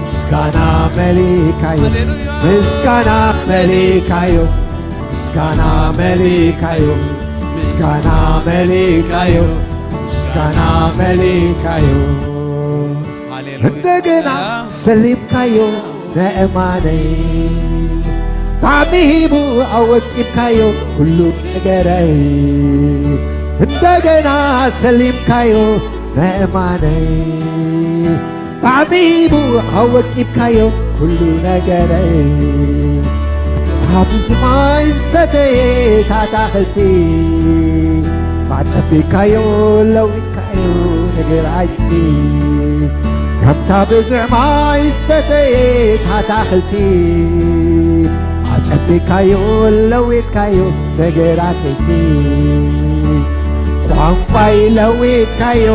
ምስጋና መሊእካዮ፣ ሃሌሉያ። ምስጋና መሊእካዮ፣ ምስጋና መሊእካዮ፣ ምስጋና መሊእካዮ፣ ምስጋና መሊእካዮ። ሃሌሉያ። እንደገና ሰሊምካዮ ነእማነይ፣ ጣዕሚ ሂቡ ኣወቂብካዮ ኩሉ ነገረይ። እንደገና ሰሊምካዮ ነእማነይ፣ ጣዕሚ ሂቡ ኣወቂብካዮ ኩሉ ነገረይ። ካብዚ ማይ ዝሰተየ ኣታኽልቲ፣ ኣጸቢካዮ ለዊጥካዮ ነገር ኣይሲ። ከምታ ብዙሕ ማይ ዝተተየት ኣታኽልቲ፣ ኣጸቢካዮ ለዊጥካዮ ነገራተይሲ። ቋንቋይ ለዊጥካዮ፣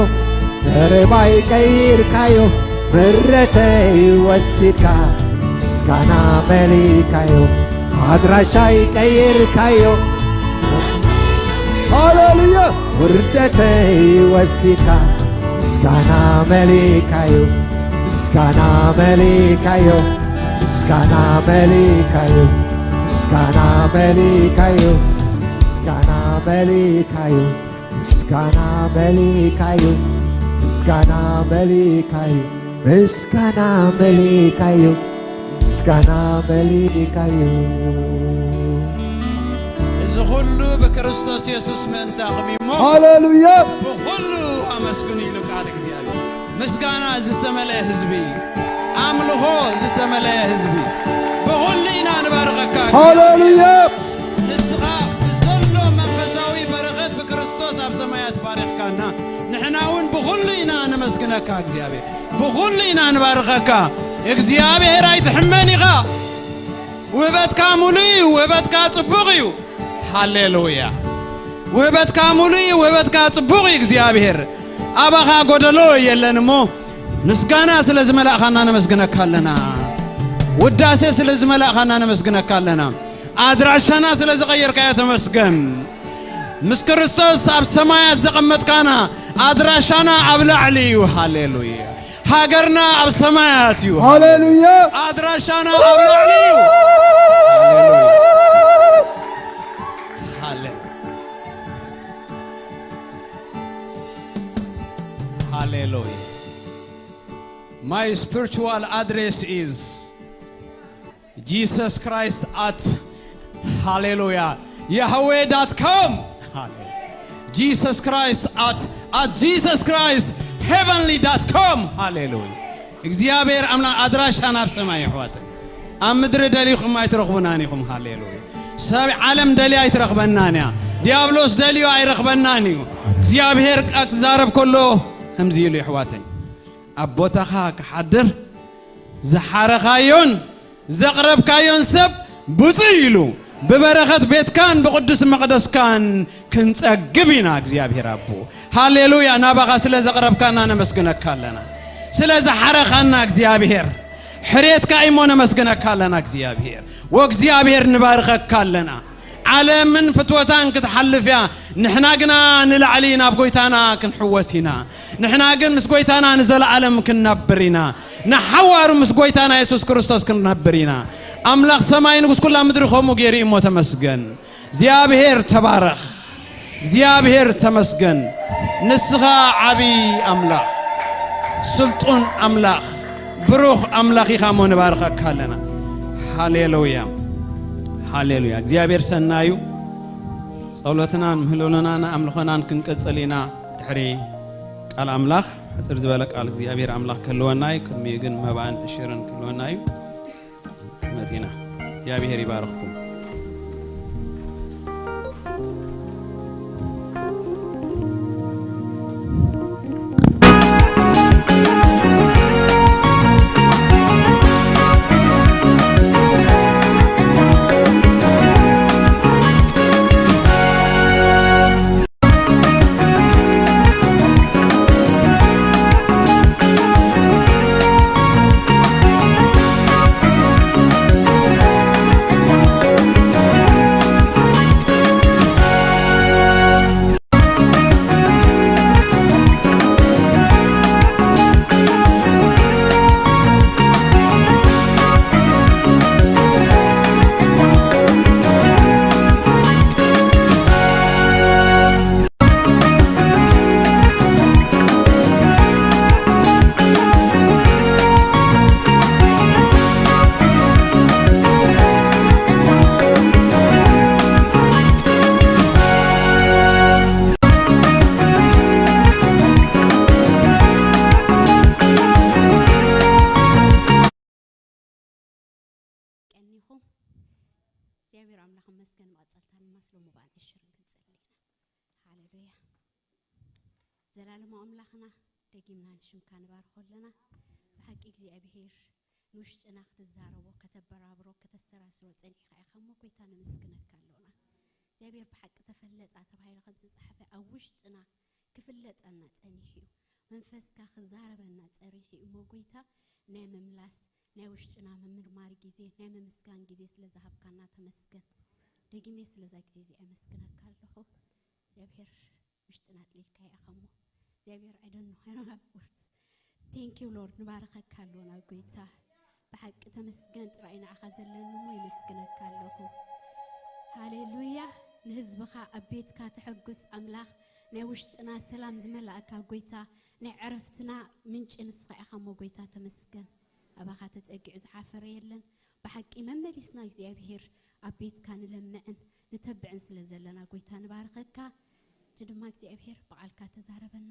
ዘረባይ ቀይርካዮ፣ ምሕረተይ ወሲድካ፣ ምስጋና መሊእካዮ፣ ኣድራሻይ ቀይርካዮ። ሃሌሉያ። ውርደተይ ወሲድካ፣ ምስጋና መሊእካዮ፣ ምስጋና መሊእካዮ፣ ምስጋና መሊእካዮ፣ ምስጋና መሊእካዮ፣ ምስጋና መሊእካዮ፣ ምስጋና መሊእካዮ፣ ምስጋና መሊእካዮ፣ ምስጋና መሊእካዮ፣ ምስጋና መሊእካዮ። እዚ ኹሉ ብክርስቶስ የሱስ ምእንታኹም እዩ እሞ፣ ሃሌሉያ። ብኹሉ ኣመስግኑ ኢሉ ቃል እግዚኣብሔር። ምስጋና ዝተመልአ ህዝቢ፣ ኣምልኾ ዝተመልአ ህዝቢ፣ ብኹሉ ኢና ንባርኸካ። ሃሌሉያ። ንስኻ ብዘሎ መንፈሳዊ በረኸት ብክርስቶስ ኣብ ሰማያት ባሪኽካና፣ ንሕና እውን ብኹሉ ኢና ነመስግነካ እግዚኣብሔር። ብኹሉ ኢና ንባርኸካ። እግዚኣብሔር ኣይትሕመን ኢኻ። ውህበትካ ሙሉእ እዩ፣ ውህበትካ ጽቡቕ እዩ። ሃሌሉያ። ውህበትካ ሙሉእ እዩ፣ ውህበትካ ጽቡቕ እዩ እግዚኣብሔር። ኣባኻ ጎደሎ የለን እሞ፣ ምስጋና ስለ ዝመላእኻና ነመስግነካ ኣለና። ውዳሴ ስለ ዝመላእኻና ነመስግነካ ኣለና። ኣድራሻና ስለ ዝቐየርካዮ ተመስገን። ምስ ክርስቶስ ኣብ ሰማያት ዘቐመጥካና፣ ኣድራሻና ኣብ ላዕሊ እዩ። ሃሌሉያ። ሃገርና ኣብ ሰማያት እዩ። ሃሌሉያ። ኣድራሻና ኣብ ላዕሊ እዩ። ሃሌ-፣ ሃሌሉያ። My spiritual address is Jesus Christ at, ሃሌሉያ፣ Yahweh dot com. Jesus Christ at, at Jesus Christ heavenly dot com. ሃሌሉያ። እግዚኣብሔር ኣምላኽ ኣድራሻና ኣብ ሰማይ፣ ኣሕዋተይ። ኣብ ምድሪ ደሊኹም ኣይትረኽቡናን ኢኹም። ሃሌሉያ። ሰብ ዓለም ደልያ ኣይትረኽበናን እያ። ዲያብሎስ ደልዩ ኣይረኽበናን እዩ። እግዚኣብሔር ቃል ክዛረብ ከሎ ከምዚ ኢሉ፣ ኣሕዋተይ፣ ኣብ ቦታኻ ክሓድር ዝሓረኻዮን ዘቕረብካዮን ሰብ ብፁዕ ኢሉ፣ ብበረኸት ቤትካን ብቕዱስ መቕደስካን ክንጸግብ ኢና። እግዚኣብሔር ኣቦ፣ ሃሌሉያ። ናባኻ ስለ ዘቕረብካና ነመስግነካ ኣለና። ስለ ዝሓረኻና እግዚኣብሔር፣ ሕሬትካ እሞ ነመስግነካ ኣለና እግዚኣብሔር። ወእግዚኣብሔር ንባርኸካ ኣለና። ዓለምን ፍትወታን ክትሓልፍ እያ፣ ንሕና ግና ንላዕሊ ናብ ጐይታና ክንሕወስ ኢና። ንሕና ግን ምስ ጐይታና ንዘለኣለም ክንነብር ኢና። ንሓዋሩ ምስ ጐይታና የሱስ ክርስቶስ ክንነብር ኢና። ኣምላኽ ሰማይ ንጉስ ኩላ ምድሪ ከምኡ ገይሩ እዩ እሞ ተመስገን። እግዚኣብሔር ተባረኽ። እግዚኣብሔር ተመስገን። ንስኻ ዓቢ ኣምላኽ፣ ስልጡን ኣምላኽ፣ ብሩኽ ኣምላኽ ኢኻ እሞ ንባርኸካ ኣለና። ሃሌሉያ፣ ሃሌሉያ። እግዚኣብሔር ሰናዩ። ጸሎትናን ምህለሎናን ኣምልኾናን ክንቅጽል ኢና። ድሕሪ ቃል ኣምላኽ፣ ሕጽር ዝበለ ቃል እግዚኣብሔር ኣምላኽ ክህልወና እዩ። ቅድሚኡ ግን መባእን ዕሽርን ክህልወና እዩ። መጺና። እግዚኣብሔር ይባርኽኩም። ንኽመስገን መቐጸልታ ድማ ስለ ምባል ዕሽርን ክንጽሊ ኢና። ሃሌሉያ። ዘላለማዊ ኣምላኽና፣ ደጊምና ንሽምካ ንባርኾ ኣለና። ብሓቂ እግዚኣብሔር ንውሽጥና ክትዛረቦ፣ ከተበራብሮ፣ ከተሰራስሮ ጸኒሕካ ኢኻ እሞ፣ ጎይታ፣ ነመስግነካ ኣሎና። እግዚኣብሔር ብሓቂ ተፈለጣ ተባሂሉ ከም ዝጸሓፈ፣ ኣብ ውሽጥና ክፍለጠና ጸኒሑ እዩ። መንፈስካ ክዛረበና ጸኒሑ እዩ እሞ፣ ጎይታ፣ ናይ ምምላስ፣ ናይ ውሽጥና ምምርማር ግዜ፣ ናይ ምምስጋን ግዜ ስለ ዝሃብካና ተመስገን። ደጊመ ስለዛ ግዜ እዚኣ የመስግነካ ኣለኹ። እግዚኣብሔር ውሽጥና ኣጥሊልካ ኢኻ እሞ፣ እግዚኣብሔር፣ I don't know, I don't have words. Thank you, Lord. ንባርኸካ ኣለና ጎይታ። ብሓቂ ተመስገን ጥራይ ንዓኻ ዘለኒ እሞ የመስግነካ ኣለኹ። ሃሌሉያ። ንህዝብኻ ኣብ ቤትካ ተሐጉስ ኣምላኽ፣ ናይ ውሽጥና ሰላም ዝመላእካ ጎይታ፣ ናይ ዕረፍትና ምንጪ ንስኻ ኢኻ እሞ ጎይታ ተመስገን። ኣባኻ ተጸጊዑ ዝሓፈረ የለን። ብሓቂ መመሊስና እግዚኣብሔር ኣብ ቤትካ ንለምዕን ንተብዕን ስለ ዘለና ጎይታ ንባርኸካ። ሕጂ ድማ እግዚኣብሔር ብቓልካ ተዛረበና።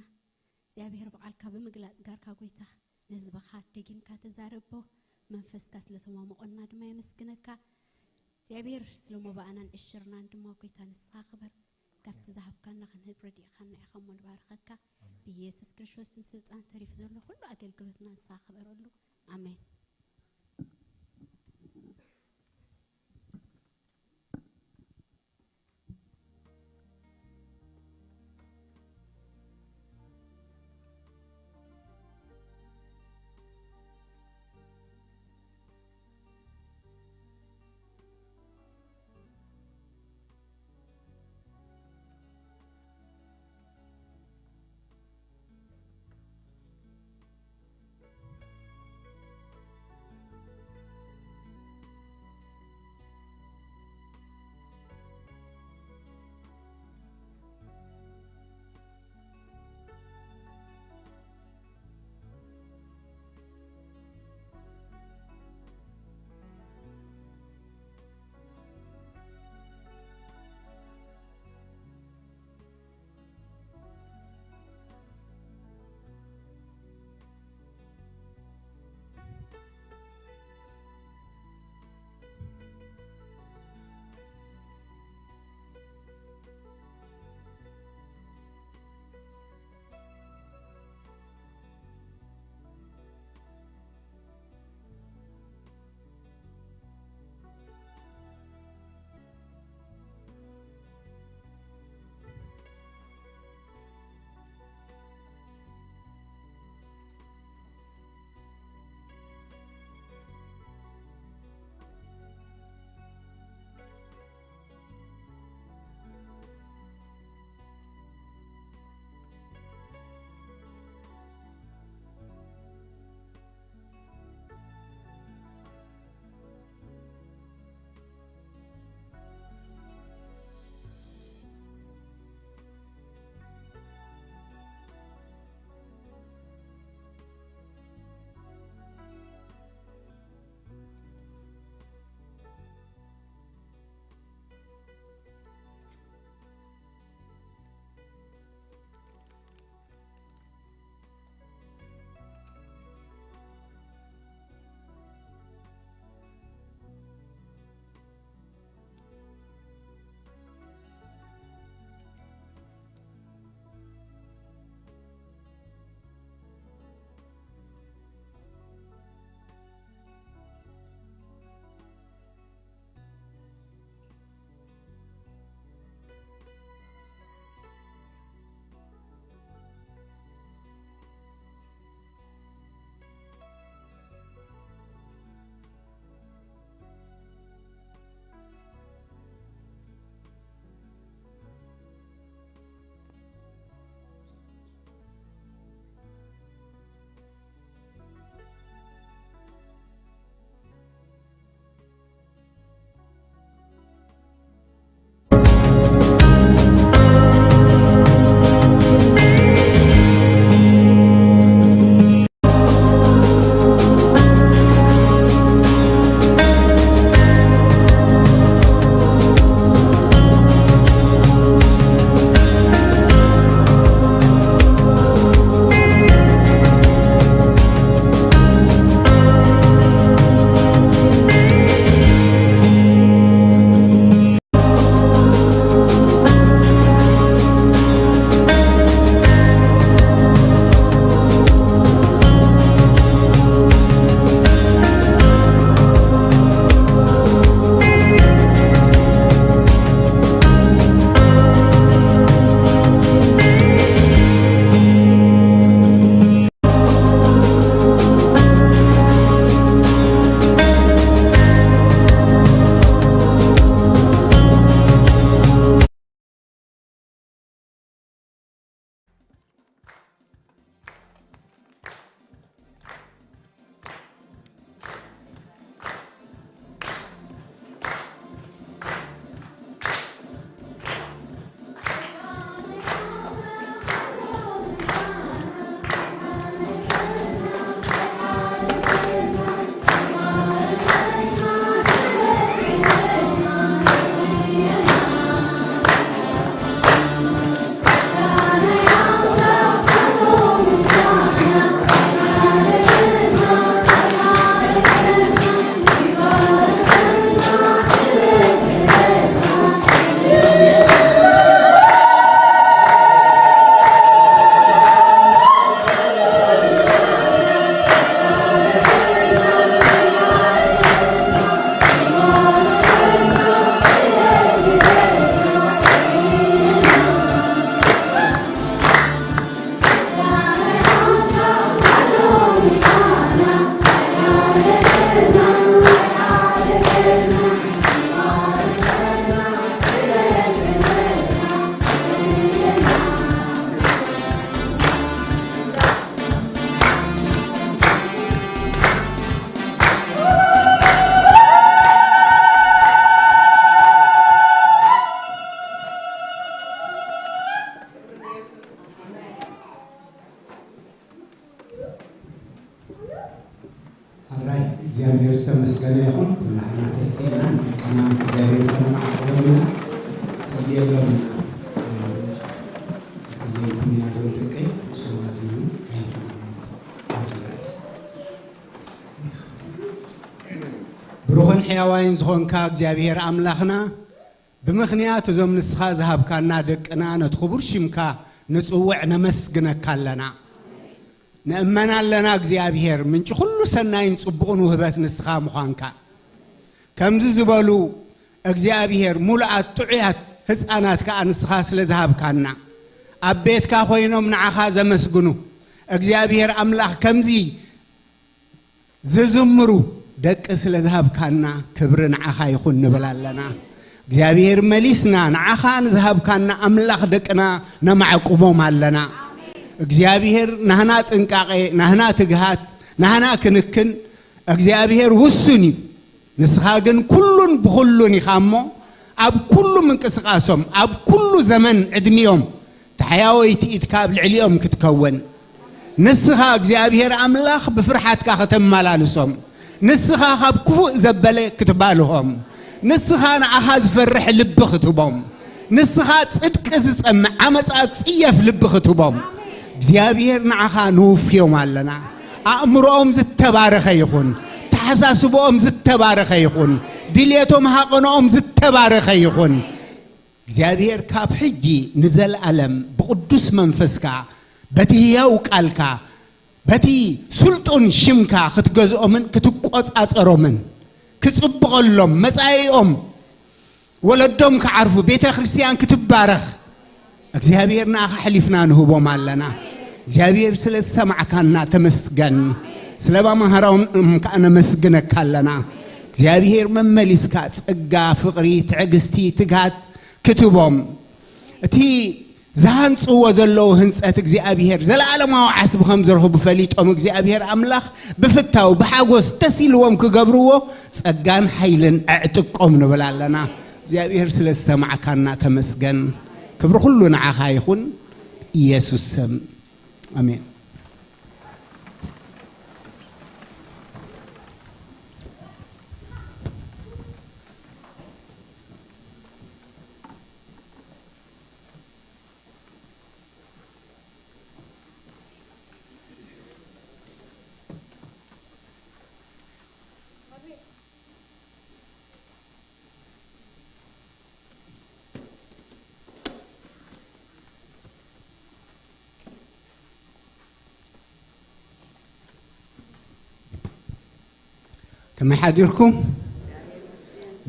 እግዚኣብሔር ብቓልካ ብምግላጽ ጋርካ ጎይታ ንህዝብኻ ደጊምካ ተዛረቦ። መንፈስካ ስለ ተማመቖና ድማ የመስግነካ። እግዚኣብሔር ስለ መባእናን ዕሽርናን ድማ ጎይታ ንስኻ ክበር። ካብቲ ዝሃብካና ክንህብ ረዲእኻና ኢኻ እሞ ንባርኸካ። ብኢየሱስ ክርስቶስ ስም ስልጣን ተሪፉ ዘሎ ኩሉ ኣገልግሎትና ንስኻ ክበረሉ። ኣሜን። የብሎምን ኢና። እቲ ዘይኩን ኢና ዝብል ደቀይ፣ ንሱ ማለት እዩ። ብሩኽን ሕያዋይን ዝኾንካ እግዚኣብሔር ኣምላኽና፣ ብምኽንያት እዞም ንስኻ ዝሃብካና ደቅና፣ ነቲ ክቡር ሽምካ ንጽውዕ፣ ነመስግነካ ኣለና። ንእመን ኣለና እግዚኣብሔር፣ ምንጪ ኩሉ ሰናይን ጽቡቕን ውህበት ንስኻ ምዃንካ። ከምዚ ዝበሉ እግዚኣብሔር፣ ምሉኣት ጥዑያት ህፃናት ከኣ ንስኻ ስለ ዝሃብካና፣ ኣብ ቤትካ ኮይኖም ንዓኻ ዘመስግኑ እግዚኣብሔር ኣምላኽ፣ ከምዚ ዝዝምሩ ደቂ ስለ ዝሃብካና፣ ክብሪ ንዓኻ ይኹን ንብል ኣለና። እግዚኣብሔር፣ መሊስና ንዓኻ ንዝሃብካና ኣምላኽ ደቅና ነማዕቁቦም ኣለና። እግዚኣብሔር፣ ናህና ጥንቃቄ፣ ናህና ትግሃት፣ ናህና ክንክን እግዚኣብሔር ውሱን እዩ። ንስኻ ግን ኩሉን ብኹሉን ኢኻ እሞ፣ ኣብ ኩሉ ምንቅስቃሶም፣ ኣብ ኩሉ ዘመን ዕድሚኦም፣ ታሕያወይቲ ኢድካ ኣብ ልዕሊኦም ክትከውን፣ ንስኻ እግዚኣብሔር ኣምላኽ ብፍርሓትካ ከተመላልሶም፣ ንስኻ ካብ ክፉእ ዘበለ ክትባልሆም፣ ንስኻ ንኣኻ ዝፈርሕ ልቢ ክትቦም፣ ንስኻ ጽድቂ ዝጸምዕ ዓመጻ ጽየፍ ልቢ ክትቦም፣ እግዚኣብሔር ንዓኻ ንውፍዮም ኣለና። ኣእምሮኦም ዝተባረኸ ይኹን፣ ተሓሳስቦኦም ዝተባረኸ ይኹን፣ ድልየቶም ሃቐኖኦም ዝተባረኸ ይኹን። እግዚኣብሔር ካብ ሕጂ ንዘለኣለም ብቕዱስ መንፈስካ፣ በቲ ህያው ቃልካ፣ በቲ ስልጡን ሽምካ ክትገዝኦምን ክትቆጻጸሮምን፣ ክጽብቐሎም፣ መጻኢኦም፣ ወለዶም ክዓርፉ፣ ቤተ ክርስቲያን ክትባረኽ፣ እግዚኣብሔር ንኣኻ ኣሕሊፍና ንህቦም ኣለና። እግዚኣብሔር ስለ ዝሰማዕካና ተመስገን። ስለ መምሃሮም ከኣ ነመስግነካ ኣለና። እግዚኣብሔር መመሊስካ ጸጋ፣ ፍቕሪ፣ ትዕግስቲ፣ ትግሃት ክትቦም። እቲ ዝሃንጽዎ ዘለዉ ህንጸት እግዚኣብሔር ዘለኣለማዊ ዓስቢ ከም ዝረኽቡ ፈሊጦም፣ እግዚኣብሔር ኣምላኽ ብፍታው ብሓጎስ ደስ ኢልዎም ክገብርዎ ጸጋን ሓይልን ኣዕጥቆም ንብል ኣለና። እግዚኣብሔር ስለ ዝሰማዕካና ተመስገን። ክብሪ ኩሉ ንዓኻ ይኹን። ኢየሱስ ስም። ኣሜን። ከመይ ሓዲርኩም?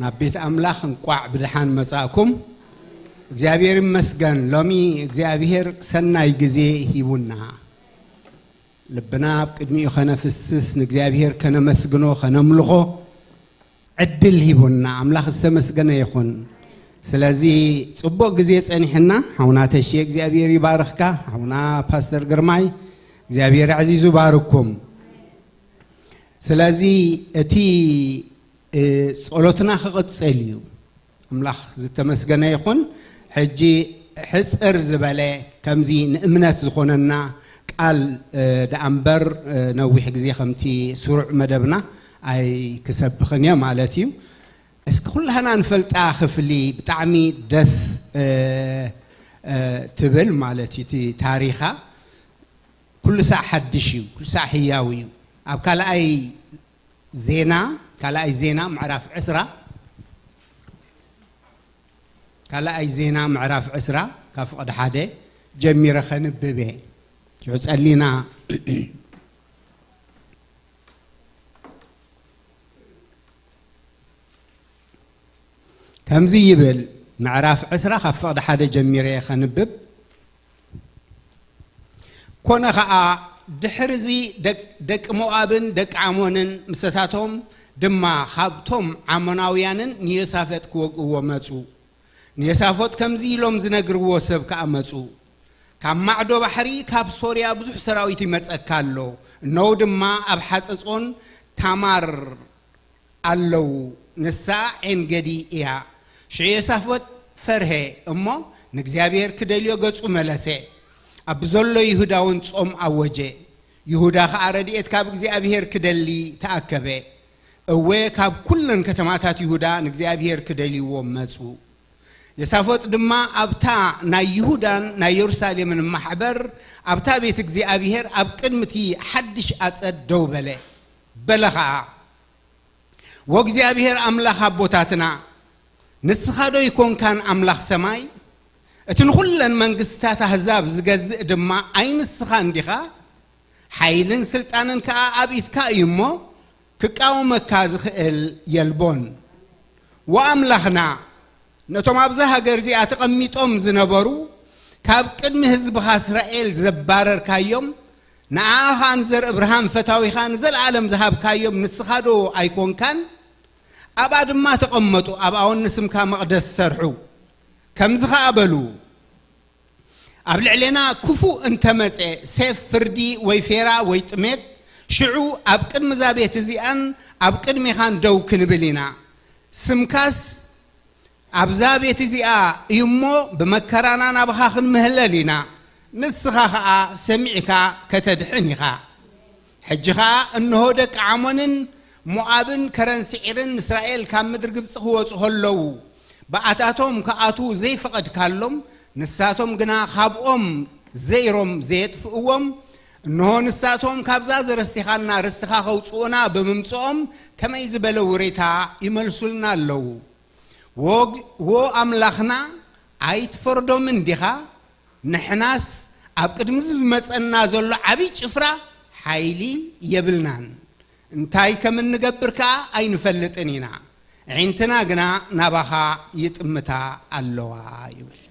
ናብ ቤት ኣምላኽ እንቋዕ ብደሓን መጻእኩም። እግዚኣብሔር ይመስገን፣ ሎሚ እግዚኣብሔር ሰናይ ግዜ ሂቡና። ልብና ኣብ ቅድሚኡ ከነፍስስ፣ ንእግዚኣብሔር ከነመስግኖ፣ ከነምልኾ ዕድል ሂቡና። ኣምላኽ ዝተመስገነ ይኹን። ስለዚ ጽቡቕ ግዜ ጸኒሕና። ሓውና ተሽየ እግዚኣብሔር ይባርኽካ። ሓውና ፓስተር ግርማይ እግዚኣብሔር ኣዕዚዙ ባርኩም። ስለዚ እቲ፣ እ፣ ጸሎትና ክቕጽል እዩ። ኣምላኽ ዝተመስገነ ይኹን። ሕጂ ሕጽር ዝበለ ከምዚ ንእምነት ዝኾነና ቃል፣ እ፣ ደኣ እምበር፣ እ፣ ነዊሕ ግዜ ከምቲ ስሩዕ መደብና ኣይክሰብኽን እየ ማለት እዩ። እስኪ ኩላህና ንፈልጣ ክፍሊ ብጣዕሚ ደስ፣ እ፣ እ፣ ትብል ማለት እዩ። እቲ ታሪኻ ኩሉ ሳዕ ሓድሽ እዩ፣ ኩሉ ሳዕ ህያው እዩ። ኣብ ካልኣይ ዜና፣ ካልኣይ ዜና ምዕራፍ ዕስራ፣ ካልኣይ ዜና ምዕራፍ ዕስራ ካብ ፍቕዲ ሓደ ጀሚረ ከንብብ እየ። ሽዑ ጸሊና። ከምዚ ይብል፣ ምዕራፍ ዕስራ ካብ ፍቕዲ ሓደ ጀሚረ እየ ከንብብ። ኮነ ኸኣ፣ ድሕርዚ ደቅ-፣ ደቂ ሞኣብን ደቂ ዓሞንን ምሰታቶም ድማ ካብቶም ዓሞናውያንን ንዮሳፈጥ ክወግእዎ መጹ። ንዮሳፎጥ ከምዚ ኢሎም ዝነግርዎ ሰብ ከኣ መጹ። ካብ ማዕዶ ባሕሪ ካብ ሶርያ ብዙሕ ሰራዊት ይመጸካ ኣሎ። እነሆ ድማ ኣብ ሓጸጾን ታማር ኣለዉ። ንሳ ዔንገዲ እያ። ሽዑ ዮሳፎጥ ፈርሀ እሞ ንእግዚኣብሔር ክደልዮ ገጹ መለሰ። ኣብ ዘሎ ይሁዳ እውን ጾም ኣወጀ። ይሁዳ ኸኣ ረድኤት ካብ እግዚኣብሔር ክደሊ ተኣከበ። እወ፣ ካብ ኩለን ከተማታት ይሁዳ ንእግዚኣብሔር ክደልይዎ መጹ። የሳፎጥ ድማ ኣብታ ናይ ይሁዳን ናይ የሩሳሌምን ማሕበር ኣብታ ቤት እግዚኣብሔር ኣብ ቅድሚ እቲ ሓድሽ ኣጸድ ደው በለ። በለ ኸኣ፣ "ወእግዚኣብሔር ኣምላኽ ኣቦታትና፣ ንስኻ ዶ ይኮንካን ኣምላኽ ሰማይ? እቲ ንኹለን መንግስታት ኣህዛብ ዝገዝእ ድማ ኣይንስኻን ዲኻ? ሓይልን ስልጣንን ከኣ ኣብ ኢድካ እዩ እሞ፣ ክቃወመካ ዝኽእል የልቦን። ወኣምላኽና፣ ነቶም ኣብዛ ሃገር እዚኣ ተቐሚጦም ዝነበሩ፣ ካብ ቅድሚ ህዝብኻ እስራኤል ዘባረርካዮም፣ ንዓኻ ንዘር እብርሃም ፈታዊኻ ንዘለኣለም ዝሃብካዮም ንስኻ ዶ ኣይኮንካን? ኣብኣ ድማ ተቐመጡ፣ ኣብኣውን ንስምካ መቕደስ ሰርሑ። ከምዚ ኸኣ በሉ፣ ኣብ ልዕሌና ክፉእ እንተመጸ፣ ሴፍ፣ ፍርዲ፣ ወይ ፌራ፣ ወይ ጥሜት፣ ሽዑ ኣብ ቅድሚ እዛ ቤት እዚኣን ኣብ ቅድሜኻን ደው ክንብል ኢና። ስምካስ ኣብዛ ቤት እዚኣ እዩ እሞ፣ ብመከራና ናባኻ ክንምህለል ኢና። ንስኻ ኸኣ ሰሚዕካ ከተድሕን ኢኻ። ሕጂ ኸኣ እንሆ፣ ደቂ ዓሞንን ሞዓብን ከረን ስዒርን ንእስራኤል ካብ ምድሪ ግብጺ ክወጹ ከለዉ፣ ብኣታቶም ክኣትዉ ዘይፈቐድካሎም፣ ንሳቶም ግና ካብኦም ዘይሮም ዘየጥፍእዎም፣ እንሆ፣ ንሳቶም ካብዛ ዘረስቲኻና ርስትኻ ከውጽኡና ብምምጽኦም፣ ከመይ ዝበለ ውሬታ ይመልሱልና ኣለዉ። ወግ-፣ ወኣምላኽና ኣይትፈርዶምን ዲኻ? ንሕናስ ኣብ ቅድሚ ዝመጸና ዘሎ ዓብዪ ጭፍራ ሓይሊ የብልናን። እንታይ ከም እንገብር ከኣ ኣይንፈልጥን ኢና። ኣዒንትና ግና ናባኻ ይጥምታ ኣለዋ" ይብል።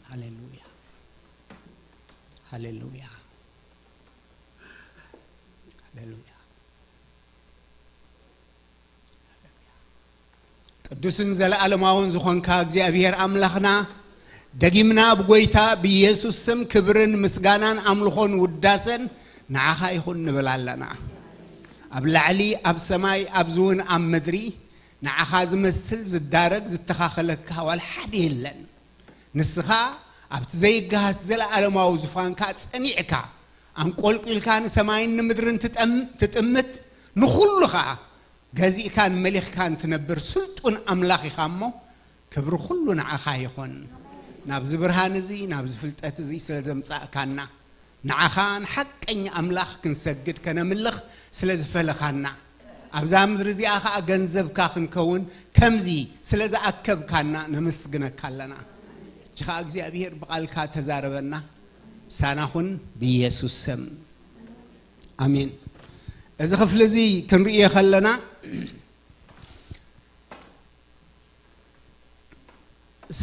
ሃሌሉያ። ሃሌሉያ። ሃሌሉያ። ቅዱስን ዘለኣለማውን ዝኾንካ እግዚኣብሔር ኣምላኽና፣ ደጊምና ብጎይታ ብኢየሱስ ስም ክብርን ምስጋናን ኣምልኾን ውዳሰን ንዓኻ ይኹን ንብል ኣለና። ኣብ ላዕሊ ኣብ ሰማይ፣ ኣብዚ እውን ኣብ ምድሪ ንዓኻ ዝመስል ዝዳረግ ዝተኻኸለካ ዋላ ሓደ የለን። ንስኻ ኣብቲ ዘይገሃስ ዘለኣለማዊ ዙፋንካ ጸኒዕካ፣ ኣንቆልቂልካ ንሰማይን ንምድርን ትጠም-፣ ትጥምት፣ ንኹሉ ኸኣ ገዚእካን መሊኽካን ትነብር ስልጡን ኣምላኽ ኢኻ እሞ፣ ክብሪ ኩሉ ንዓኻ ይኹን። ናብዚ ብርሃን እዚ፣ ናብዚ ፍልጠት እዚ ስለ ዘምጻእካና፣ ንዓኻ ንሓቀኛ ኣምላኽ ክንሰግድ ከነምልኽ ስለ ዝፈለኻና፣ ኣብዛ ምድሪ እዚኣ ኸኣ ገንዘብካ ክንከውን ከምዚ ስለ ዝኣከብካና ነመስግነካ ኣለና። ሕጂ ኸኣ እግዚኣብሔር ብቓልካ ተዛረበና፣ ምሳና ኩን ብኢየሱስ ስም። ኣሜን። እዚ ክፍሊ እዚ ክንርእዮ ከለና፣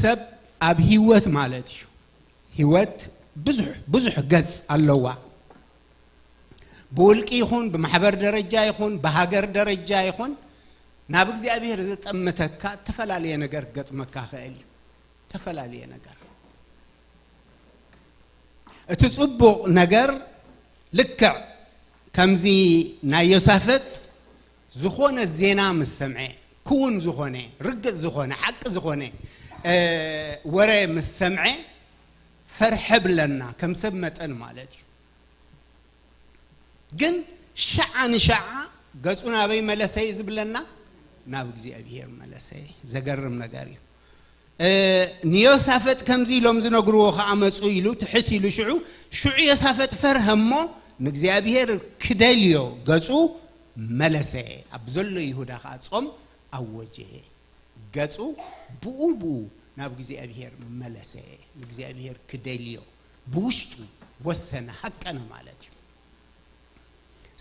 ሰብ ኣብ ህይወት ማለት እዩ። ህይወት ብዙሕ፣ ብዙሕ ገጽ ኣለዋ። ብውልቂ ይኹን፣ ብማሕበር ደረጃ ይኹን፣ ብሃገር ደረጃ ይኹን፣ ናብ እግዚኣብሔር ዘጠምተካ እተፈላለየ ነገር ክገጥመካ ይኽእል እዩ። እተፈላለየ ነገር። እቲ ጽቡቕ ነገር፣ ልክዕ ከምዚ ናይ ዮሳፈጥ ዝኾነ ዜና ምስ ሰምዐ፣ ክውን ዝኾነ፣ ርግጽ ዝኾነ፣ ሓቂ ዝኾነ፣ እ፣ ወረ ምስ ሰምዐ፣ ፈርሐ ብለና፣ ከም ሰብ መጠን ማለት እዩ። ግን ሸዓ ንሸዓ ገጹ ናበይ መለሰ እዩ ዝብለና? ናብ እግዚኣብሔር መለሰ። ዘገርም ነገር እዩ። እ፣ ንዮሳፈጥ ከምዚ ኢሎም ዝነግርዎ ከኣ መጹ ኢሉ፣ ትሕት ኢሉ፣ ሽዑ፣ ሽዑ ዮሳፈጥ ፈርሀ እሞ ንእግዚኣብሔር ክደልዮ ገጹ መለሰ። ኣብ ዘሎ ይሁዳ ከኣ ጾም ኣወጀ። ገጹ ብኡ ብኡ ናብ እግዚኣብሔር መለሰ። ንእግዚኣብሔር ክደልዮ ብውሽጡ ወሰነ፣ ሃቀነ ማለት እዩ።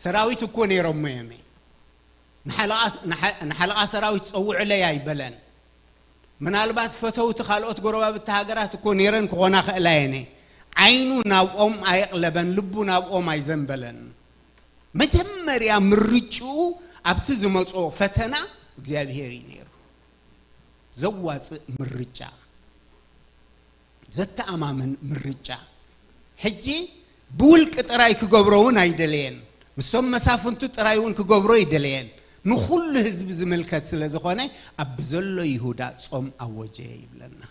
ሰራዊት እኮ ነይሮሞ እዮም። ንሓለቓ፣ ንሓ-፣ ንሓለቓ ሰራዊት ጸውዕለይ ኣይበለን። ምናልባት ፈተውቲ ካልኦት ጎረባብቲ ሃገራት እኮ ነይረን ክኾና ክእላ እየን። ዓይኑ ናብኦም ኣየቕለበን፣ ልቡ ናብኦም ኣይዘንበለን። መጀመርያ ምርጭኡ ኣብቲ ዝመጾ ፈተና እግዚኣብሔር እዩ ነይሩ። ዘዋጽእ ምርጫ፣ ዘተኣማምን ምርጫ። ሕጂ ብውልቂ ጥራይ ክገብሮ እውን ኣይደለየን። ምስቶም መሳፍንቱ ጥራይ እውን ክገብሮ ኣይደለየን። ንኹሉ ህዝቢ ዝምልከት ስለ ዝኾነ፣ ኣብ ብዘሎ ይሁዳ ጾም ኣወጀ ይብለና።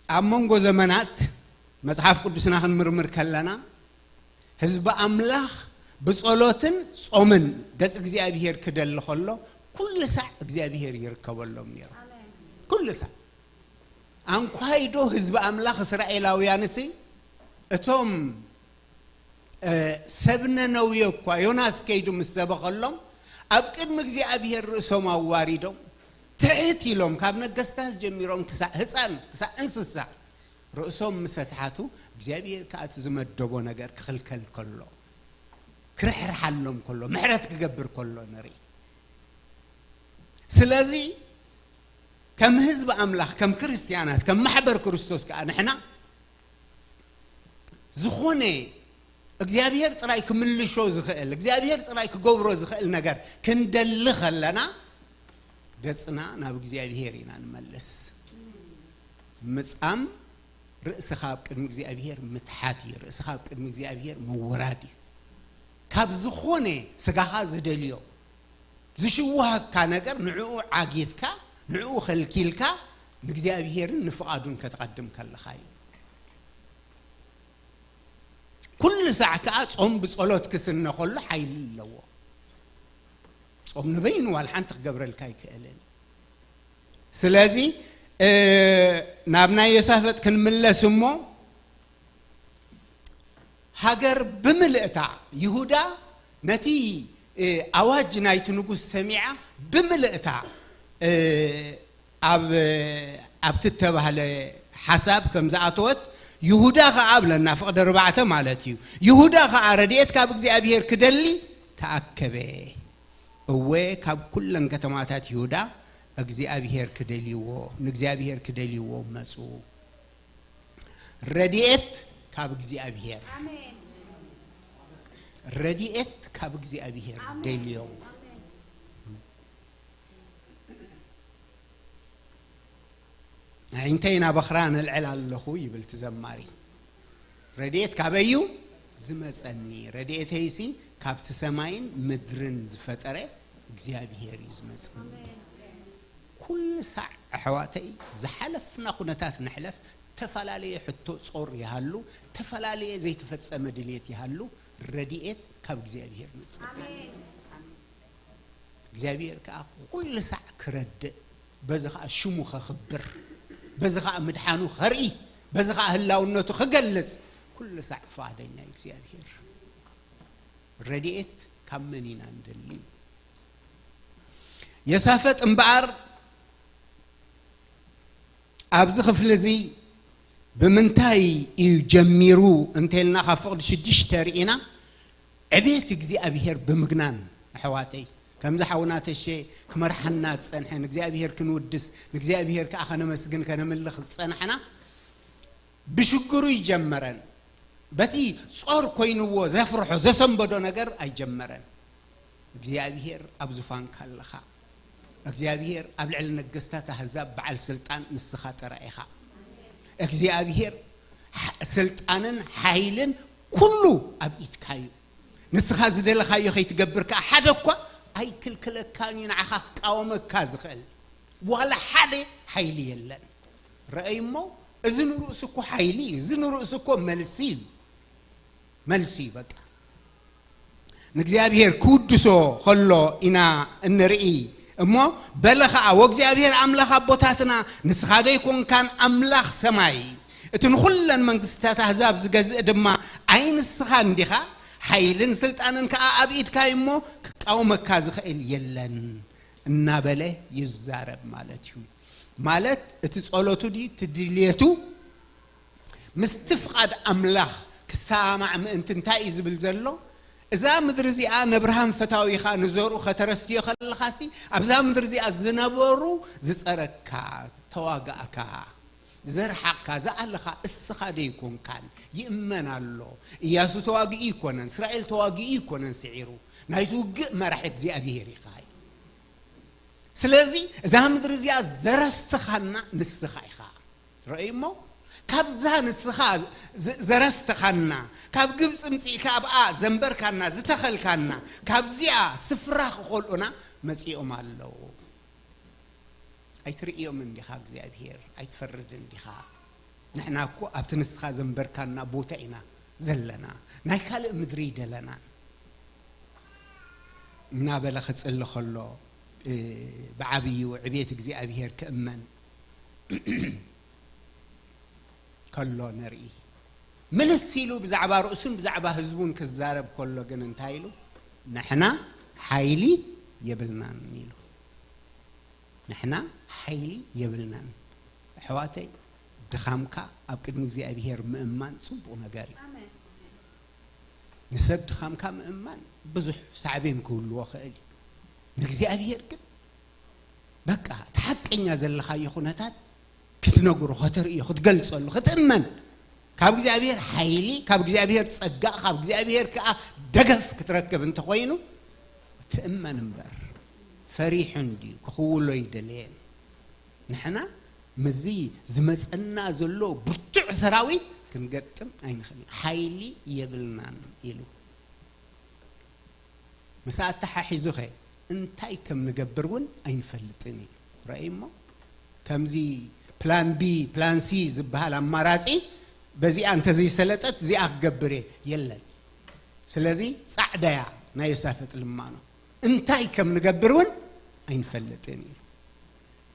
ኣብ መንጎ ዘመናት መጽሓፍ ቅዱስና ክንምርምር ከለና፣ ህዝቢ ኣምላኽ ብጸሎትን ጾምን ገጽ እግዚኣብሔር ክደሊ ከሎ፣ ኩሉ ሳዕ እግዚኣብሔር ይርከበሎም ነይሩ። ኩሉ ሳዕ። ኣንኳይዶ ህዝቢ ኣምላኽ እስራኤላውያንሲ እቶም ሰብ ነነውየ እኳ ዮናስ ከይዱ ምስ ሰበኸሎም ኣብ ቅድሚ እግዚኣብሔር ርእሶም ኣዋሪዶም ትሕት ኢሎም ካብ ነገስታት ጀሚሮም ክሳዕ ህፃን ክሳዕ እንስሳ ርእሶም ምስ ኣትሓቱ እግዚኣብሔር ከዓ እቲ ዝመደቦ ነገር ክኽልከል ከሎ ክርሕርሓሎም ከሎ ምሕረት ክገብር ከሎ ንርኢ። ስለዚ ከም ህዝቢ ኣምላኽ ከም ክርስትያናት ከም ማሕበር ክርስቶስ ከዓ ንሕና ዝኾነ እግዚኣብሔር ጥራይ ክምልሾ ዝኽእል እግዚኣብሔር ጥራይ ክገብሮ ዝኽእል ነገር ክንደሊ ከለና ገጽና ናብ እግዚኣብሔር ኢና ንመልስ። ምጻም ርእስኻ ኣብ ቅድሚ እግዚኣብሔር ምትሓት እዩ። ርእስኻ ኣብ ቅድሚ እግዚኣብሔር ምውራድ እዩ። ካብ ዝኾነ ስጋኻ ዝደልዮ ዝሽውሃካ ነገር ንዕኡ ዓጊትካ ንዕኡ ከልኪልካ ንእግዚኣብሔርን ንፍቓዱን ከተቐድም ከለኻ እዩ። ኩሉ ሳዕ ከዓ ጾም ብጸሎት ክስነ ከሎ ሓይሊ ኣለዎ። ጾም ንበይኑ ዋላ ሓንቲ ክገብረልካ ኣይክእልን። ስለዚ ናብ ናይ ዮሳፈጥ ክንምለስ እሞ ሃገር ብምልእታ ይሁዳ ነቲ ኣዋጅ ናይቲ ንጉስ ሰሚዓ ብምልእታ ኣብ ኣብቲ እተባህለ ሓሳብ ከም ዝኣተወት ይሁዳ ኸዓ ብለና ፍቕዲ ኣርባዕተ ማለት እዩ። ይሁዳ ኸዓ ረድኤት ካብ እግዚኣብሔር ክደሊ ተኣከበ። እወ ካብ ኩለን ከተማታት ይሁዳ እግዚኣብሔር ክደልይዎ ንእግዚኣብሔር ክደልይዎ መፁ። ረድኤት ካብ እግዚኣብሔር ረድኤት ካብ እግዚኣብሔር ደልዮም ኣዒንተይ ናብ ኣኽራን እልዕል ኣለኹ ይብል እቲ ዘማሪ። ረድኤት ካበይ እዩ ዝመጸኒ? ረድኤተይሲ ካብቲ ሰማይን ምድርን ዝፈጠረ እግዚኣብሔር እዩ ዝመጸኒ። ኩሉ ሳዕ ኣሕዋተይ ዝሓለፍና ኩነታት ንሕለፍ፣ ተፈላለየ ሕቶ ጾር ይሃሉ፣ ተፈላለየ ዘይተፈጸመ ድልየት ይሃሉ፣ ረድኤት ካብ እግዚኣብሔር ንጽበ። እግዚኣብሔር ከዓ ኩሉ ሳዕ ክረድእ፣ በዚ ከዓ ሽሙ ከኽብር፣ በዚ ከዓ ምድሓኑ ከርኢ፣ በዚ ከዓ ህላውነቱ ክገልጽ ኩሉ ሳዕ ፍቓደኛ እዩ እግዚኣብሔር። ረድኤት ካብ መን ኢና ንደሊ? የሳፈጥ እምበኣር ኣብዚ ክፍሊ እዚ ብምንታይ እዩ ጀሚሩ እንተልና ካብ ፍቕዲ ሽዱሽተ ርኢና ዕቤት እግዚኣብሔር ብምግናን ኣሕዋተይ ከምዚ ሓውና ተሸ ክመርሓና ዝፀንሐ ንእግዚኣብሔር ክንውድስ ንእግዚኣብሔር ከዓ ከነመስግን ከነምልኽ ዝፀናሕና ብሽግሩ ይጀመረን በቲ ጾር ኮይንዎ ዘፍርሖ ዘሰንበዶ ነገር ኣይጀመረን። እግዚኣብሔር ኣብ ዙፋንካ ኣለኻ። እግዚኣብሔር ኣብ ልዕሊ ነገስታት ኣህዛብ በዓል ስልጣን ንስኻ ጥራይ ኢኻ። እግዚኣብሔር ስልጣንን ሓይልን ኩሉ ኣብ ኢድካ እዩ። ንስኻ ዝደለኻዮ ከይትገብር ከዓ ሓደ እኳ ኣይክልክለካን እዩ። ንዓኻ ክቃወመካ ዝኽእል ዋላ ሓደ ሓይሊ የለን። ረኣይ እሞ እዚ ንርእሱ እኮ ሓይሊ እዩ። እዚ ንርእሱ እኮ መልሲ እዩ። መልሲ እዩ በቃ። ንእግዚኣብሔር ክውድሶ ከሎ ኢና እንርኢ። እሞ በለ ኸዓ ወእግዚኣብሔር ኣምላኽ ኣቦታትና ንስኻ ዶ ኣይኮንካን ኣምላኽ ሰማይ እቲ ንኹለን መንግስትታት ኣህዛብ ዝገዝእ ድማ ኣይ ንስኻ እንዲኻ ሓይልን ስልጣንን ከዓ ኣብ ኢድካ እዩ እሞ ክቃወመካ ዝኽእል የለን እናበለ ይዛረብ ማለት እዩ። ማለት እቲ ጸሎቱ ድዩ እቲ ድልየቱ ምስቲ ፍቓድ ኣምላኽ ክሰማማዕ ምእንቲ እንታይ እዩ ዝብል ዘሎ? እዛ ምድሪ እዚኣ ነብርሃም ፈታዊኻ ንዘርኡ ከተረስትዮ ከለኻሲ ኣብዛ ምድሪ እዚኣ ዝነበሩ ዝጸረካ ዝተዋጋእካ ዘርሓቕካ ዝኣለኻ እስኻ ደይኮንካን ይእመን ኣሎ። እያሱ ተዋጊኡ ይኮነን እስራኤል ተዋጊኡ ይኮነን ስዒሩ ናይቲ ውግእ መራሒ እግዚኣብሄር ኢኻ። ስለዚ እዛ ምድሪ እዚኣ ዘረስተኻና ንስኻ ኢኻ። ረእይ እሞ ካብዛ ንስኻ ዘረስተኻና ካብ ግብፂ ምፅእካ ኣብኣ ዘንበርካና ዝተኸልካና ካብዚኣ ስፍራ ክኸልኡና መፂኦም ኣለዉ። ኣይትርእዮም እንዲኻ እግዚኣብሄር ኣይትፈርድ እንዲኻ። ንሕና እኮ ኣብቲ ንስኻ ዘንበርካና ቦታ ኢና ዘለና ናይ ካልእ ምድሪ ይደለናን እናበለ ክፅሊ ከሎ ብዓብዩ ዕቤት እግዚኣብሔር ክእመን ከሎ ንርኢ። ምልስ ኢሉ ብዛዕባ ርእሱን ብዛዕባ ህዝቡን ክዛረብ ከሎ ግን እንታይ ኢሉ? ንሕና ሓይሊ የብልናን ኢሉ። ንሕና ሓይሊ የብልናን። ኣሕዋተይ፣ ድኻምካ ኣብ ቅድሚ እግዚኣብሔር ምእማን ጽቡቕ ነገር እዩ። ንሰብ ድኻምካ ምእማን ብዙሕ ሳዕቤን ክህልዎ ክእል እዩ። ንእግዚኣብሔር ግን በቃ እቲ ሓቀኛ ዘለኻዮ ኩነታት ክትነግሮ፣ ከተርእዮ፣ ክትገልጸሉ፣ ክትእመን፣ ካብ እግዚኣብሔር ሓይሊ፣ ካብ እግዚኣብሔር ጸጋ፣ ካብ እግዚኣብሔር ከኣ ደገፍ ክትረክብ እንተኾይኑ ትእመን እምበር፣ ፈሪሑ እንድዩ፣ ክኽውሎ ይደልየን። ንሕና ምስዚ ዝመጸና ዘሎ ብርቱዕ ሰራዊት ክንገጥም ኣይንኽእልን፣ ሓይሊ የብልናን ኢሉ። ምስ ኣተሓሒዙኸ እንታይ ከም ንገብር እውን ኣይንፈልጥን እዩ። ረእይ እሞ ከምዚ ፕላን ቢ፣ ፕላን ሲ ዝበሃል ኣማራጺ፣ በዚኣ እንተዘይሰለጠት እዚኣ ክገብር እየ፣ የለን። ስለዚ ጻዕዳያ ናይ የሳፍጥ ልማኖ እንታይ ከም ንገብር እውን ኣይንፈልጥን እዩ።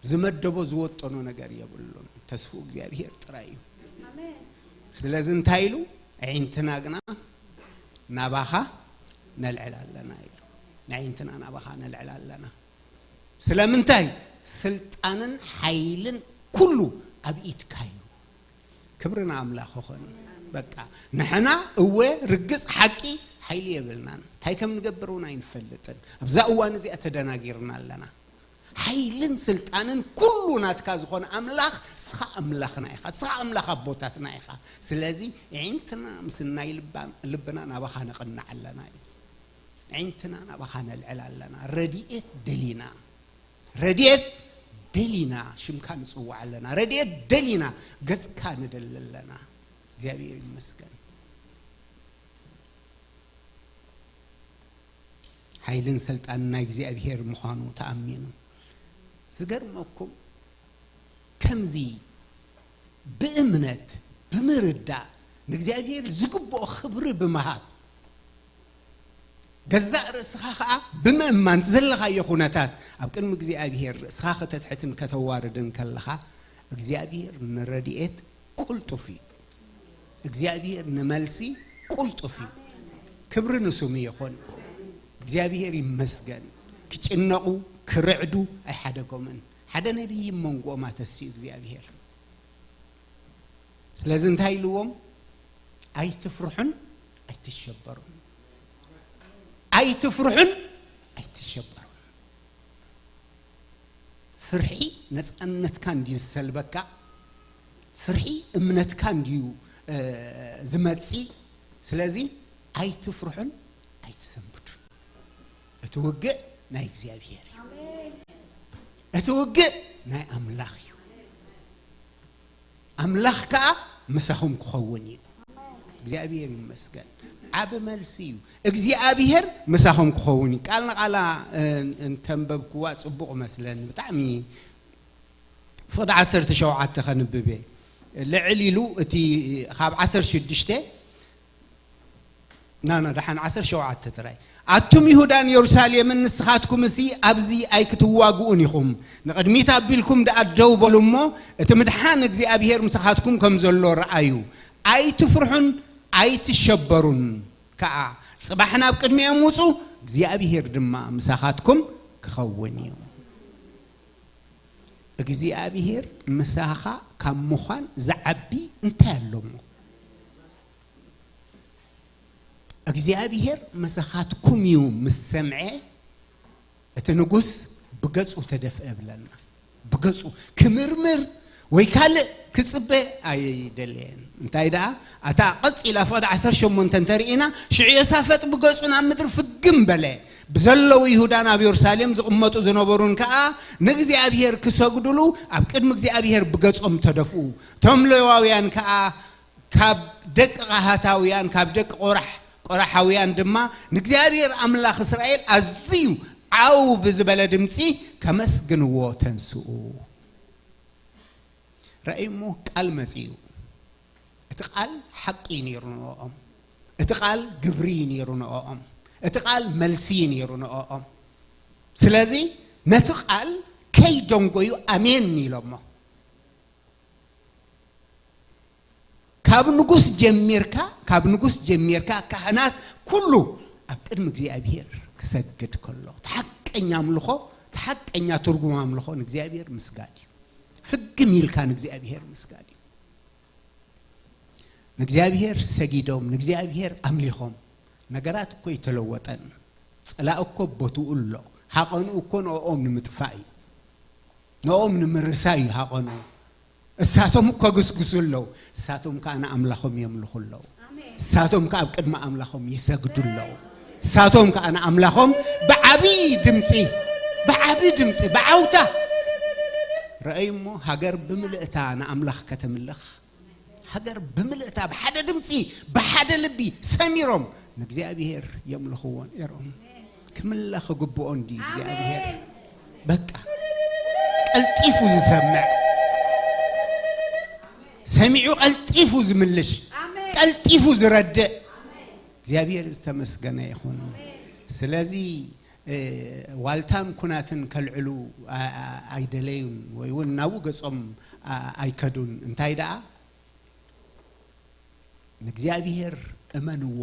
ዝመደቦ ዝወጠኖ ነገር የብሉን። ተስፍኡ እግዚኣብሔር ጥራይ እዩ። ስለዚ እንታይ ኢሉ? ኣዒንትና ግና ናባኻ ነልዕል ኣለና ኢሉ። ኣዒንትና ናባኻ ነልዕል ኣለና። ስለምንታይ? ስልጣንን ሓይልን ኩሉ ኣብ ኢድካ እዩ። ክብሪ ንኣምላኽ ይኹን። በቃ ንሕና እወ ርግጽ ሓቂ ሓይሊ የብልናን። እንታይ ከም ንገብር እውን ኣይንፈልጥን። ኣብዛ እዋን እዚኣ ተደናጊርና ኣለና። ሓይልን ስልጣንን ኩሉ ናትካ ዝኾነ ኣምላኽ፣ ንስኻ ኣምላኽና ኢኻ፣ ንስኻ ኣምላኽ ኣቦታትና ኢኻ። ስለዚ ኣዒንትና ምስ ናይ ልባ-፣ ልብና ናባኻ ነቕንዕ ኣለና እዩ። ኣዒንትና ናባኻ ነልዕል ኣለና። ረድኤት ደሊና፣ ረድኤት ደሊና ሽምካ ንጽውዕ ኣለና። ረድኤት ደሊና ገጽካ ንደሊ ኣለና። እግዚኣብሔር ይመስገን። ሓይልን ስልጣንን ናይ እግዚኣብሔር ምዃኑ ተኣሚኑ። ዝገርመኩም ከምዚ ብእምነት ብምርዳእ ንእግዚኣብሔር ዝግብኦ ክብሪ ብምሃብ ገዛእ ርእስኻ ኸኣ ብምእማን ዘለኻዮ ኩነታት ኣብ ቅድሚ እግዚኣብሔር ርእስኻ ከተትሕትን ከተዋርድን ከለኻ እግዚኣብሔር ንረድኤት ቁልጡፍ እዩ። እግዚኣብሔር ንመልሲ ቁልጡፍ እዩ። ክብሪ ንስሙ ይኹን። እግዚኣብሔር ይመስገን። ክጭነቑ ክርዕዱ ኣይሓደጎምን። ሓደ ነቢይ መንጎኦም ኣተስዩ እግዚኣብሔር። ስለዚ እንታይ ኢልዎም? ኣይትፍርሑን ኣይትሸበሩን። ኣይትፍርሑን ኣይትሸበሩን። ፍርሒ ነፃነትካ እንድዩ ዝሰልበካ። ፍርሒ እምነትካ እንድዩ፣ እ፣ ዝመፂ። ስለዚ ኣይትፍርሑን ኣይትሰንብዱን። እቲ ውግእ ናይ እግዚኣብሔር እዩ። እቲ ውግእ ናይ ኣምላኽ እዩ። ኣምላኽ ከኣ ምሳኹም ክኸውን እዩ። እግዚኣብሔር ይመስገን። ዓቢ መልሲ እዩ። እግዚኣብሔር ምሳኹም ክኸውን እዩ። ቃል ንቓላ፣ እ፣ እንተንበብክዋ ጽቡቕ መስለኒ። ብጣዕሚ ፍቕዲ ዓሰርተ ሸውዓተ ከንብብ እየ። ልዕል ኢሉ እቲ ካብ ዓሰርተ ሽዱሽተ ናና ደሓን ዓሰርተ ሸውዓተ ጥራይ። ኣቱም ይሁዳን የሩሳሌምን ንስኻትኩም እሲ ኣብዚ ኣይክትዋግኡን ኢኹም። ንቕድሚት ኣቢልኩም ደኣ ደው በሉ እሞ እቲ ምድሓን እግዚኣብሔር ምሳኻትኩም ከም ዘሎ ረኣዩ። ኣይትፍርሑን ኣይትሸበሩን ከኣ። ጽባሕ ናብ ቅድሚኦም ውጹ፣ እግዚኣብሔር ድማ ምሳኻትኩም ክኸውን እዩ። እግዚኣብሔር ምሳኻ ካብ ምዃን ዝዓቢ እንታይ ኣሎ እሞ? እግዚኣብሔር ምሳኻትኩም እዩ ምስ ሰምዐ፣ እቲ ንጉስ ብገጹ ተደፍአ እብለና። ብገጹ ክምርምር ወይ ካልእ ክጽበ ኣይደለየን። እንታይ ደኣ፣ ኣታ ቀጺላ ፍቕዲ ዓሰርተ ሸሞንተ እንተርኢና፣ ሽዑ ዮሳፈጥ ብገጹ ናብ ምድሪ ፍግም በለ። ብዘለዉ ይሁዳን ኣብ የሩሳሌም ዝቕመጡ ዝነበሩን ከኣ ንእግዚኣብሔር ክሰግዱሉ ኣብ ቅድሚ እግዚኣብሔር ብገጾም ተደፍኡ። እቶም ሌዋውያን ከኣ ካብ ደቂ ቀሃታውያን፣ ካብ ደቂ ቆራሕ፣ ቆራሓውያን ድማ ንእግዚኣብሔር ኣምላኽ እስራኤል ኣዝዩ ዓው ብዝበለ ድምጺ ከመስግንዎ ተንስኡ። ረእይሞ ቃል መጺኡ። እቲ ቃል ሓቂ እዩ ነይሩ ንዕኦም። እቲ ቃል ግብሪ እዩ ነይሩ ንዕኦም። እቲ ቃል መልሲ እዩ ነይሩ ንዕኦም። ስለዚ ነቲ ቃል ከይደንጎዩ ኣሜን ኢሎሞ። ካብ ንጉስ ጀሚርካ፣ ካብ ንጉስ ጀሚርካ ካህናት ኩሉ ኣብ ቅድሚ እግዚኣብሔር ክሰግድ ከሎ፣ እቲ ሓቀኛ ኣምልኾ፣ እቲ ሓቀኛ ትርጉም ኣምልኾ ንእግዚኣብሔር ምስጋድ እዩ። ፍግም ኢልካ ንእግዚኣብሔር ምስጋድ እዩ። ንእግዚኣብሔር ሰጊዶም፣ ንእግዚኣብሔር ኣምሊኾም። ነገራት እኮ ኣይተለወጠን። ጸላእ እኮ ቦትኡ ኣሎ። ሃቐኑ እኮ ንኦም ንምጥፋእ እዩ። ንኦም ንምርሳይ እዩ ሃቐኑ። እሳቶም እኮ ግስግሱ ኣለዉ። እሳቶም ከኣ ንኣምላኾም የምልኹ ኣለዉ። እሳቶም ከኣ ኣብ ቅድሚ ኣምላኾም ይሰግዱ ኣለዉ። እሳቶም ከኣ ንኣምላኾም ብዓቢ ድምጺ፣ ብዓቢ ድምጺ፣ ብዓውታ። ረኣዩ እሞ ሃገር ብምልእታ ንኣምላኽ ከተምልኽ፣ ሃገር ብምልእታ ብሓደ ድምጺ፣ ብሓደ ልቢ ሰሚሮም ንእግዚኣብሔር የምልኽዎ ነይሮም። ክምለኽ ክግብኦ እንዲ እግዚኣብሔር። በቃ ቀልጢፉ ዝሰምዕ፣ ሰሚዑ ቀልጢፉ ዝምልሽ፣ ቀልጢፉ ዝረድእ እግዚኣብሔር ዝተመስገነ ይኹን። ስለዚ ዋልታን ኩናትን ከልዕሉ ኣይደለዩን፣ ወይ እውን ናብኡ ገጾም ኣይከዱን። እንታይ ደኣ ንእግዚኣብሔር እመንዎ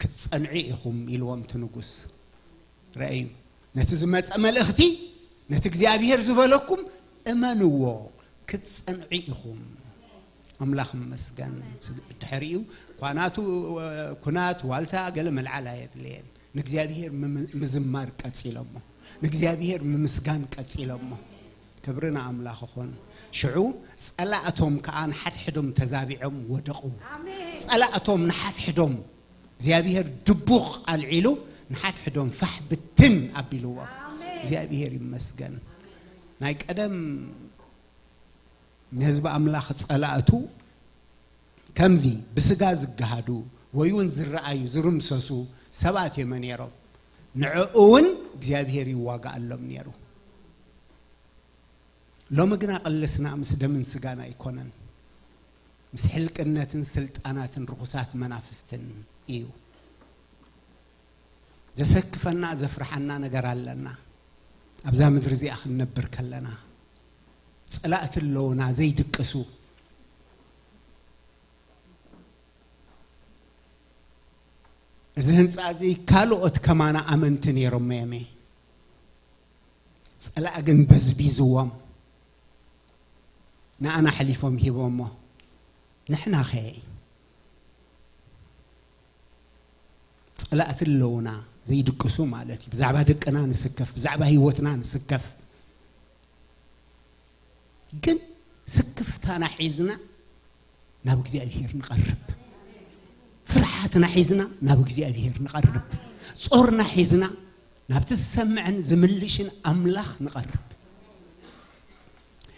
ክትጸንዑ ኢኹም ኢልዎም እቲ ንጉስ። ረኣዩ፣ ነቲ ዝመጸ መልእኽቲ፣ ነቲ እግዚኣብሔር ዝበለኩም እመንዎ ክትጸንዑ ኢኹም። ኣምላኽ ይመስገን። ድሕሪኡ ኳናቱ፣ ኩናት ዋልታ ገለ መልዓል ኣየድለየን። ንእግዚኣብሔር ምም- ምዝማር ቀጺሎሞ፣ ንእግዚኣብሔር ምምስጋን ቀጺሎሞ። ክብሪ ንኣምላኽ ይኹን። ሽዑ ጸላእቶም ከኣ ንሓድሕዶም ተዛቢዖም ወደቑ። ጸላእቶም ንሓድሕዶም እግዚኣብሔር ድቡቕ ኣልዒሉ ንሓድሕዶም ፋሕ ብትን ኣቢልዎ። እግዚኣብሔር ይመስገን። ናይ ቀደም ንህዝቢ ኣምላኽ ጸላእቱ ከምዚ ብስጋ ዝገሃዱ ወይ እውን ዝረኣዩ ዝርምሰሱ ሰባት እዮም ነይሮም። ንዕኡ እውን እግዚኣብሔር ይዋጋኣሎም ነይሩ። ሎሚ ግና ቅልስና ምስ ደምን ስጋን ኣይኮነን፣ ምስ ሕልቅነትን ስልጣናትን ርኹሳት መናፍስትን እዩ። ዘሰክፈና ዘፍርሓና ነገር ኣለና። ኣብዛ ምድሪ እዚኣ ክንነብር ከለና ጸላእቲ ኣለውና ዘይድቅሱ። እዚ ህንጻ እዚ ካልኦት ከማና ኣመንቲ ነይሮሞ እዮም። ጸላእ ግን በዝቢዝዎም ንኣና ኣሕሊፎም ሂቦሞ። ንሕናኸ ጸላእቲ ኣለውና ዘይድቅሱ ማለት እዩ። ብዛዕባ ደቅና ንስከፍ፣ ብዛዕባ ህይወትና ንስከፍ። ግን ስክፍታና ሒዝና ናብ እግዚኣብሔር ንቐርብ። ፍርሓትና ሒዝና ናብ እግዚኣብሔር ንቐርብ። ጾርና ሒዝና ናብቲ ዝሰምዕን ዝምልሽን ኣምላኽ ንቐርብ።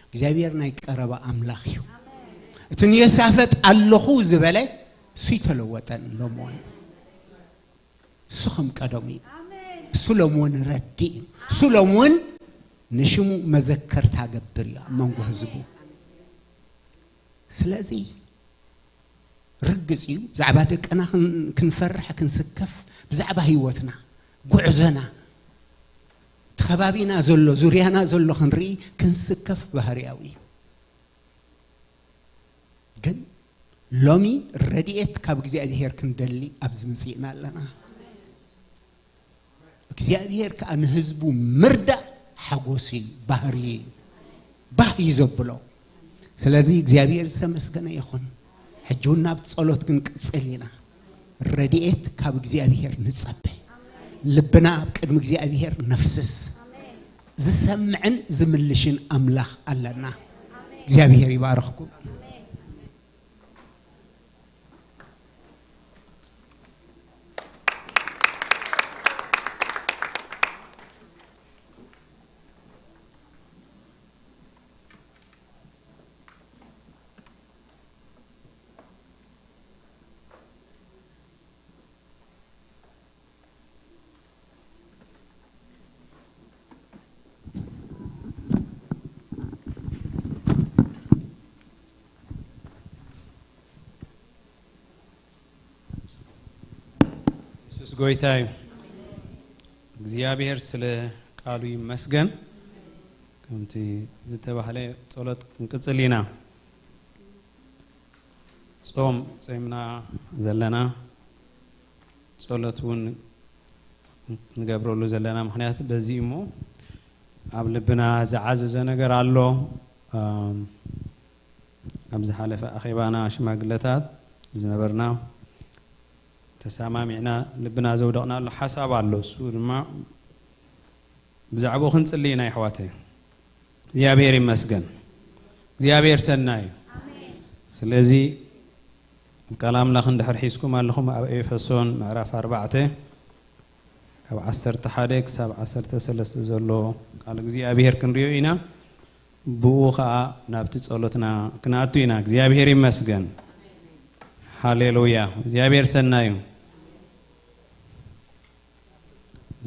እግዚኣብሔር ናይ ቀረባ ኣምላኽ እዩ። እቲ ንዮሳፈጥ ኣለኹ ዝበለ እሱ ይተለወጠን ሎምዋን። እሱ ከም ቀደሙ እዩ። እሱ ሎምውን ረዲ እዩ። እሱ ሎምውን ንሽሙ መዘከርታ ገብር እዩ ኣብ መንጎ ህዝቡ። ስለዚ ርግጽ እዩ ብዛዕባ ደቅና ክን- ክንፈርሕ ክንስከፍ፣ ብዛዕባ ህይወትና፣ ጉዕዞና፣ እቲ ከባቢና ዘሎ፣ ዙርያና ዘሎ ክንርኢ ክንስከፍ ባህርያዊ እዩ። ግን ሎሚ ረድኤት ካብ እግዚኣብሔር ክንደሊ ኣብዚ መጺእና ኣለና። እግዚኣብሔር ከኣ ንህዝቡ ምርዳእ ሓጎስ እዩ፣ ባህሪ እዩ፣ ባህ እዩ ዘብሎ። ስለዚ እግዚኣብሔር ዝተመስገነ ይኹን። ሕጂ እውን ናብ ጸሎት ክንቅጽል ኢና። ረድኤት ካብ እግዚኣብሔር ንጸበ። ልብና ኣብ ቅድሚ እግዚኣብሔር ነፍስስ። ዝሰምዕን ዝምልሽን ኣምላኽ ኣለና። እግዚኣብሔር ይባርኽኩም። የሱስ ጎይታ እዩ። እግዚኣብሔር ስለ ቃሉ ይመስገን። ከምቲ ዝተባህለ ጸሎት ክንቅጽል ኢና። ጾም ጾምና ዘለና፣ ጸሎት እውን ንገብረሉ ዘለና ምኽንያት በዚ እሞ፣ ኣብ ልብና ዝዓዘዘ ነገር ኣሎ። ኣም፣ ኣብ ዝሓለፈ ኣኼባና ሽማግለታት ዝነበርና ተሰማሚዕና ልብና ዘውደቕናሉ ሓሳብ ኣሎ። እሱ ድማ ብዛዕባኡ ክንጽሊ ኢና፣ የሕዋተይ። እግዚኣብሔር ይመስገን። እግዚኣብሔር ሰናይ እዩ። ስለዚ ኣብ ቃል ኣምላኽ እንድሕር ሒዝኩም ኣለኹም፣ ኣብ ኤፌሶን ምዕራፍ ኣርባዕተ ካብ ዓሰርተ ሓደ ክሳብ ዓሰርተ ሰለስተ ዘሎ ቃል እግዚኣብሔር ክንሪኦ ኢና። ብኡ ኸኣ ናብቲ ጸሎትና ክንኣቱ ኢና። እግዚኣብሔር ይመስገን። ሃሌሉያ። እግዚኣብሔር ሰናይ እዩ።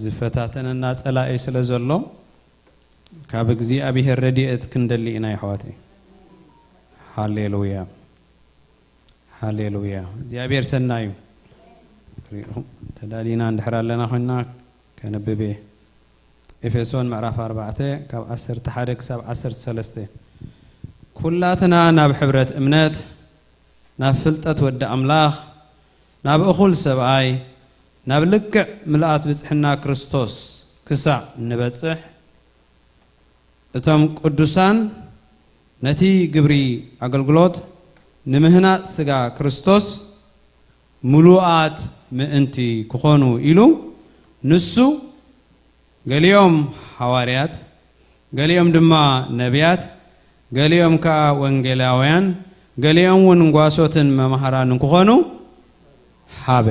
ዝፈታተነና ጸላኢ ስለ ዘሎ፣ ካብ እግዚኣብሔር ረድኤት ክንደሊ ኢና፣ የሕዋተይ። ሃሌሉያ። ሃሌሉያ። እግዚኣብሔር ሰናይ እዩ። ርኢኹም፣ ተዳሊና እንድሕር ኣለና ኮይንና፣ ከነብብ እየ። ኤፌሶን ምዕራፍ ኣርባዕተ ካብ ዓሰርተ ሓደ ክሳብ ዓሰርተ ሰለስተ። ኩላትና ናብ ሕብረት እምነት፣ ናብ ፍልጠት ወዲ ኣምላኽ፣ ናብ እኹል ሰብኣይ፣ ናብ ልክዕ ምልኣት ብጽሕና ክርስቶስ ክሳዕ ንበጽሕ፣ እቶም ቅዱሳን ነቲ ግብሪ ኣገልግሎት ንምህናጽ ስጋ ክርስቶስ ምሉኣት ምእንቲ ክኾኑ ኢሉ፣ ንሱ ገሊኦም ሓዋርያት፣ ገሊኦም ድማ ነቢያት፣ ገሊኦም ከኣ ወንጌላውያን፣ ገሊኦም እውን ጓሶትን መማህራንን ክኾኑ ሃበ።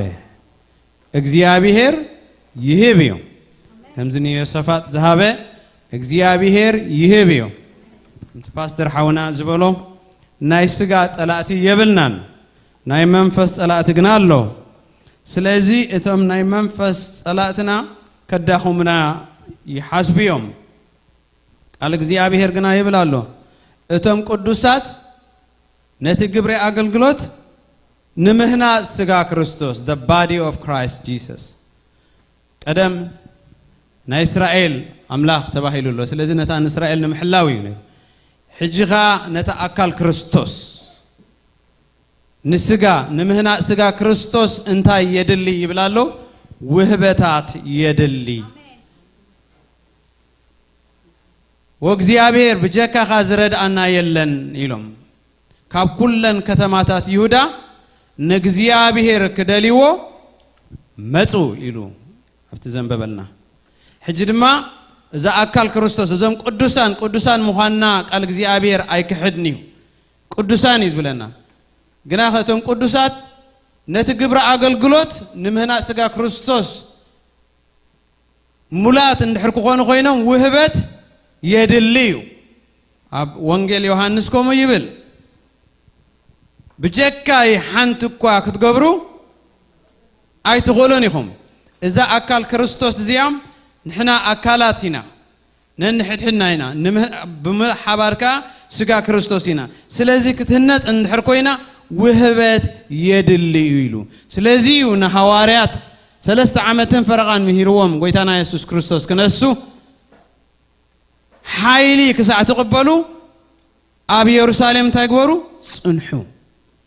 እግዚኣብሔር ይህብ እዩ። ከምዚ ንዮሰፋጥ ዝሃበ እግዚኣብሔር ይህብ እዩ። ከምቲ ፓስተር ሓውና ዝበሎ፣ ናይ ስጋ ጸላእቲ የብልናን፣ ናይ መንፈስ ጸላእቲ ግና ኣሎ። ስለዚ እቶም ናይ መንፈስ ጸላእትና ከዳኹሙና ይሓስቡ እዮም። ቃል እግዚኣብሔር ግና ይብል ኣሎ፣ እቶም ቅዱሳት ነቲ ግብሪ ኣገልግሎት ንምህናጽ ስጋ ክርስቶስ፣ the body of Christ Jesus። ቀደም ናይ እስራኤል ኣምላኽ ተባሂሉ ኣሎ። ስለዚ ነታ ንእስራኤል ንምሕላው እዩ ነይሩ። ሕጂ ኸኣ ነታ ኣካል ክርስቶስ፣ ንስጋ፣ ንምህናጽ ስጋ ክርስቶስ እንታይ የድሊ ይብል ኣሎ? ውህበታት የድሊ። "ወእግዚኣብሔር ብጀካኻ ዝረድኣና የለን" ኢሎም። ካብ ኩለን ከተማታት ይሁዳ ንእግዚኣብሔር ክደልይዎ መጹ ኢሉ ኣብቲ ዘንበበልና። ሕጂ ድማ እዛ ኣካል ክርስቶስ፣ እዞም ቅዱሳን፣ ቅዱሳን ምዃንና ቃል እግዚኣብሔር ኣይክሕድን እዩ። ቅዱሳን እዩ ዝብለና። ግና ከቶም ቅዱሳት ነቲ ግብሪ ኣገልግሎት ንምህናጽ ስጋ ክርስቶስ ሙላት እንድሕር ክኾኑ ኮይኖም ውህበት የድሊ እዩ። ኣብ ወንጌል ዮሃንስ ከምኡ ይብል፣ "ብጀካይ ሓንቲ እኳ ክትገብሩ ኣይትኽእሉን ኢኹም።" እዛ ኣካል ክርስቶስ እዚኣም ንሕና ኣካላት ኢና፣ ነንሕድሕድና ኢና፣ ንምህ-፣ ብምሓባር ከኣ ስጋ ክርስቶስ ኢና። ስለዚ ክትህነጽ እንድሕር ኮይና ውህበት የድሊ እዩ ኢሉ። ስለዚ እዩ ንሃዋርያት ሰለስተ ዓመትን ፈረቓን ምሂርዎም ጎይታና የሱስ ክርስቶስ ክነሱ፣ ሓይሊ ክሳዕ ትቕበሉ ኣብ የሩሳሌም እንታይ ግበሩ? ጽንሑ።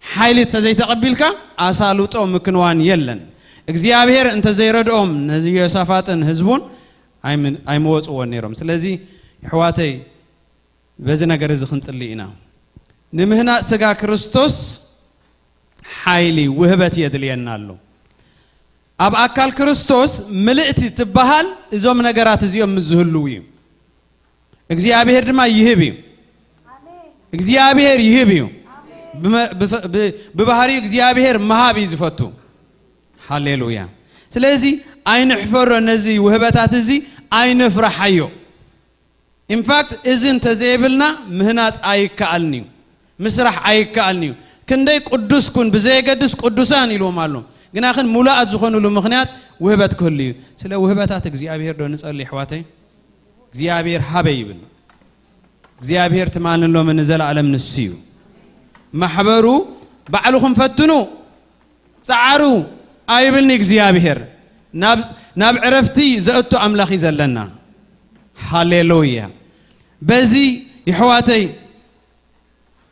ሓይሊ እንተዘይተቐቢልካ ኣሳልጦ ምክንዋን የለን። እግዚኣብሔር እንተዘይረድኦም ነዚ ዮሳፋጥን ህዝቡን ኣይም-፣ ኣይምወጽዎን ነይሮም። ስለዚ የሕዋተይ በዚ ነገር እዚ ክንጽሊ ኢና። ንምህናጽ ስጋ ክርስቶስ ሓይሊ ውህበት የድልየና ኣሎ። ኣብ ኣካል ክርስቶስ ምልእቲ ትበሃል እዞም ነገራት እዚኦም ምስ ዝህልው እዩ። እግዚኣብሔር ድማ ይህብ እዩ። እግዚኣብሔር ይህብ እዩ። ብመ-፣ ብፈ-፣ ብ-፣ ብባህሪኡ እግዚኣብሔር ምሃብ እዩ ዝፈቱ። ሃሌሉያ። ስለዚ ኣይንሕፈሮ፣ ነዚ ውህበታት እዚ ኣይንፍራሓዮ። ኢንፋክት እዚ እንተዘይብልና ምህናጽ ኣይከኣልን እዩ፣ ምስራሕ ኣይከኣልን እዩ። ክንደይ ቅዱስ ኩን ብዘየገድስ ቅዱሳን ኢልዎም ኣሎ። ግናኽን ሙሉኣት ዝኾኑሉ ምኽንያት ውህበት ክህሉ እዩ። ስለ ውህበታት እግዚኣብሔር ዶ ንጸሊ ኣሕዋተይ? እግዚኣብሔር ሃበ ይብል። እግዚኣብሔር ትማልን ሎምን ንዘለኣለም ንሱ እዩ። ማሕበሩ ባዕልኹም ፈትኑ፣ ጸዓሩ ኣይብልኒ እግዚኣብሔር። ናብ፣ ናብ ዕረፍቲ ዘእቱ ኣምላኽ እዩ ዘለና። ሃሌሉያ። በዚ ይሕዋተይ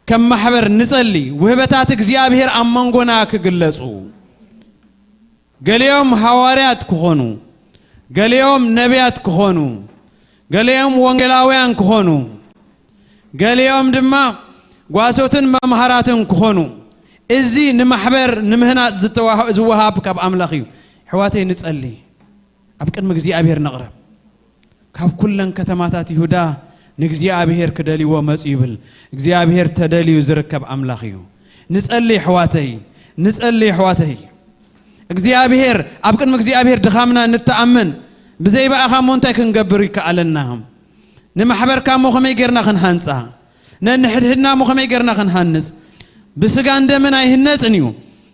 ከም ማሕበር ንጸሊ፣ ውህበታት እግዚኣብሔር ኣብ መንጎና ክግለጹ። ገሊኦም ሃዋርያት ክኾኑ፣ ገሊኦም ነቢያት ክኾኑ፣ ገሊኦም ወንጌላውያን ክኾኑ፣ ገሊኦም ድማ ጓሶትን መምሃራትን ክኾኑ፣ እዚ ንማሕበር ንምህናጽ ዝተዋህ-፣ ዝወሃብ ካብ ኣምላኽ እዩ። ኣሕዋተይ ንጸሊ፣ ኣብ ቅድሚ እግዚኣብሔር ንቕረብ። ካብ ኩለን ከተማታት ይሁዳ ንእግዚኣብሔር ክደልይዎ መጹ ይብል። እግዚኣብሔር ተደልዩ ዝርከብ ኣምላኽ እዩ። ንጸሊ ኣሕዋተይ፣ ንጸሊ ኣሕዋተይ። እግዚኣብሔር፣ ኣብ ቅድሚ እግዚኣብሔር ድኻምና ንተኣምን። ብዘይ ብኣኻ እሞ እንታይ ክንገብር ይከኣለና? ንማሕበርካ እሞ ከመይ ጌርና ክንሃንጻ? ነንሕድሕድና እሞ ከመይ ጌርና ክንሃንጽ? ብስጋን ደምን ኣይህነጽን እዩ።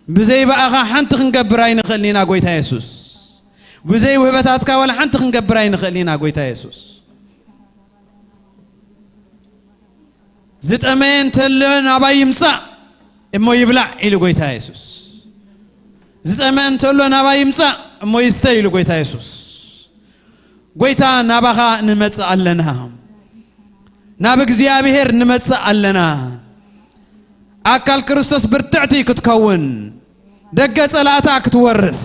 ብዘይ ብኣኻ ሓንቲ ክንገብር ኣይንኽእልን ኢና ጎይታ የሱስ። ብዘይ ውህበታትካ ዋላ ሓንቲ ክንገብር ኣይንኽእልን ኢና ጎይታ የሱስ። ዝጠመየ እንተሎ ናባይ ይምጻእ እሞ ይብላዕ ኢሉ ጎይታ የሱስ። ዝጠመየ እንተሎ ናባይ ይምጻእ እሞ ይስተ ኢሉ ጎይታ የሱስ። ጎይታ ናባኻ ንመጽእ ኣለና። ናብ እግዚኣብሔር ንመጽእ ኣለና። ኣካል ክርስቶስ ብርትዕቲ ክትከውን፣ ደገ ጸላእታ ክትወርስ፣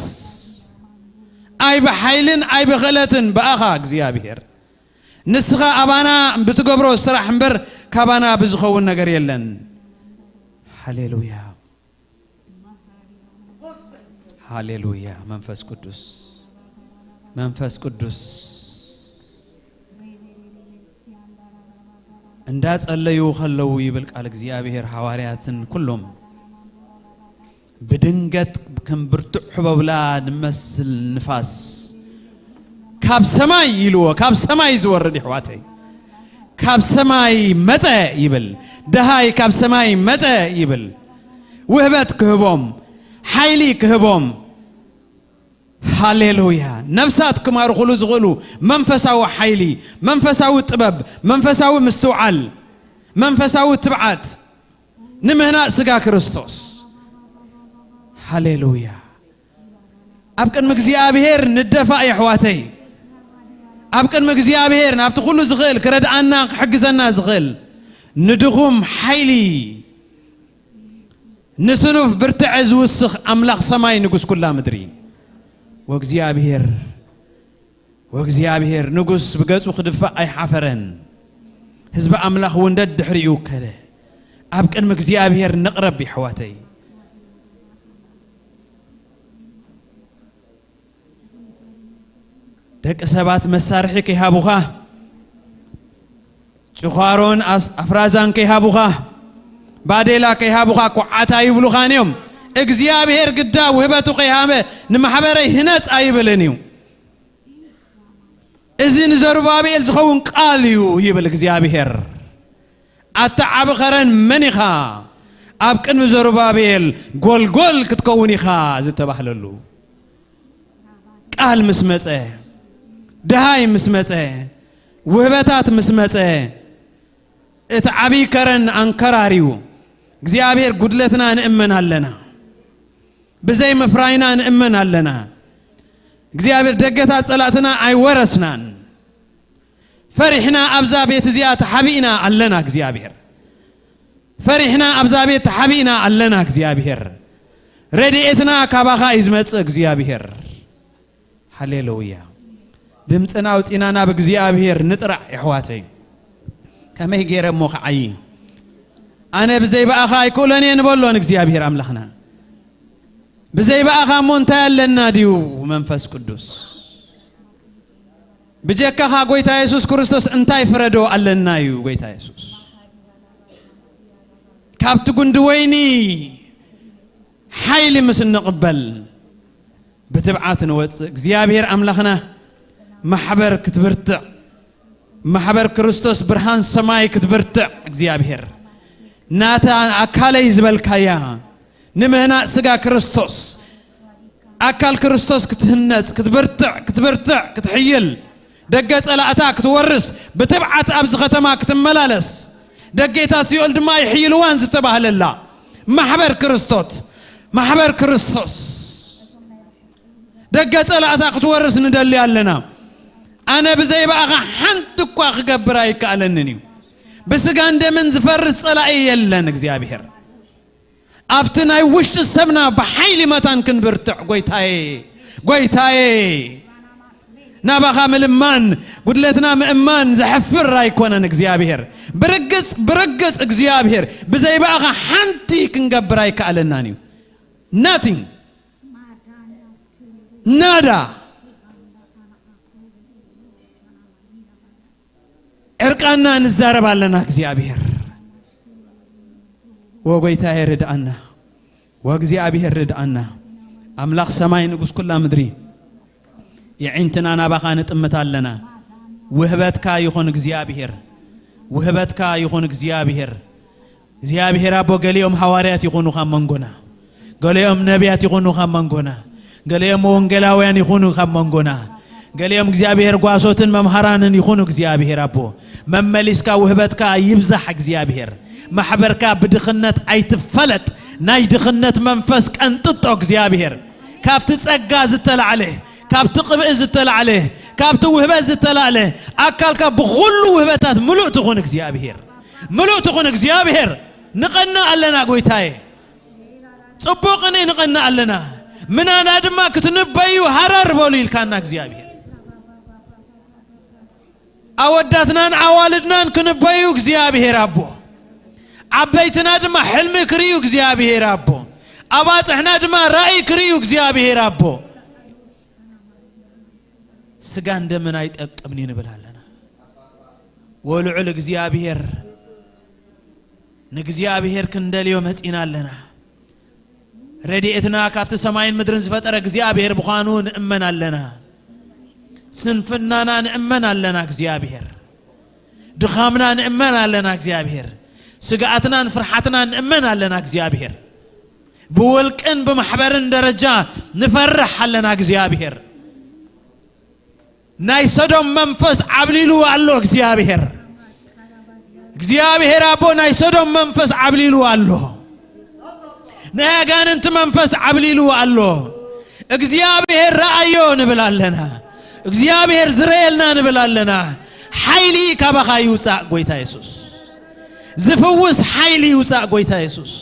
ኣይ ብሓይልን ኣይ ብኽእለትን ብኣኻ እግዚኣብሔር። ንስኻ ኣባና ብትገብሮ ስራሕ እምበር ካባና ብዝኸውን ነገር የለን። ሃሌሉያ። ሃሌሉያ። መንፈስ ቅዱስ፣ መንፈስ ቅዱስ። እንዳጸለዩ ከለዉ ይብል ቃል እግዚኣብሔር፣ ሃዋርያትን ኩሎም ብድንገት ከም ብርቱዕ ሕቦብላ ንመስል ንፋስ ካብ ሰማይ ኢልዎ፣ ካብ ሰማይ ዝወርድ ይሕዋተይ፣ ካብ ሰማይ መጸ ይብል። ደሃይ ካብ ሰማይ መጸ ይብል። ውህበት ክህቦም፣ ሓይሊ ክህቦም። ሃሌሉያ። ነፍሳት ክማርኹሉ ዝኽእሉ መንፈሳዊ ሓይሊ፣ መንፈሳዊ ጥበብ፣ መንፈሳዊ ምስትውዓል፣ መንፈሳዊ ትብዓት ንምህናጽ ስጋ ክርስቶስ። ሃሌሉያ። ኣብ ቅድሚ እግዚኣብሔር ንደፋእ የሕዋተይ። ኣብ ቅድሚ እግዚኣብሔር ናብቲ ኩሉ ዝኽእል ክረድኣና ክሕግዘና ዝኽእል ንድኹም ሓይሊ ንስኑፍ ብርትዐ ዝውስኽ ኣምላኽ ሰማይ ንጉስ ኩላ ምድሪ። ወእግዚኣብሔር፣ ወእግዚኣብሔር ንጉስ ብገጹ ክድፋእ ኣይሓፈረን። ህዝቢ ኣምላኽ እውን ደድሕሪኡ ከደ። ኣብ ቅድሚ እግዚኣብሔር ንቕረብ የሕዋተይ። ደቂ ሰባት መሳርሒ ከይሃቡኻ፣ ጭዃሮን ኣስ-፣ ኣፍራዛን ከይሃቡኻ፣ ባዴላ ከይሃቡኻ፣ ኳዓት ኣይብሉኻን እዮም። እግዚኣብሔር ግዳ ውህበቱ ከይሃበ ንማሕበረይ ህነጽ ኣይብልን እዩ። እዚ ንዘሩባቤል ዝኸውን ቃል እዩ ይብል እግዚኣብሔር። ኣታ ዓቢ ኸረን መን ኢኻ? ኣብ ቅድሚ ዘሩባቤል ጎልጎል ክትከውን ኢኻ ዝተባህለሉ ቃል ምስ መጸ፣ ደሃይ ምስ መጸ፣ ውህበታት ምስ መጸ፣ እቲ ዓብዪ ከረን ኣንከራርዩ እግዚኣብሔር ጉድለትና ንእመን ኣለና። ብዘይ ምፍራይና ንእመን ኣለና። እግዚኣብሔር ደገታት ጸላእትና ኣይወረስናን። ፈሪሕና ኣብዛ ቤት እዚኣ ተሓቢእና ኣለና እግዚኣብሔር። ፈሪሕና ኣብዛ ቤት ተሓቢእና ኣለና እግዚኣብሔር። ረድኤትና ካባኻ እዩ ዝመጽእ እግዚኣብሔር። ሃሌሉያ። ድምፅና ኣውፂና ናብ እግዚኣብሔር ንጥራዕ የሕዋተይ። ከመይ ገይረ እሞ ክዓዪ? ኣነ ብዘይ ብኣኻ ኣይክእሎን እየ ንበሎ ንእግዚኣብሔር ኣምላኽና። ብዘይ ብኣኻ እሞ እንታይ ኣለና ድዩ መንፈስ ቅዱስ? ብጀካኻ ጎይታ የሱስ ክርስቶስ እንታይ ፍረዶ ኣለና እዩ ጎይታ የሱስ? ካብቲ ጉንዲ ወይኒ ሓይሊ ምስ እንቕበል ብትብዓት ንወፅእ። እግዚኣብሔር ኣምላኽና ማሕበር ክትብርትዕ፣ ማሕበር ክርስቶስ ብርሃን ሰማይ ክትብርትዕ፣ እግዚኣብሔር ናታ ኣካለይ ዝበልካያ ንምህናጽ ስጋ ክርስቶስ ኣካል ክርስቶስ ክትህነጽ፣ ክትብርትዕ፣ ክትብርትዕ፣ ክትሕይል፣ ደገ ጸላእታ ክትወርስ፣ ብትብዓት ኣብዚ ከተማ ክትመላለስ፣ ደጌታት ሲኦል ድማ ይሕይልዋን ዝተባህለላ ማሕበር ክርስቶስ፣ ማሕበር ክርስቶስ ደገ ጸላእታ ክትወርስ ንደሊ ኣለና። ኣነ ብዘይ ብኣኻ ሓንቲ እኳ ክገብር ኣይከኣለንን እዩ። ብስጋን ደምን ዝፈርስ ጸላኢ የለን እግዚኣብሔር። ኣብቲ ናይ ውሽጢ ሰብና ብሓይሊ መታን ክንብርትዕ፣ ጎይታዬ፣ ጎይታዬ፣ ናባኻ ምልማን፣ ጉድለትና ምእማን ዘሕፍር ኣይኮነን እግዚኣብሔር። ብርግጽ፣ ብርግጽ እግዚኣብሔር፣ ብዘይ ብኣኻ ሓንቲ ክንገብር ኣይከኣለናን እዩ። Nothing። ናዳ። ዕርቃና ንዛረብ ኣለና እግዚኣብሔር። ወጎይታዬ ርድኣና፣ ወእግዚኣብሔር ርድኣና። ኣምላኽ ሰማይ ንጉስ ኩላ ምድሪ፣ የዒንትና ናባኻ ንጥምት ኣለና። ውህበትካ ይኹን እግዚኣብሔር፣ ውህበትካ ይኹን እግዚኣብሔር። እግዚኣብሔር ኣቦ፣ ገሊኦም ሃዋርያት ይኹኑ ካብ መንጎና፣ ገሊኦም ነቢያት ይኹኑ ካብ መንጎና፣ ገሊኦም ወንጌላውያን ይኹኑ ካብ መንጎና፣ ገሊኦም እግዚኣብሔር ጓሶትን መምሃራንን ይኹኑ እግዚኣብሔር ኣቦ፣ መመሊስካ ውህበትካ ይብዛሕ እግዚኣብሔር። ማሕበርካ ብድኽነት ኣይትፈለጥ። ናይ ድኽነት መንፈስ ቀንጥጦ እግዚኣብሔር። ካብቲ ጸጋ ዝተላዕለ፣ ካብቲ ቅብኢ ዝተላዕለ፣ ካብቲ ውህበት ዝተላዕለ ኣካልካ ብኹሉ ውህበታት ምሉእ ትኹን እግዚኣብሔር። ምሉእ ትኹን እግዚኣብሔር። ንቐንእ ኣለና ጎይታዬ። ጽቡቕ እኔ ንቐንእ ኣለና። ምናዳ ድማ ክትንበዩ ሃረር በሉ ኢልካና እግዚኣብሔር። ኣወዳትናን ኣዋልድናን ክንበዩ እግዚኣብሔር ኣቦ። ዓበይትና ድማ ሕልሚ ክርእዩ እግዚኣብሔር ኣቦ። ኣባጽሕና ድማ ራእይ ክርእዩ እግዚኣብሔር ኣቦ። ስጋን ደምን ኣይጠቅምን እዩ ንብል ኣለና። ወልዑል እግዚኣብሔር፣ ንእግዚኣብሔር ክንደልዮ መጺና ኣለና። ረድኤትና ካብቲ ሰማይን ምድርን ዝፈጠረ እግዚኣብሔር ምዃኑ ንእመን ኣለና። ስንፍናና ንእመን ኣለና እግዚኣብሔር። ድኻምና ንእመን ኣለና እግዚኣብሔር። ስግኣትናን ፍርሓትናን ንእመን ኣለና እግዚኣብሔር። ብውልቅን ብማሕበርን ደረጃ ንፈርሕ ኣለና እግዚኣብሔር። ናይ ሰዶም መንፈስ ዓብሊሉ ኣሎ እግዚኣብሔር። እግዚኣብሔር ኣቦ ናይ ሰዶም መንፈስ ዓብሊሉ ኣሎ። ናይ ኣጋንንቲ መንፈስ ዓብሊሉ ኣሎ። እግዚኣብሔር ረኣዮ ንብል ኣለና። እግዚኣብሔር ዝረየልና ንብል ኣለና። ሓይሊ ካባኻ ይውጻእ ጎይታ የሱስ። ዝፍውስ ሓይሊ ይውጻእ ጎይታ የሱስ።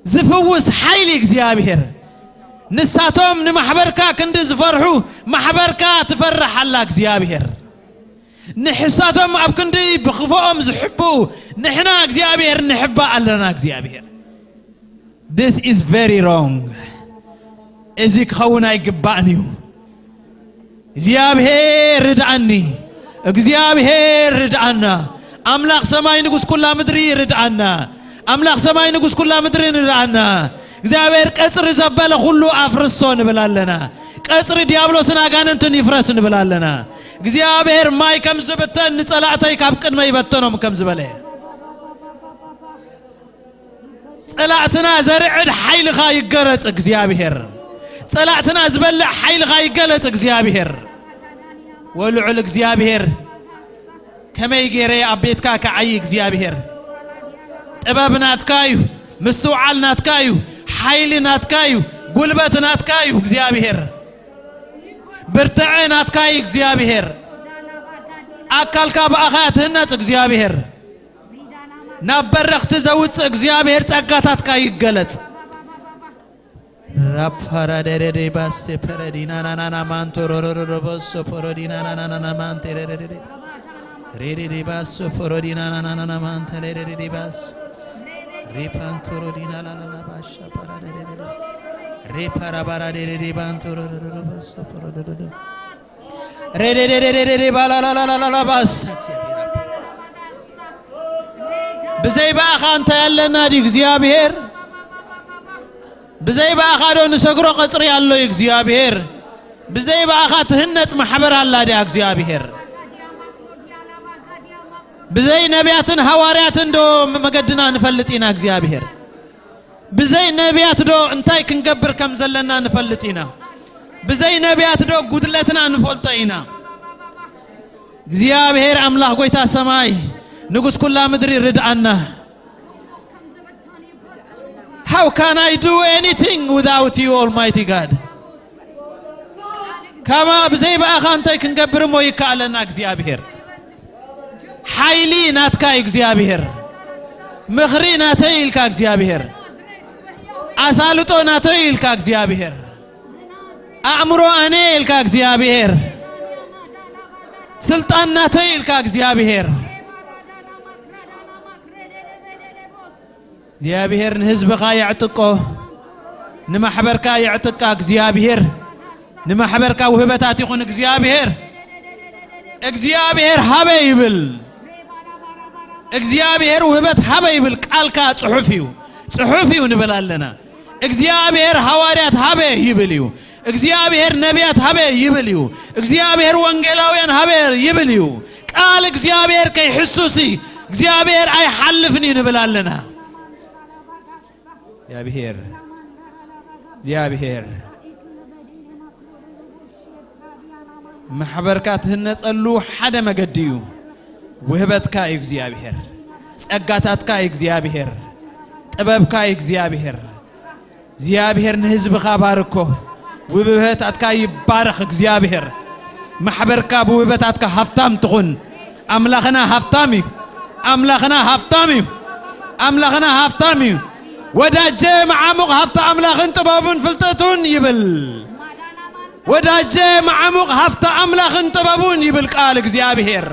ዝፍውስ ሓይሊ እግዚኣብሔር። ንሳቶም ንማሕበርካ ክንዲ ዝፈርሑ፣ ማሕበርካ ትፈርሕ ኣላ እግዚኣብሔር። ንሕሳቶም ኣብ ክንዲ ብኽፉኦም ዝሕብኡ፣ ንሕና እግዚኣብሔር ንሕባእ ኣለና እግዚኣብሔር። This is very wrong። እዚ ክኸውን ኣይግባእን እዩ። እግዚኣብሔር ርድኣኒ፣ እግዚኣብሔር ርድኣና። ኣምላኽ ሰማይ ንጉስ ኩላ ምድሪ ርድኣና። ኣምላኽ ሰማይ ንጉስ ኩላ ምድሪ ርድኣና። እግዚኣብሔር ቀጽሪ ዘበለ ኩሉ ኣፍርሶ ንብል ኣለና። ቀጽሪ ዲያብሎስን ኣጋንንትን ይፍረስ ንብል ኣለና። እግዚኣብሔር ማይ ከም ዝብተን ንጸላእተይ ካብ ቅድመ ይበተኖም ከም ዝበለ፣ ጸላእትና ዘርዕድ ሓይልኻ ይገለጽ እግዚኣብሔር። ጸላእትና ዝበልዕ ሓይልኻ ይገለጽ እግዚኣብሔር። ወልዑል እግዚኣብሔር፣ ከመይ ገይረ ኣብ ቤትካ ክዓዪ እግዚኣብሔር? ጥበብ ናትካ እዩ፣ ምስትውዓል ናትካ እዩ፣ ሓይሊ ናትካ እዩ፣ ጉልበት ናትካ እዩ እግዚኣብሔር። ብርትዐ ናትካ እዩ እግዚኣብሔር። ኣካልካ ብኣኻ ትህነጽ እግዚኣብሔር። ናብ በረኽቲ ዘውጽእ እግዚኣብሔር ጸጋታትካ ይገለጽ። ራፓራደሬዴ ባሴ ፐረዲና ናናና ማንቶሮሮሮቦሶ ፖሮዲና ናናና ማንቴ ሬዴዴ ሬዴዴ ባሶ ፖሮዲና ናናና ማንተ ሬዴዴ ባሶ ሪፓንቶሮዲና ላላላ ባሻ ፓራደሬዴ ሪፓራባራዴዴ ባንቶሮሮሮቦሶ ፖሮዶዶዶ ሬዴዴዴዴዴ ባላላላላላ ባሳ። ብዘይ ብኣኻ እንታይ ኣለና ድዩ እግዚኣብሔር? ብዘይ ብኣኻ ዶ ንሰግሮ ቀጽሪ ኣሎ እዩ እግዚኣብሔር? ብዘይ ብኣኻ ትህነጽ ማሕበር ኣላ ድያ እግዚኣብሔር? ብዘይ ነቢያትን ሃዋርያትን ዶ መገድና ንፈልጥ ኢና እግዚኣብሔር? ብዘይ ነቢያት ዶ እንታይ ክንገብር ከም ዘለና ንፈልጥ ኢና? ብዘይ ነቢያት ዶ ጉድለትና ንፈልጦ ኢና? እግዚኣብሔር ኣምላኽ ጎይታ ሰማይ ንጉስ ኩላ ምድሪ ርድኣና። How can I do anything without you, Almighty God? ከማ ብዘይ ብኣኻ እንታይ ክንገብር እሞ ይከኣለና እግዚኣብሔር? ሓይሊ ናትካ እዩ እግዚኣብሔር። ምኽሪ ናተይ ኢልካ እግዚኣብሔር። ኣሳልጦ ናተይ ኢልካ እግዚኣብሔር። ኣእምሮ ኣነ ኢልካ እግዚኣብሔር። ስልጣን ናተይ ኢልካ እግዚኣብሔር። እግዚኣብሔር ንህዝብኻ የዕጥቆ፣ ንማሕበርካ የዕጥቃ እግዚኣብሔር። ንማሕበርካ ውህበታት ይኹን እግዚኣብሔር። እግዚኣብሔር ሃበ ይብል። እግዚኣብሔር ውህበት ሃበ ይብል። ቃልካ ጽሑፍ እዩ፣ ጽሑፍ እዩ ንብል ኣለና። እግዚኣብሔር ሃዋርያት ሃበ ይብል እዩ። እግዚኣብሔር ነቢያት ሃበ ይብል እዩ። እግዚኣብሔር ወንጌላውያን ሃበ ይብል እዩ። ቃል እግዚኣብሔር ከይሕሱሲ እግዚኣብሔር ኣይሓልፍን እዩ ንብል ኣለና። እግዚኣብሔር፣ እግዚኣብሔር ማሕበርካ ትህነጸሉ ሓደ መገዲ እዩ። ውህበትካ እዩ እግዚኣብሔር። ጸጋታትካ እዩ እግዚኣብሔር። ጥበብካ እዩ እግዚኣብሔር። እግዚኣብሔር ንህዝብኻ ባርኮ። ውህበታትካ ይባረኽ እግዚኣብሔር። ማሕበርካ ብውህበታትካ ሃፍታም ትኹን። ኣምላኽና ሃፍታም እዩ። ኣምላኽና ሃፍታም እዩ። ኣምላኽና ሃፍታም እዩ። ወዳጀ መዓሙቕ ሃፍቲ ኣምላኽን ጥበቡን ፍልጠቱን ይብል። ወዳጀ መዓሙቕ ሃፍቲ ኣምላኽን ጥበቡን ይብል ቃል እግዚኣብሔር።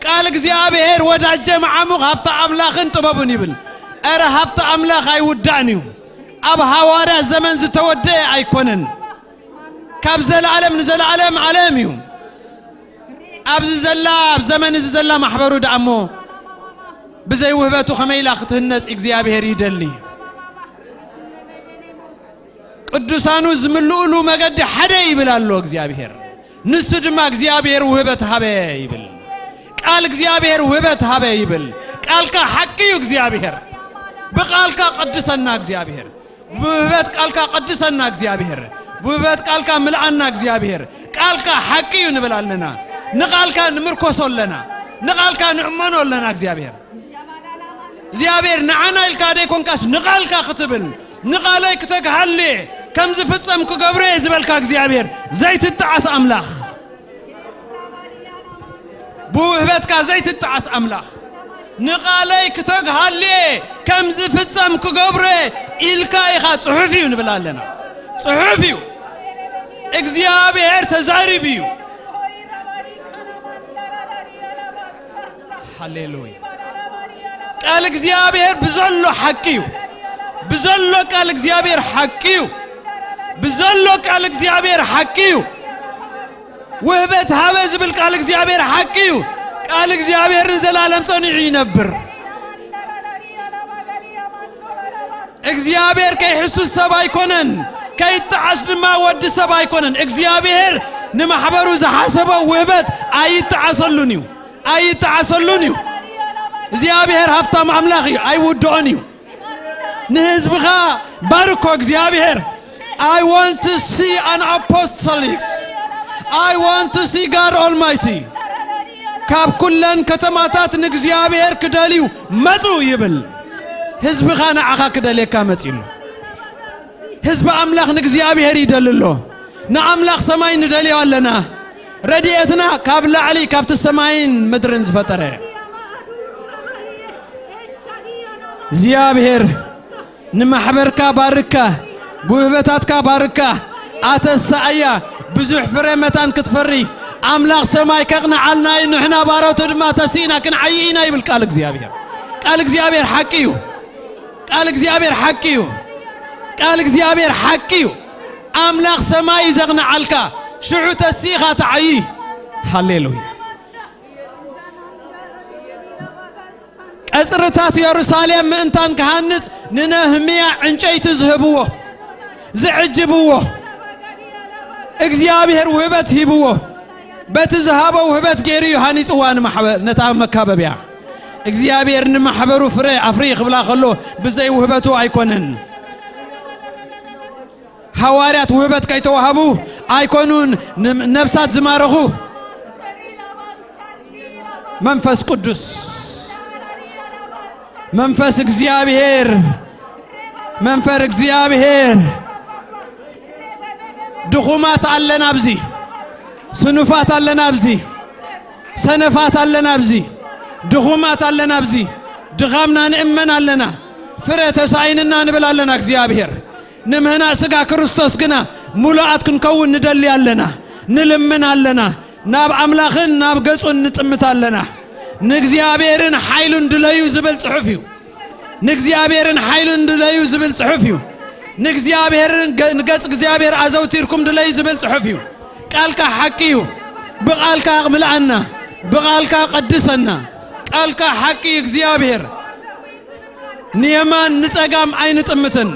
ቃል እግዚኣብሔር ወዳጀ መዓሙቕ ሃፍቲ ኣምላኽን ጥበቡን ይብል። ኧረ ሃፍቲ ኣምላኽ ኣይውዳእን እዩ። ኣብ ሃዋርያ ዘመን ዝተወደአ ኣይኮነን። ካብ ዘለዓለም ንዘለዓለም ዓለም እዩ። ኣብዚ ዘላ፣ ኣብ ዘመን እዚ ዘላ ማሕበሩ ደኣ እሞ ብዘይ ውህበቱ ከመይ ኢላ ክትህነጽ እግዚኣብሔር ይደሊ? ቅዱሳኑ ዝምልኡሉ መገዲ ሓደ ይብል ኣሎ እግዚኣብሔር። ንሱ ድማ እግዚኣብሔር ውህበት ሃበ ይብል። ቃል እግዚኣብሔር ውህበት ሃበ ይብል። ቃልካ ሓቂ እዩ እግዚኣብሔር። ብቃልካ ቀድሰና እግዚኣብሔር። ብውህበት ቃልካ ቀድሰና እግዚኣብሔር። ብውህበት ቃልካ ምልኣና እግዚኣብሔር። ቃልካ ሓቂ እዩ ንብል ኣለና። ንቃልካ ንምርኮሶ ኣለና። ንቃልካ ንእመኖ ኣለና እግዚኣብሔር። እግዚኣብሔር ንዓና ኢልካ ደይኮንካስ ንቃልካ ክትብል፣ ንቃለይ ክተግሃሌ ከም ዝፍጸም ክገብሮ እየ ዝበልካ እግዚኣብሔር ዘይትጠዓስ ኣምላኽ። ብውህበትካ ዘይትጠዓስ ኣምላኽ። ንቃለይ ክተግሃሌ ከም ዝፍጸም ክገብሮ እየ ኢልካ ኢኻ። ጽሑፍ እዩ ንብል ኣለና። ጽሑፍ እዩ። እግዚኣብሔር ተዛሪቡ እዩ። ሃሌሉያ። ቃል እግዚኣብሔር ብዘሎ ሓቂ እዩ። ብዘሎ ቃል እግዚኣብሔር ሓቂ እዩ። ብዘሎ ቃል እግዚኣብሔር ሓቂ እዩ። ውህበት ሃበ ዝብል ቃል እግዚኣብሔር ሓቂ እዩ። ቃል እግዚኣብሔር ንዘላለም ጸኒዑ ይነብር። እግዚኣብሔር ከይሕሱስ ሰብ ኣይኮነን፣ ከይጠዓስ ድማ ወዲ ሰብ ኣይኮነን። እግዚኣብሔር ንማሕበሩ ዝሓሰቦ ውህበት ኣይጠዓሰሉን እዩ፣ ኣይጠዓሰሉን እዩ። እግዚኣብሔር ሃፍታም ኣምላኽ እዩ፣ ኣይውድኦን እዩ። ንህዝብኻ ባርኮ እግዚኣብሔር። I want to see an apostolics. I want to see God Almighty. ካብ ኩለን ከተማታት ንእግዚኣብሔር ክደልዩ መጹ ይብል። ህዝብኻ ንዓኻ ክደልየካ መጺኡ ኣሎ። ህዝቢ ኣምላኽ ንእግዚኣብሔር ይደሊ ኣሎ። ንኣምላኽ ሰማይ ንደልዮ ኣለና። ረድኤትና ካብ ላዕሊ ካብቲ ሰማይን ምድርን ዝፈጠረ እግዚኣብሔር ንማሕበርካ ባርካ፣ ብውህበታትካ ባርካ፣ ኣተሳእያ። ብዙሕ ፍረ መታን ክትፈሪ ኣምላኽ ሰማይ ከቕንዓልና እዩ። ንሕና ባሮቱ ድማ ተሲእና ክንዓዪ ኢና ይብል ቃል እግዚኣብሔር። ቃል እግዚኣብሔር ሓቂ እዩ። ቃል እግዚኣብሔር ሓቂ እዩ። ቃል እግዚኣብሔር ሓቂ እዩ። ኣምላኽ ሰማይ እዩ ዘቕንዓልካ። ሽዑ ተሲእኻ ትዓዪ። ሃሌሉያ። ቀጽርታት የሩሳሌም ምእንታን ክሃንጽ ንነህምያ ዕንጨይቲ ዝህብዎ፣ ዝዕጅብዎ፣ እግዚኣብሔር ውህበት ሂብዎ። በቲ ዝሃቦ ውህበት ገይሩ እዩ ሃኒጽዋ ንማሕበ-፣ ነታ መካበብያ። እግዚኣብሔር ንማሕበሩ ፍረ ኣፍሪ ክብላ ከሎ ብዘይ ውህበቱ ኣይኮነን። ሃዋርያት ውህበት ከይተዋህቡ ኣይኮኑን ን-፣ ነፍሳት ዝማረኹ። መንፈስ ቅዱስ፣ መንፈስ እግዚኣብሔር፣ መንፈር እግዚኣብሔር ድኹማት ኣለና ኣብዚ፣ ስኑፋት ኣለና ኣብዚ፣ ሰነፋት ኣለና ኣብዚ፣ ድኹማት ኣለና ኣብዚ። ድኻምና ንእመን ኣለና። ፍረ ተሳኢንና ንብል ኣለና። እግዚኣብሔር ንምህናጽ ሥጋ ክርስቶስ ግና ምሉኣት ክንከውን ንደሊ ኣለና፣ ንልምን ኣለና። ናብ ኣምላኽን ናብ ገጹን ንጥምት ኣለና። ንእግዚኣብሔርን ሓይሉን ድለዩ ዝብል ጽሑፍ እዩ። ንእግዚኣብሔርን ሓይሉን ድለዩ ዝብል ጽሑፍ እዩ። ንእግዚኣብሔርን ገ-፣ ንገጽ እግዚኣብሔር ኣዘውቲርኩም ድለዩ ዝብል ጽሑፍ እዩ። ቃልካ ሓቂ እዩ። ብቓልካ ምልኣና፣ ብቓልካ ቀድሰና። ቃልካ ሓቂ እዩ እግዚኣብሔር። ንየማን ንጸጋም ኣይንጥምትን፣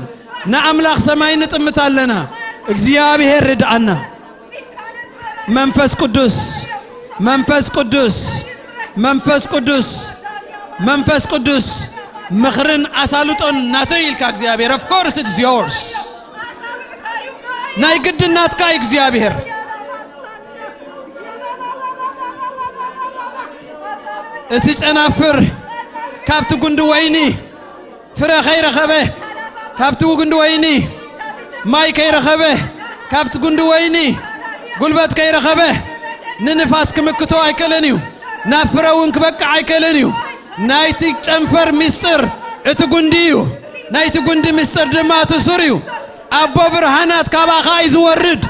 ንኣምላኽ ሰማይ ንጥምት ኣለና። እግዚኣብሔር ርድኣና። መንፈስ ቅዱስ፣ መንፈስ ቅዱስ፣ መንፈስ ቅዱስ፣ መንፈስ ቅዱስ፣ ምኽርን ኣሳልጦን ናተይ ኢልካ እግዚኣብሔር፣ of course it's yours። ናይ ግድን ናትካ እዩ እግዚኣብሔር። እቲ ጨናፍር ካብቲ ጉንዲ ወይኒ ፍረ ከይረኸበ፣ ካብቲ ጉንዲ ወይኒ ማይ ከይረኸበ፣ ካብቲ ጉንዲ ወይኒ ጉልበት ከይረኸበ፣ ንንፋስ ክምክቶ ኣይክእልን እዩ። ናብ ፍረ እውን ክበቅዕ ኣይክእልን እዩ። ናይቲ ጨንፈር ምስጢር እቲ ጉንዲ እዩ። ናይቲ ጉንዲ ምስጢር ድማ እቲ ሱር እዩ። ኣቦ ብርሃናት ካባኻ እዩ ዝወርድ።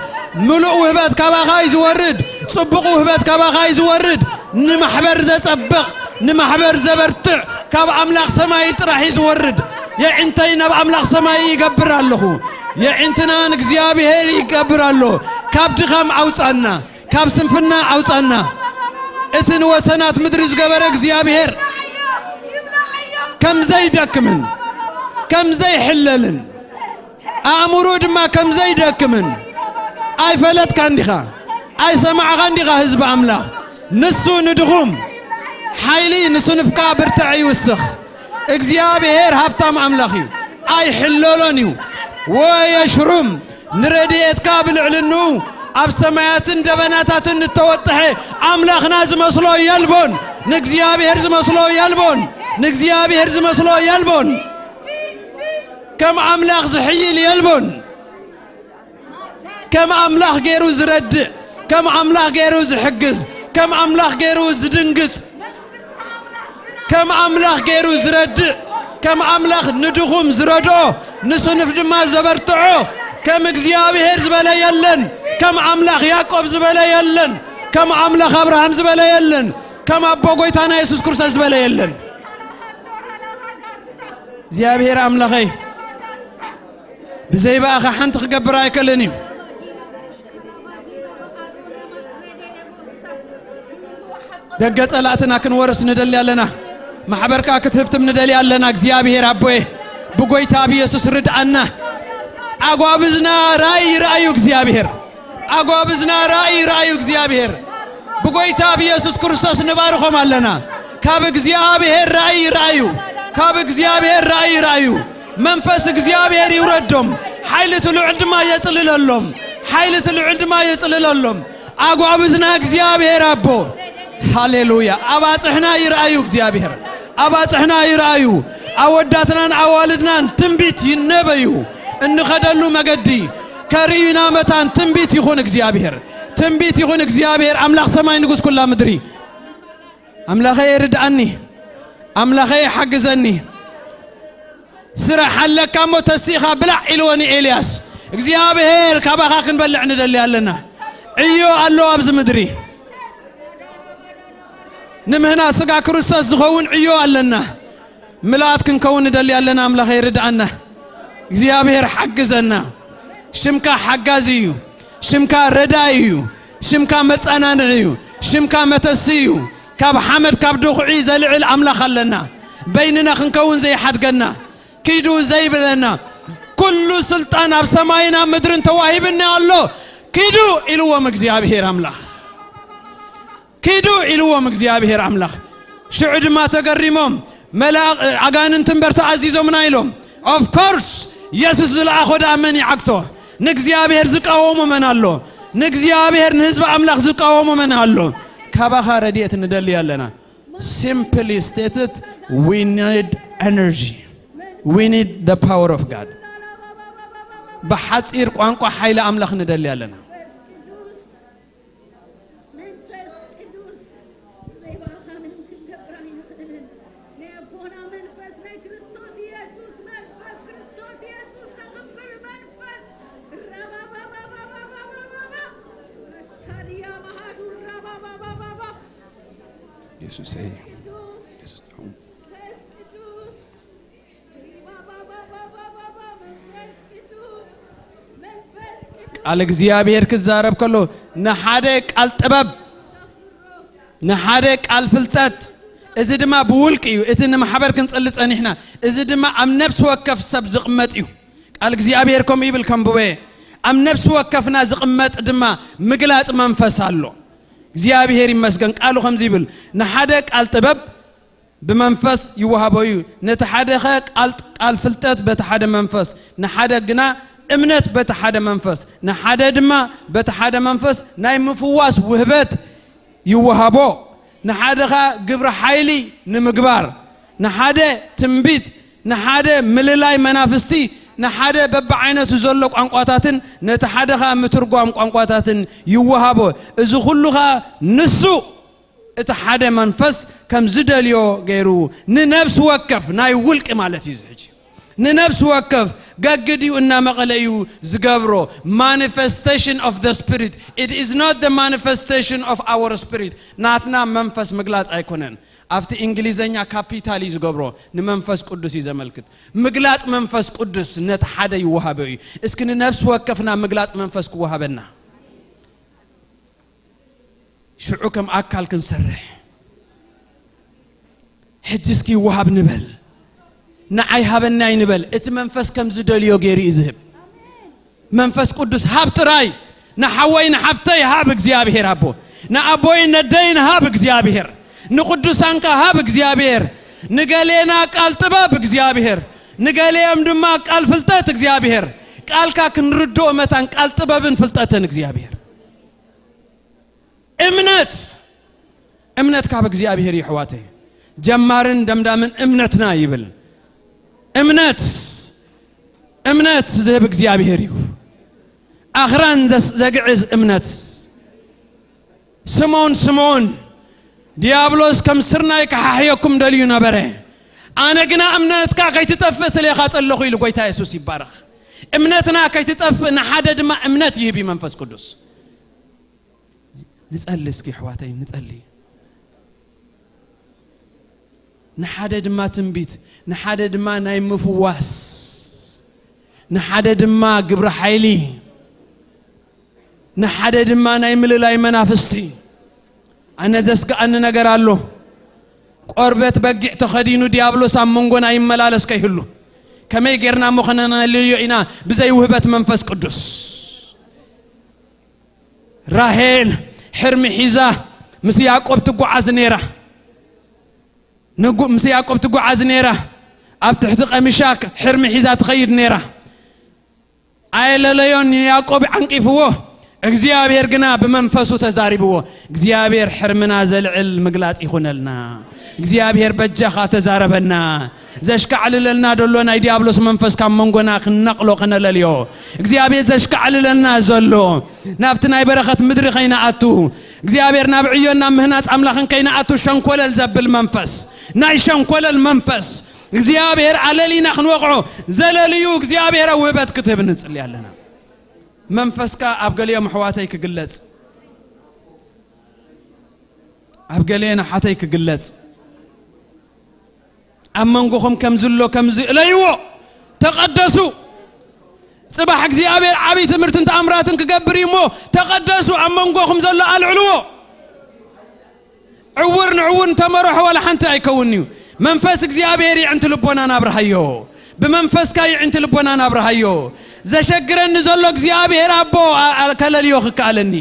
ምሉእ ውህበት ካባኻ እዩ ዝወርድ። ጽቡቕ ውህበት ካባኻ እዩ ዝወርድ። ንማሕበር ዘጸብቕ፣ ንማሕበር ዘበርትዕ ካብ ኣምላኽ ሰማይ ጥራሕ እዩ ዝወርድ። የዒንተይ ናብ ኣምላኽ ሰማይ ይገብር ኣለኹ። የዒንትና ንእግዚኣብሔር ይገብር ኣሎ። ካብ ድኻም ኣውጻና፣ ካብ ስንፍና ኣውጻና። እቲ ንወሰናት ምድሪ ዝገበረ እግዚኣብሔር ከም ዘይደክምን ከም ዘይሕለልን ኣእምሮ ድማ ከም ዘይደክምን ኣይፈለጥካን ዲኻ? ኣይሰማዕኻን ዲኻ? ህዝቢ ኣምላኽ፣ ንሱ ንድኹም ሓይሊ፣ ንስኑፍካ ብርትዕ ይውስኽ። እግዚኣብሔር ሃብታም ኣምላኽ እዩ፣ ኣይሕለሎን እዩ። ወየሽሩም ንረድኤትካ ብልዕልንኡ ኣብ ሰማያትን ደበናታትን እተወጥሐ ኣምላኽና ዝመስሎ የልቦን። ንእግዚኣብሔር ዝመስሎ የልቦን። ንእግዚኣብሔር ዝመስሎ የልቦን። ከም ኣምላኽ ዝሕይል የልቦን። ከም ኣምላኽ ገይሩ ዝረድእ፣ ከም ኣምላኽ ገይሩ ዝሕግዝ፣ ከም ኣምላኽ ገይሩ ዝድንግጽ፣ ከም ኣምላኽ ገይሩ ዝረድእ፣ ከም ኣምላኽ ንድኹም ዝረድኦ፣ ንስኑፍ ድማ ዘበርትዖ፣ ከም እግዚኣብሔር ዝበለ የለን። ከም ኣምላኽ ያዕቆብ ዝበለ የለን። ከም ኣምላኽ ኣብርሃም ዝበለ የለን። ከም ኣቦ ጐይታና የሱስ ክርስቶስ ዝበለ የለን። እግዚኣብሔር ኣምላኸይ፣ ብዘይ ብኣኻ ሓንቲ ክገብር ኣይክእልን እዩ። ደገ ጸላእትና ክንወርስ ንደሊ ኣለና። ማሕበርካ ክትህፍትም ንደሊ ኣለና። እግዚኣብሔር ኣቦየ፣ ብጎይታ ብየሱስ ርድኣና። ኣጓብዝና ራእይ ይርኣዩ እግዚኣብሔር። ኣጓብዝና ራእይ ይርኣዩ እግዚኣብሔር። ብጎይታ ብየሱስ ክርስቶስ ንባርኾም ኣለና። ካብ እግዚኣብሔር ራእይ ይርኣዩ። ካብ እግዚኣብሔር ራእይ ይርኣዩ። መንፈስ እግዚኣብሔር ይውረዶም። ሓይሊ እቲ ልዑል ድማ የጽልለሎም። ሓይሊ እቲ ልዑል ድማ የጽልለሎም። ኣጓብዝና እግዚኣብሔር ኣቦ። ሃሌሉያ። ኣባጽሕና ይርኣዩ እግዚኣብሔር። ኣባጽሕና ይርኣዩ። ኣወዳትናን ኣዋልድናን ትንቢት ይነበዩ። እንኸደሉ መገዲ ከርእዩና መታን ትንቢት ይኹን እግዚኣብሔር። ትንቢት ይኹን እግዚኣብሔር ኣምላኽ ሰማይ ንጉስ ኩላ ምድሪ። ኣምላኸይ ርድኣኒ። ኣምላኸይ ሓግዘኒ። ስራሕ ኣለካ እሞ ተሲእኻ ብላዕ ኢልዎ ንኤልያስ። እግዚኣብሔር ካባኻ ክንበልዕ ንደሊ ኣለና። ዕዮ ኣሎ ኣብዚ ምድሪ። ንምህናጽ ሥጋ ክርስቶስ ዝኸውን ዕዮ ኣለና። ምልኣት ክንከውን ንደሊ ኣለና። ኣምላኸይ ርድኣና። እግዚኣብሔር ሓግዘና። ሽምካ ሓጋዚ እዩ። ሽምካ ረዳኢ እዩ። ሽምካ መጸናንዒ እዩ። ሽምካ መተሲ እዩ። ካብ ሓመድ ካብ ድኹዒ ዘልዕል ኣምላኽ ኣለና። በይንና ክንከውን ዘይሓድገና፣ ኪዱ ዘይብለና፣ ኩሉ ስልጣን ኣብ ሰማይን ኣብ ምድርን ተዋሂብኒ ኣሎ፣ ኪዱ ኢልዎም እግዚኣብሔር ኣምላኽ። ኪዱ ኢልዎም እግዚኣብሔር ኣምላኽ። ሽዑ ድማ ተገሪሞም፣ መላእ-፣ ኣጋንንትን በርተ ኣዚዞምና ኢሎም። Of course፣ የሱስ ዝለኣኾ ደኣ መን ይዓግቶ? ንእግዚኣብሔር ዝቃወሞ መን ኣሎ? ንእግዚኣብሔር ንህዝቢ ኣምላኽ ዝቃወሞ መን ኣሎ? ካባኻ ረድኤት ንደሊ ኣለና። Simply stated, we need energy. We need the power of God. ብሓጺር ቋንቋ ሓይሊ ኣምላኽ ንደሊ ኣለና። መንፈስ ቅዱስ ብዘይ ብኣኻ ምንም ክንገብር ኣይንኽእልን። ናይ ኣቦና መንፈስ ናይ ክርስቶስ ኢየሱስ መንፈስ ክርስቶስ ኢየሱስ ተቕብር መንፈስ ራባባባባባባባባ ራሽካድያ ማሃዱ ራባባባባባ ኢየሱሰይ ቅዱስ ኢየሱስ ጥዑም መንፈስ ቅዱስ ሪባባባባባባ መንፈስ ቅዱስ መንፈስ ቅዱስ ቃል እግዚኣብሔር ክዛረብ ከሎ ንሓደ ቃል ጥበብ ንሓደ ቃል ፍልጠት እዚ ድማ ብውልቂ እዩ። እቲ ንማሕበር ክንጽሊ ጸኒሕና እዚ ድማ ኣብ ነፍሲ ወከፍ ሰብ ዝቕመጥ እዩ። ቃል እግዚኣብሔር ከምኡ ይብል ከንብበ ኣብ ነፍሲ ወከፍና ዝቕመጥ ድማ ምግላጽ መንፈስ ኣሎ። እግዚኣብሔር ይመስገን። ቃሉ ከምዚ ይብል ንሓደ ቃል ጥበብ ብመንፈስ ይወሃቦ እዩ። ነቲ ሓደ ኸ ቃል ቃል ፍልጠት በቲ ሓደ መንፈስ፣ ንሓደ ግና እምነት በቲ ሓደ መንፈስ፣ ንሓደ ድማ በቲ ሓደ መንፈስ ናይ ምፍዋስ ውህበት ይወሃቦ። ንሓደ ኸ ግብረ ሓይሊ ንምግባር፣ ንሓደ ትንቢት፣ ንሓደ ምልላይ መናፍስቲ፣ ንሓደ በብዓይነቱ ዘሎ ቋንቋታትን ነቲ ሓደ ኸ ምትርጓም ቋንቋታትን ይወሃቦ። እዚ ኩሉ ኸ ንሱ እቲ ሓደ መንፈስ ከም ዝደልዮ ገይሩ ንነብሲ ወከፍ ናይ ውልቂ ማለት እዩ። ሕጂ ንነብሲ ወከፍ ገግድ እዩ እናመቐለ እዩ ዝገብሮ። Manifestation of the spirit, it is not the manifestation of our spirit። ናትና መንፈስ ምግላጽ ኣይኮነን። ኣብቲ እንግሊዘኛ ካፒታል እዩ ዝገብሮ። ንመንፈስ ቅዱስ እዩ ዘመልክት። ምግላጽ መንፈስ ቅዱስ ነቲ ሓደ ይወሃበ እዩ። እስኪ ንነብሲ ወከፍና ምግላጽ መንፈስ ክወሃበና ሽዑ ከም ኣካል ክንሰርሕ ሕጂ እስኪ ይወሃብ ንበል። ንዓይ ሃበናይ ንበል። እቲ መንፈስ ከም ዝደልዮ ገይሩ እዩ ዝህብ። መንፈስ ቅዱስ ሃብ ጥራይ ንሓወይ ንሓፍተይ ሃብ እግዚኣብሔር ኣቦ ንኣቦይ ነደይን ሃብ እግዚኣብሔር ንቅዱሳንካ ሃብ እግዚኣብሔር ንገሌና ቃል ጥበብ እግዚኣብሔር ንገሌዮም ድማ ቃል ፍልጠት እግዚኣብሔር ቃልካ ክንርድኦ መታን ቃል ጥበብን ፍልጠትን እግዚኣብሔር እምነት እምነት ካብ እግዚኣብሔር እዩ ኣሕዋተይ ጀማርን ደምዳምን እምነትና ይብል እምነት እምነት ዝህብ እግዚኣብሔር እዩ ኣኽራን ዘግዕዝ እምነት ስምዖን ስምዖን ዲያብሎስ ከም ስርናይ ክሓሕየኩም ደልዩ ነበረ ኣነ ግና እምነትካ ከይትጠፍእ ስሌኻ ጸለኹ ኢሉ ጎይታ የሱስ ይባረኽ እምነትና ከይትጠፍእ ንሓደ ድማ እምነት ይህብ እዩ መንፈስ ቅዱስ ንጸሊ እስኪ ኣሕዋተይ ንጸሊ ንሓደ ድማ ትንቢት ንሓደ ድማ ናይ ምፍዋስ ንሓደ ድማ ግብረ ሓይሊ ንሓደ ድማ ናይ ምልላይ መናፍስቲ ኣነ ዘስግኣኒ ነገር ኣሎ ቆርበት በጊዕ ተኸዲኑ ዲያብሎስ ኣብ መንጎና ይመላለስ ከይህሉ ከመይ ጌርና እሞ ከነነልዮ ኢና ብዘይ ውህበት መንፈስ ቅዱስ ራሄል ሕርሚ ሒዛ ምስ ያዕቆብ ትጓዓዝ ነይራ። ንጉ- ምስ ያዕቆብ ትጓዓዝ ነይራ። ኣብ ትሕቲ ቀሚሻ ሕርሚ ሒዛ ትኸይድ ነይራ። ኣየለለዮን ንያዕቆብ ዓንቂፍዎ። እግዚኣብሔር ግና ብመንፈሱ ተዛሪብዎ። እግዚኣብሔር ሕርምና ዘልዕል ምግላጽ ይኹነልና። እግዚኣብሔር በጃኻ ተዛረበና። ዘሽካዕልለልና ደሎ ናይ ዲያብሎስ መንፈስ ካብ መንጎና ክነቕሎ ከነለልዮ እግዚኣብሔር ዘሽካዕልለልና ዘሎ ናብቲ ናይ በረኸት ምድሪ ከይንኣቱ እግዚኣብሔር ናብ ዕዮን ናብ ምህናፅ ኣምላኽን ከይንኣቱ ሸንኮለል ዘብል መንፈስ ናይ ሸንኮለል መንፈስ እግዚኣብሔር ኣለሊና ክንወቕዖ ዘለልዩ እግዚኣብሔር ውህበት ክትህብ ንፅሊ ኣለና መንፈስካ ኣብ ገሊኦም ኣሕዋተይ ክግለፅ ኣብ ገሊኤን ኣሓተይ ክግለጽ ኣብ መንጎኹም ከምዚ ኣሎ ከምዚ እለይዎ ተቐደሱ ጽባሕ እግዚኣብሔር ዓብዪ ትምህርትን ተኣምራትን ክገብር እዩ እሞ ተቐደሱ ኣብ መንጎኹም ዘሎ ኣልዕልዎ ዕውር ንዕውር እንተመርሖ ዋላ ሓንቲ ኣይከውን እዩ መንፈስ እግዚኣብሔር ይዕንቲ ልቦና ናብርሃዮ ብመንፈስካ ይዕንቲ ልቦና ናብርሃዮ ዘሸግረኒ ዘሎ እግዚኣብሔር ኣቦ ከለልዮ ክከኣለኒ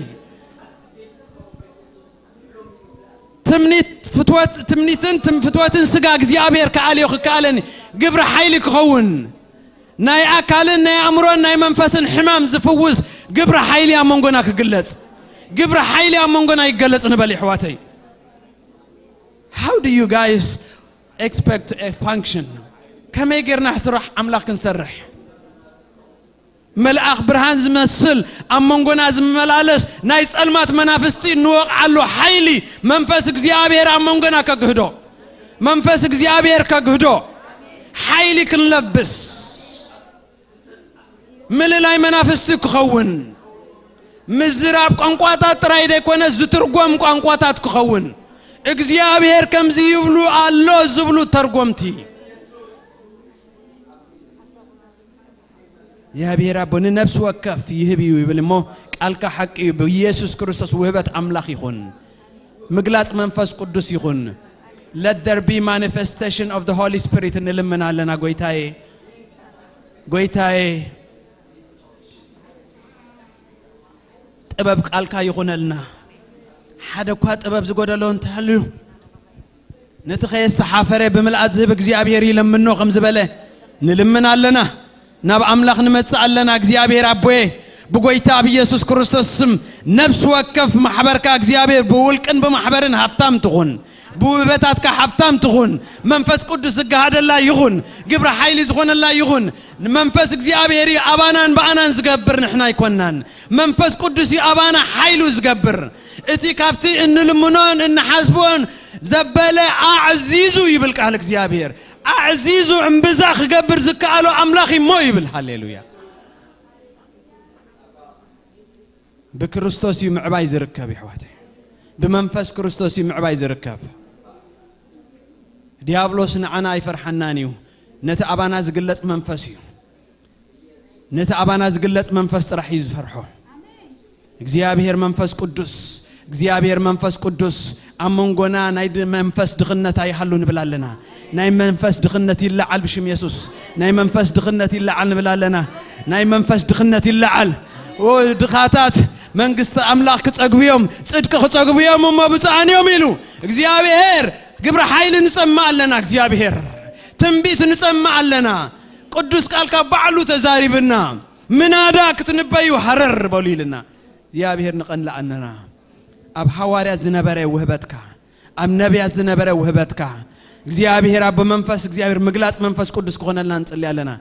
ትምኒት ፍትወት ትምኒትን ትም ፍትወትን ስጋ እግዚኣብሔር ከኣልዮ ክከኣለኒ ግብሪ ሓይሊ ክኸውን ናይ ኣካልን ናይ ኣእምሮን ናይ መንፈስን ሕማም ዝፍውስ ግብሪ ሓይሊ ኣብ መንጎና ክግለጽ ግብሪ ሓይሊ ኣብ መንጎና ይገለጽ ንበል ይሕዋተይ How do you guys expect a function ከመይ ጌርና ስራሕ ኣምላኽ ክንሰርሕ መልኣኽ ብርሃን ዝመስል ኣብ መንጎና ዝመላለስ ናይ ጸልማት መናፍስቲ እንወቕዓሉ ሓይሊ መንፈስ እግዚኣብሔር ኣብ መንጎና ከግህዶ፣ መንፈስ እግዚኣብሔር ከግህዶ ሓይሊ ክንለብስ፣ ምልላይ መናፍስቲ ክኸውን፣ ምዝራብ ቋንቋታት ጥራይ ደይኮነ ዝትርጎም ቋንቋታት ክኸውን፣ እግዚኣብሔር ከምዚ ይብሉ ኣሎ ዝብሉ ተርጎምቲ። እግዚኣብሔር ኣቦ ንነፍሲ ወከፍ ይህብ እዩ ይብል እሞ፣ ቃልካ ሓቂ እዩ። ብኢየሱስ ክርስቶስ ውህበት ኣምላኽ ይኹን፣ ምግላጽ መንፈስ ቅዱስ ይኹን። Let there be manifestation of the Holy Spirit እንልምን ኣለና። ጎይታዬ፣ ጎይታዬ፣ ጥበብ ቃልካ ይኹነልና። ሓደ እኳ ጥበብ ዝጎደሎ እንተሃልዩ፣ ነቲ ከየስተሓፈረ ብምልኣት ዝህብ እግዚኣብሔር ይለምኖ ከም ዝበለ ንልምን ኣለና። ናብ ኣምላኽ ንመጽእ ኣለና። እግዚኣብሔር ኣቦዬ፣ ብጎይታ ብኢየሱስ ክርስቶስ ስም፣ ነፍሲ ወከፍ ማሕበርካ እግዚኣብሔር ብውልቅን ብማሕበርን ሃብታም ትኹን፣ ብውህበታትካ ሃብታም ትኹን። መንፈስ ቅዱስ ዝገሃደላ ይኹን፣ ግብረ ሓይሊ ዝኾነላ ይኹን። ንመንፈስ እግዚኣብሔር እዩ ኣባናን ብኣናን ዝገብር፣ ንሕና ኣይኮናን። መንፈስ ቅዱስ እዩ ኣባና ሓይሉ ዝገብር። እቲ ካብቲ እንልምኖን እንሓስቦን ዘበለ ኣዕዚዙ ይብል ቃል እግዚኣብሔር። ኣዕዚዙ እምብዛ ክገብር ዝከኣሎ ኣምላኽ እሞ ይብል። ሃሌሉያ። ብክርስቶስ እዩ ምዕባይ ዝርከብ፣ ይሕዋተይ። ብመንፈስ ክርስቶስ እዩ ምዕባይ ዝርከብ። ዲያብሎስ ንዓና ኣይፈርሓናን እዩ። ነቲ ኣባና ዝግለጽ መንፈስ እዩ። ነቲ ኣባና ዝግለጽ መንፈስ ጥራሕ እዩ ዝፈርሖ። እግዚኣብሔር መንፈስ ቅዱስ፣ እግዚኣብሔር መንፈስ ቅዱስ ኣብ መንጎና ናይ ድ-፣ መንፈስ ድኽነት ኣይሃሉ ንብል ኣለና። ናይ መንፈስ ድኽነት ይለዓል ብሽም የሱስ። ናይ መንፈስ ድኽነት ይለዓል ንብል ኣለና። ናይ መንፈስ ድኽነት ይለዓል። ኦ፣ ድኻታት መንግስቲ ኣምላኽ ክጸግቡ እዮም፣ ጽድቂ ክጸግቡ እዮም እሞ ብፁዓን እዮም ኢሉ እግዚኣብሔር። ግብረ ሓይሊ ንጸምእ ኣለና። እግዚኣብሔር ትንቢት ንጸምእ ኣለና። ቅዱስ ቃልካ ባዕሉ ተዛሪብና፣ ምናዳ ክትንበዩ ሃረር በሉ ኢልና እግዚኣብሔር ንቐንለኣነና። ኣብ ሃዋርያት ዝነበረ ውህበትካ፣ ኣብ ነቢያት ዝነበረ ውህበትካ እግዚኣብሔር ኣብ መንፈስ እግዚኣብሔር ምግላጽ መንፈስ ቅዱስ ክኾነልና ንጽሊ ኣለና።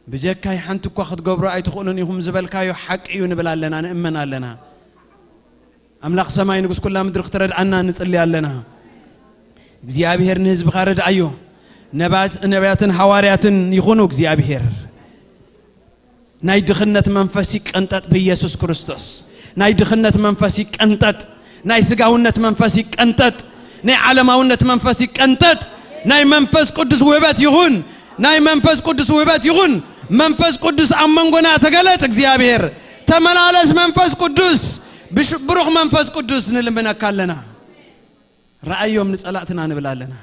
ብጀካይ ሓንቲ እኳ ክትገብሩ ኣይትኽእሉን ኢኹም ዝበልካዮ ሓቂ እዩ ንብል ኣለና፣ ንእመን ኣለና። ኣምላኽ ሰማይ ንጉስ ኩላ ምድሪ ክትረድኣና ንጽሊ ኣለና። እግዚኣብሔር ንህዝብኻ ረድኣዮ። ነባት-፣ ነቢያትን ሃዋርያትን ይኹኑ እግዚኣብሔር። ናይ ድኽነት መንፈስ ይቀንጠጥ ብኢየሱስ ክርስቶስ። ናይ ድኽነት መንፈስ ይቀንጠጥ። ናይ ስጋውነት መንፈስ ይቀንጠጥ። ናይ ዓለማውነት መንፈስ ይቀንጠጥ። ናይ መንፈስ ቅዱስ ውህበት ይኹን። ናይ መንፈስ ቅዱስ ውህበት ይኹን። መንፈስ ቅዱስ ኣብ መንጎና ተገለጽ እግዚኣብሔር። ተመላለስ መንፈስ ቅዱስ። ብሽ-፣ ብሩኽ መንፈስ ቅዱስ ንልምነካ ኣለና። ረኣዮም ንጸላእትና ንብል ኣለና።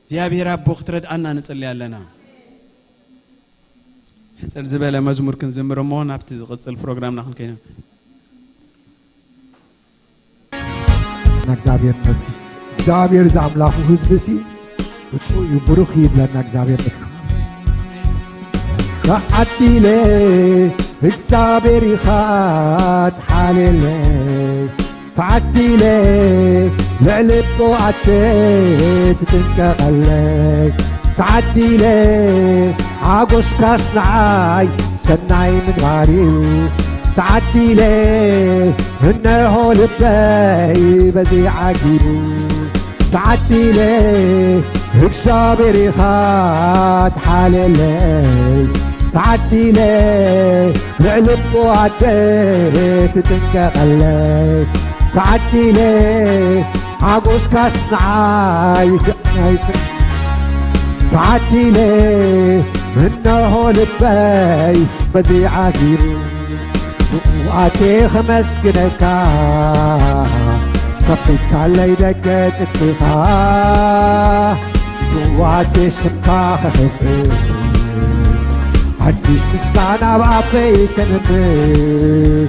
እግዚኣብሔር ኣቦ ክትረድኣና ንጽሊ ኣለና። ሕጽር ዝበለ መዝሙር ክንዝምር እሞ ናብቲ ዝቕጽል ፕሮግራምና ክንከይና። እግዚኣብሔር ይመስገን። እግዚኣብሔር ዝኣምላኹ ህዝቢ ሲ ብፁዕ እዩ፣ ብሩኽ እዩ ይብለና እግዚኣብሔር ንፍና። ተዓዲለ እግዚኣብሔር ኢኻ ትሓልየለይ፣ ተዓዲለ ልዕሊ ብቕዓተይ ትጥንቀቐለይ፣ ተዓዲለ ሓጎስካስ ንዓይ ሰናይ ምግባር እዩ፣ ተዓዲለ እነሆ ልበይ በዚ ዓጊቡ፣ ተዓዲለ እግዚኣብሔር ኢኻ ትሓልየለይ፣ ተዓዲለ ልዕሊ ብቕዓተይ ትጥንቀቐለይ፣ ተዓዲለ ሓጎስካስ ንዓይ፣ ተዓዲለ እነሆ ልበይ በዚ ዓጊቡ፣ ብቕዓተይ ከመስግነካ፣ ከፊትካለይ ደገ ጽድቅኻ፣ ብቕዓተይ ስምካ ከኽብር፣ ሓድሽ ምስጋና ኣብ ኣፈይ ከንብር፣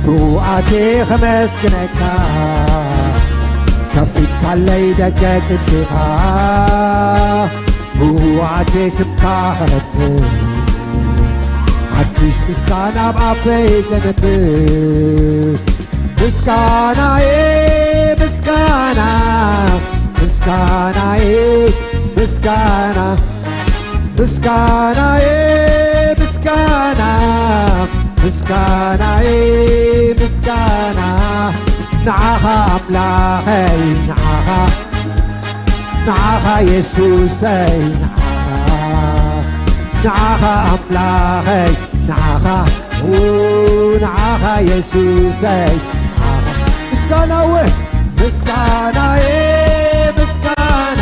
ብቕዓተይ ከመስግነካ፣ ከፊትካለይ ደገ ጽድቅኻ፣ ብቕዓተይ ስምካ ከኽብር፣ ሓድሽ ምስጋና ኣብ ኣፈይ ዘንብር። ምስጋናዬ፣ ምስጋና፣ ምስጋናዬ፣ ምስጋና፣ ምስጋናዬ ምስጋና ምስጋናዬ ምስጋና ንዓኻ ኣምላኸይ ንዓኻ ንዓኻ የሱሰይ ንዓኻ ንዓኻ ኣምላኸይ ንዓኻ ኡ ንዓኻ የሱሰይ ንዓኻ ምስጋናዬ ምስጋናዬ ምስጋና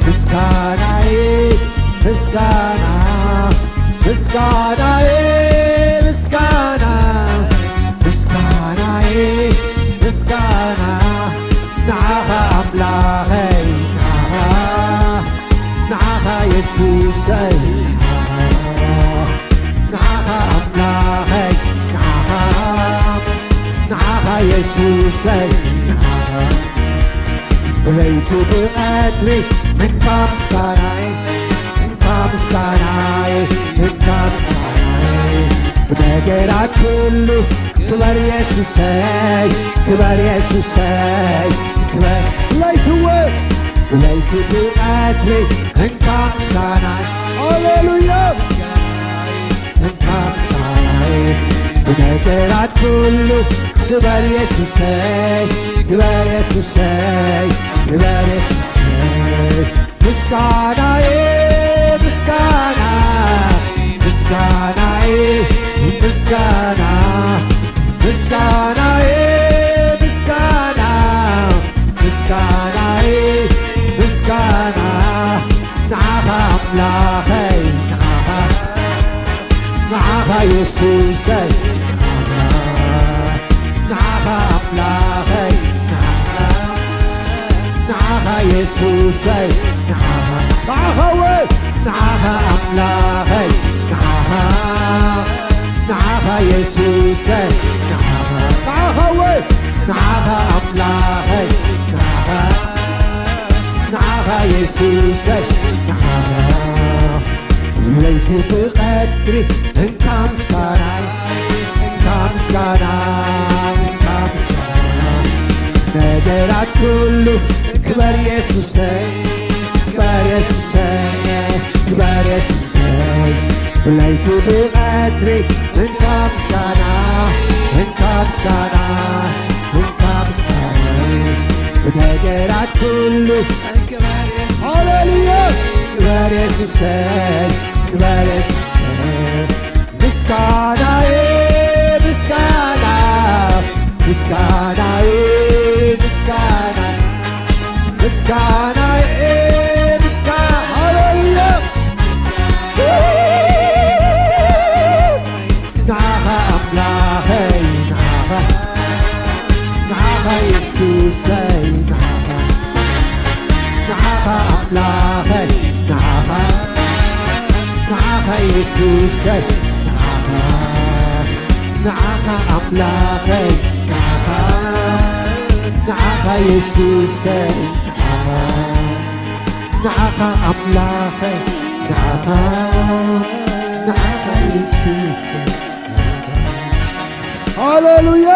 ምስጋናዬ ምስጋና ምስጋናዬ ምስጋና ምስጋናዬ ምስጋና ንዓኻ ኣምላኸይ ንዓኻ ንዓኻ የሱሰይ ንዓኻ ኣምላኸይ ንዓኻ ንዓኻ የሱሰይ ንዓኻ ብለይቲ ብቐትሪ እንካ ምሳናይ እንካ ምሳናይ እንካ ምሳናይ ብነገራት ኩሉ ክበር የሱሰይ ክበር የሱሰይ ክበር ለይትወ ለይቲ ብቐትሪ እንካ ምሳናይ ሃሌሉያ እንካ ምሳናይ ብነገራት ኩሉ ክበር የሱሰይ ክበር የሱሰይ ክበር የሱሰይ ምስጋናዬ ምስጋና ምስጋናዬ ምስጋና ምስጋናዬ ምስጋና ምስጋናዬ ምስጋና ንዓኻ ኣምላኸይ ንዓኻ ንዓኻ የሱሰይ ንዓኻ ንዓኻ ኣምላኸይ ንዓኻ ንዓኻ የሱሰይ ንዓኻ ንዓኻ ወ ንዓኻ ኣምላኸይ ንዓኻ ንዓኻ የሱሰይ ንዓኻ ንዓኻ ወ ንዓኻ ኣምላኸይ ንዓኻ ንዓኻ የሱሰይ ንዓኻ ለይቲ ብቐትሪ እንካ ምሳናይ እንካ ምስጋና እንካ ምስጋና ነገራት ኩሉ ክበር የሱሰይ ክበር የሱሰይ ክበር የሱሰይ ለይቲ ብቐትሪ እንካ ምስጋና እንካ ምስጋና እንካ ምስጋና ነገራት ኩሉ ሃሌሉያ ክበር የሱሰይ ክበር የሱሰይ ምስጋናዬ ምስጋና ምስጋናዬ ምስጋና ምስጋናዬ ምስጋና ሃሌሉያ ንዓኻ ኣምላኸይ ንዓኻ ንዓኻ የሱሰይ ንዓኻ ንዓኻ ኣምላኸይ ንዓኻ ንዓኻ የሱሰይ ንዓኻ ንዓኻ ኣምላኸይ ንዓኻ ንዓኻ የሱሰይ ንዓኻ ንዓኻ ኣምላኸይ ንዓኻ ንዓኻ የሱሰይ ንዓኻ ሃሌሉያ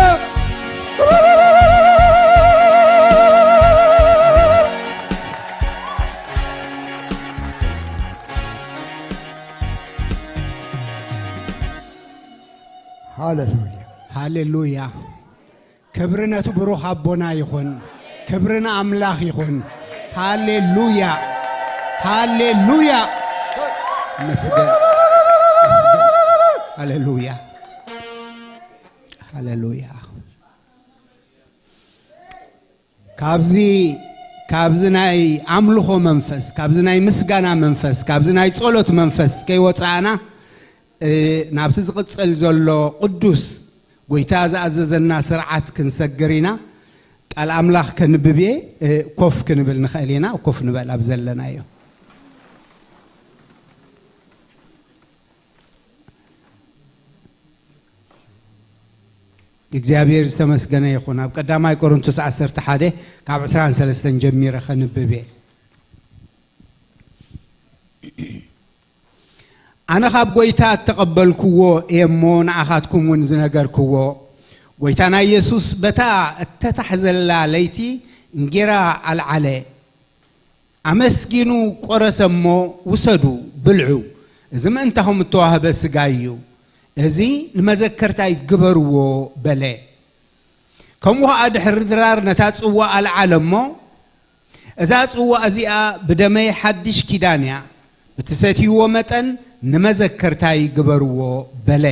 ሃሌሉያ ሃሌሉያ ክብሪ ነቲ ብሩኽ ኣቦና ይኹን ክብሪ ንኣምላኽ ይኹን ሃሌሉያ ሃሌሉያ መስገን መስገን ሃሌሉያ ሃሌሉያ ካብዚ ካብዚ ናይ ኣምልኾ መንፈስ ካብዚ ናይ ምስጋና መንፈስ ካብዚ ናይ ጸሎት መንፈስ ከይወጻእና ናብቲ ዝቕጽል ዘሎ ቅዱስ ጎይታ ዝኣዘዘና ስርዓት ክንሰግር ኢና ቃል ኣምላኽ ከንብብ እየ ኮፍ ክንብል ንኽእል ኢና ኮፍ ንበል ኣብ ዘለናዮ እግዚኣብሔር ዝተመስገነ ይኹን ኣብ ቀዳማይ ቆሮንቶስ ዓሰርተ ሓደ ካብ ዕስራን ሰለስተን ጀሚረ ከንብብ እየ ኣነ ካብ ጎይታ እተቐበልክዎ እየ እሞ ንኣኻትኩም እውን ዝነገርክዎ ጎይታና ኢየሱስ በታ እተታሕዘላ ለይቲ እንጌራ ኣልዓለ ኣመስጊኑ ቆረሰ እሞ ውሰዱ ብልዑ፣ እዚ ምእንታኹም እተዋህበ ስጋይ እዩ፣ እዚ ንመዘከርታይ ግበርዎ በለ። ከምኡ ኸዓ ድሕሪ ድራር ነታ ጽዋእ ኣልዓለ እሞ፣ እዛ ጽዋእ እዚኣ ብደመይ ሓድሽ ኪዳን እያ፣ ብትሰትይዎ መጠን ንመዘከርታይ ግበርዎ በለ።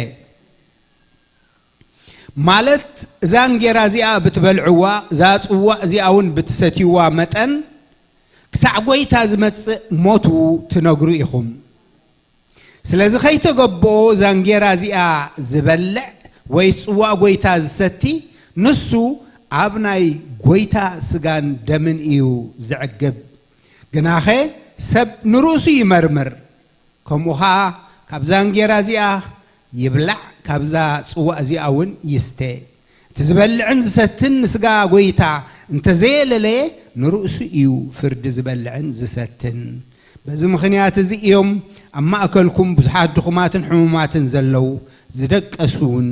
ማለት እዛ እንጌራ እዚኣ ብትበልዕዋ፣ እዛ ጽዋእ እዚኣ እውን ብትሰትይዋ መጠን፣ ክሳዕ ጐይታ ዝመጽእ ሞቱ ትነግሩ ኢኹም። ስለዚ ኸይተገብኦ እዛ እንጌራ እዚኣ ዝበልዕ ወይ ጽዋእ ጐይታ ዝሰቲ፣ ንሱ ኣብ ናይ ጐይታ ስጋን ደምን እዩ ዝዕግብ። ግናኸ ሰብ ንርእሱ ይመርምር። ከምኡ ኸኣ ካብዛ እንጌራ እዚኣ ይብላዕ፣ ካብዛ ጽዋእ እዚኣ እውን ይስተ። እቲ ዝበልዕን ዝሰትን ንስጋ ጐይታ እንተ ዘየለለየ፣ ንርእሱ እዩ ፍርዲ ዝበልዕን ዝሰትን። በዚ ምኽንያት እዚ እዮም ኣብ ማእከልኩም ብዙሓት ድኹማትን ሕሙማትን ዘለዉ፣ ዝደቀሱ እውን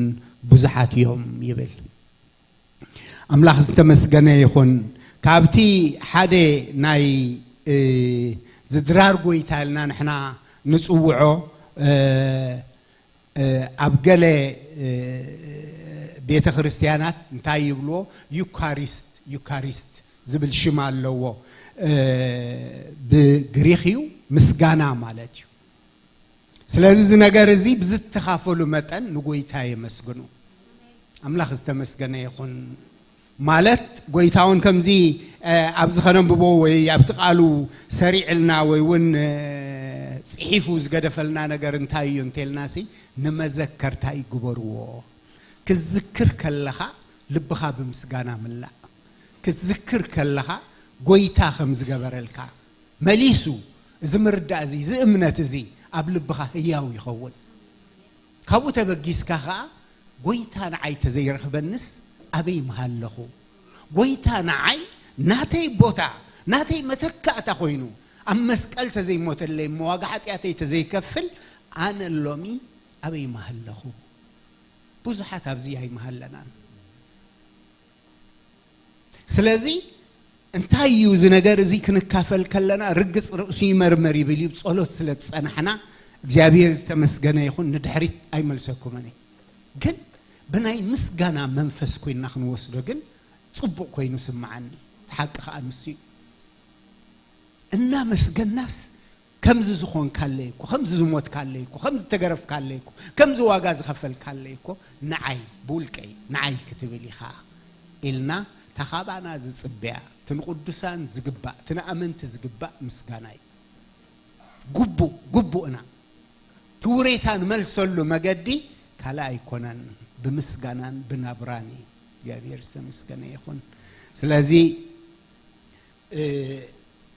ብዙሓት እዮም ይብል። ኣምላኽ ዝተመስገነ ይኹን። ካብቲ ሓደ ናይ፣ እ፣ ዝድራር ጐይታ ኢልና ንሕና ንጽውዖ፣ እ፣ እ፣ ኣብ ገለ፣ እ፣ ቤተ ክርስቲያናት እንታይ ይብልዎ? ዩካሪስት፣ ዩካሪስት ዝብል ሽም ኣለዎ። እ፣ ብግሪኽ እዩ፣ ምስጋና ማለት እዩ። ስለዚ እዚ ነገር እዚ ብዝተኻፈሉ መጠን ንጎይታ የመስግኑ። ኣምላኽ ዝተመስገነ ይኹን። ማለት ጎይታ እውን ከምዚ፣ እ፣ ኣብዚ ኸነንብቦ ወይ ኣብቲ ቃሉ ሰሪዕልና ወይ እውን፣ እ፣ ጽሒፉ ዝገደፈልና ነገር እንታይ እዩ እንተልናሲ፣ ንመዘከርታ ይግበርዎ። ክትዝክር ከለኻ ልብኻ ብምስጋና ምላእ። ክትዝክር ከለኻ ጎይታ ከም ዝገበረልካ መሊሱ፣ እዚ ምርዳእ እዚ፣ እዚ እምነት እዚ ኣብ ልብኻ ህያው ይኸውን። ካብኡ ተበጊስካ ኸኣ፣ ጎይታ ንዓይ ተዘይረኽበንስ ኣበይ ምሃለኹ? ጎይታ ንዓይ ናተይ ቦታ፣ ናተይ መተካእታ ኮይኑ ኣብ መስቀል ተዘይሞተለይ እሞ ዋጋ ሓጢኣተይ ተዘይከፍል፣ ኣነ ሎሚ ኣበይ ምሃለኹ? ብዙሓት ኣብዚ ኣይምሃለናን። ስለዚ እንታይ እዩ እዚ ነገር እዚ ክንካፈል ከለና፣ ርግጽ ርእሱ ይመርመር ይብል እዩ። ጸሎት ስለ ዝጸናሕና እግዚኣብሔር ዝተመስገነ ይኹን፣ ንድሕሪት ኣይመልሰኩምን እየ። ግን ብናይ ምስጋና መንፈስ ኮይንና ክንወስዶ ግን ጽቡቕ ኮይኑ ስምዓኒ። እቲ ሓቂ ከኣ ንሱ እዩ። እናመስገናስ፣ ከምዚ ዝኾንካለይ እኮ፣ ከምዚ ዝሞትካለይ እኮ፣ ከምዚ ተገረፍካለይ እኮ፣ ከምዚ ዋጋ ዝኸፈልካለይ እኮ፣ ንዓይ ብውልቀይ፣ ንዓይ ክትብል ኢኻ ኢልና፣ እታ ካባና ዝጽበያ፣ እቲ ንቅዱሳን ዝግባእ፣ እቲ ንኣመንቲ ዝግባእ ምስጋና እዩ። ግቡእ፣ ግቡእና። እቲ ውሬታ ንመልሰሉ መገዲ ካልእ ኣይኮነን፣ ብምስጋናን ብናብራን እዩ። እግዚኣብሔር ዝተመስገነ ይኹን። ስለዚ፣ እ፣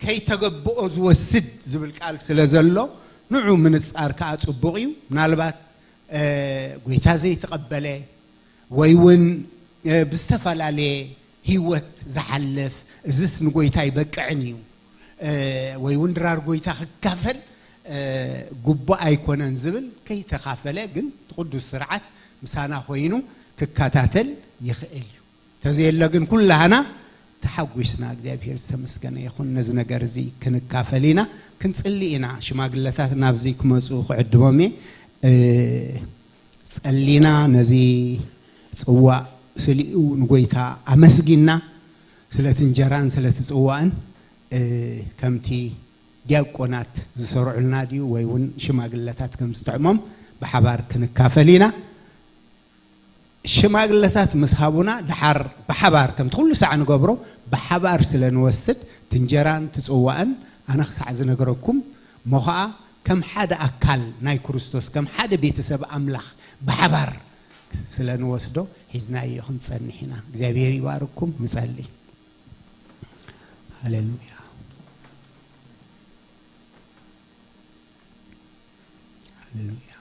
ከይተገብኦ ዝወስድ ዝብል ቃል ስለ ዘሎ፣ ንዑ ምንጻር ከኣ ጽቡቕ እዩ። ምናልባት፣ እ፣ ጎይታ ዘይተቐበለ ወይ እውን፣ እ፣ ብዝተፈላለየ ህይወት ዝሓልፍ፣ እዝስ ንጎይታ ኣይበቅዕን እዩ፣ እ፣ ወይ እውን ድራር ጎይታ ክካፈል፣ እ፣ ግቡእ ኣይኮነን ዝብል ከይተኻፈለ ግን እቲ ቅዱስ ስርዓት ምሳና ኮይኑ ክከታተል ይኽእል እዩ። ተዘየሎ ግን ኩላህና ተሓጒስና፣ እግዚኣብሔር ዝተመስገነ ይኹን፣ ነዚ ነገር እዚ ክንካፈል ኢና፣ ክንጽሊ ኢና። ሽማግለታት ናብዚ ክመጹ ክዕድሞም እየ። እ፣ ጸሊና ነዚ ጽዋእ ስሊኡ ንጎይታ ኣመስጊንና፣ ስለቲ እንጀራን ስለቲ ጽዋእን፣ እ፣ ከምቲ ዲያቆናት ዝሰርዑልና ድዩ ወይ እውን ሽማግለታት ከም ዝጥዕሞም ብሓባር ክንካፈል ኢና። ሽማግለታት ምስ ሃቡና፣ ደሓር ብሓባር፣ ከምቲ ኩሉ ሳዕ ንገብሮ፣ ብሓባር ስለ ንወስድ፣ እቲ እንጀራን እቲ ጽዋእን፣ ኣነ ክሳዕ ዝነግረኩም፣ እሞ ኸኣ ከም ሓደ ኣካል ናይ ክርስቶስ፣ ከም ሓደ ቤተሰብ ኣምላኽ ብሓባር ስለ ንወስዶ፣ ሒዝናዮ ክንጸንሕ ኢና። እግዚኣብሔር ይባርኩም። ንጸሊ። ሃሌሉያ። ሃሌሉያ።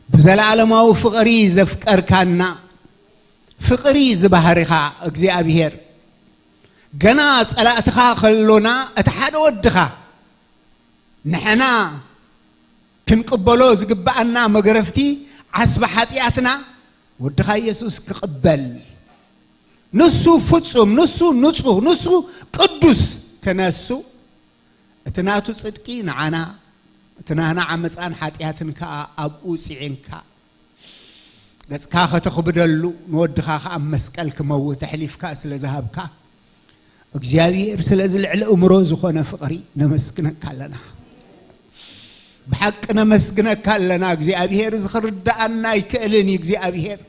ብዘለዓለማዊ ፍቕሪ ዘፍቀርካና፣ ፍቕሪ ዝባህርኻ እግዚኣብሔር፣ ገና ጸላእትኻ ከሎና፣ እቲ ሓደ ወድኻ ንሕና ክንቅበሎ ዝግብኣና መግረፍቲ፣ ዓስቢ ሓጢኣትና ወድኻ ኢየሱስ ክቕበል፣ ንሱ ፍጹም፣ ንሱ ንጹህ፣ ንሱ ቅዱስ፣ ክነሱ፣ እቲ ናቱ ጽድቂ ንዓና፣ እቲ ናህና ዓመጻን ሓጢኣትን ከኣ ኣብኡ ጽዒንካ፣ ገጽካ ከተኽብደሉ፣ ንወድኻ ከኣ ኣብ መስቀል ክመውት ኣሕሊፍካ ስለ ዝሃብካ፣ እግዚኣብሔር ስለዚ ልዕሊ እምሮ ዝኾነ ፍቕሪ ነመስግነካ ኣለና። ብሓቂ ነመስግነካ ኣለና እግዚኣብሔር። እዚ ክርድኣና ኣይክእልን እዩ እግዚኣብሔር።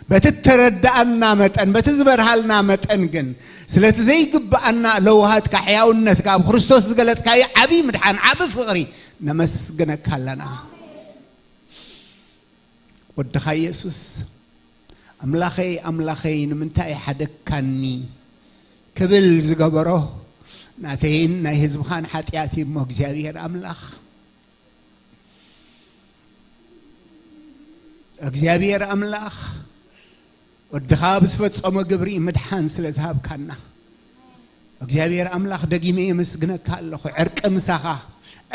በቲ እተረድኣና መጠን፣ በቲ ዝበርሃልና መጠን ግን፣ ስለቲ ዘይግብኣና ለውሃትካ፣ ሕያውነትካ፣ ኣብ ክርስቶስ ዝገለጽካዮ ዓብዪ ምድሓን፣ ዓቢ ፍቕሪ ነመስግነካ ኣለና። ወድኻ ኢየሱስ፣ "ኣምላኸይ፣ ኣምላኸይ፣ ንምንታይ ሓደግካኒ?" ክብል ዝገበሮ ናተይን ናይ ህዝብኻን ሓጢኣት እዩ እሞ፣ እግዚኣብሔር ኣምላኽ፣ እግዚኣብሔር ኣምላኽ፣ ወድኻ ብዝፈጸሞ ግብሪ ምድሓን ስለ ዝሃብካና፣ እግዚኣብሔር ኣምላኽ፣ ደጊመ የመስግነካ ኣለኹ። ዕርቂ ምሳኻ፣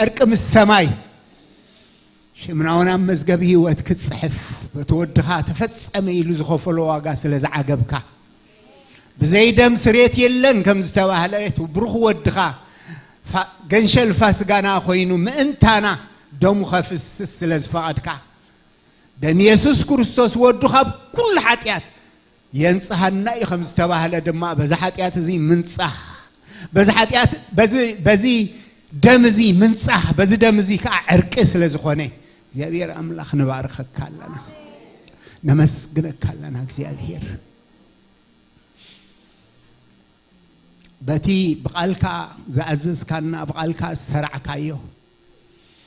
ዕርቂ ምስ ሰማይ፣ ሽምና እውን ኣብ መዝገብ ህይወት ክጽሕፍ፣ በቲ ወድኻ ተፈጸመ ኢሉ ዝኸፈሎ ዋጋ ስለ ዝዓገብካ፣ "ብዘይ ደም ስሬት የለን" ከም ዝተባህለ፣ እቲ ብሩኽ ወድኻ ፋ-፣ ገንሸል ፋስጋና ኮይኑ ምእንታና ደሙ ከፍስስ ስለ ዝፈቐድካ፣ ደም የሱስ ክርስቶስ ወዱ ካብ ኩሉ ሓጢኣት የንጽሃና እዩ ከም ዝተባህለ ድማ፣ በዚ ሓጢኣት እዚ ምንጻህ፣ በዚ ሓጢኣት፣ በዚ፣ በዚ ደም እዚ ምንጻህ፣ በዚ ደም እዚ ከዓ ዕርቂ ስለ ዝኾነ፣ እግዚኣብሔር ኣምላኽ፣ ንባርኸካ ኣለና፣ ነመስግነካ ኣለና እግዚኣብሔር። በቲ ብቓልካ ዝኣዘዝካና፣ ብቓልካ ዝሰራዕካዮ፣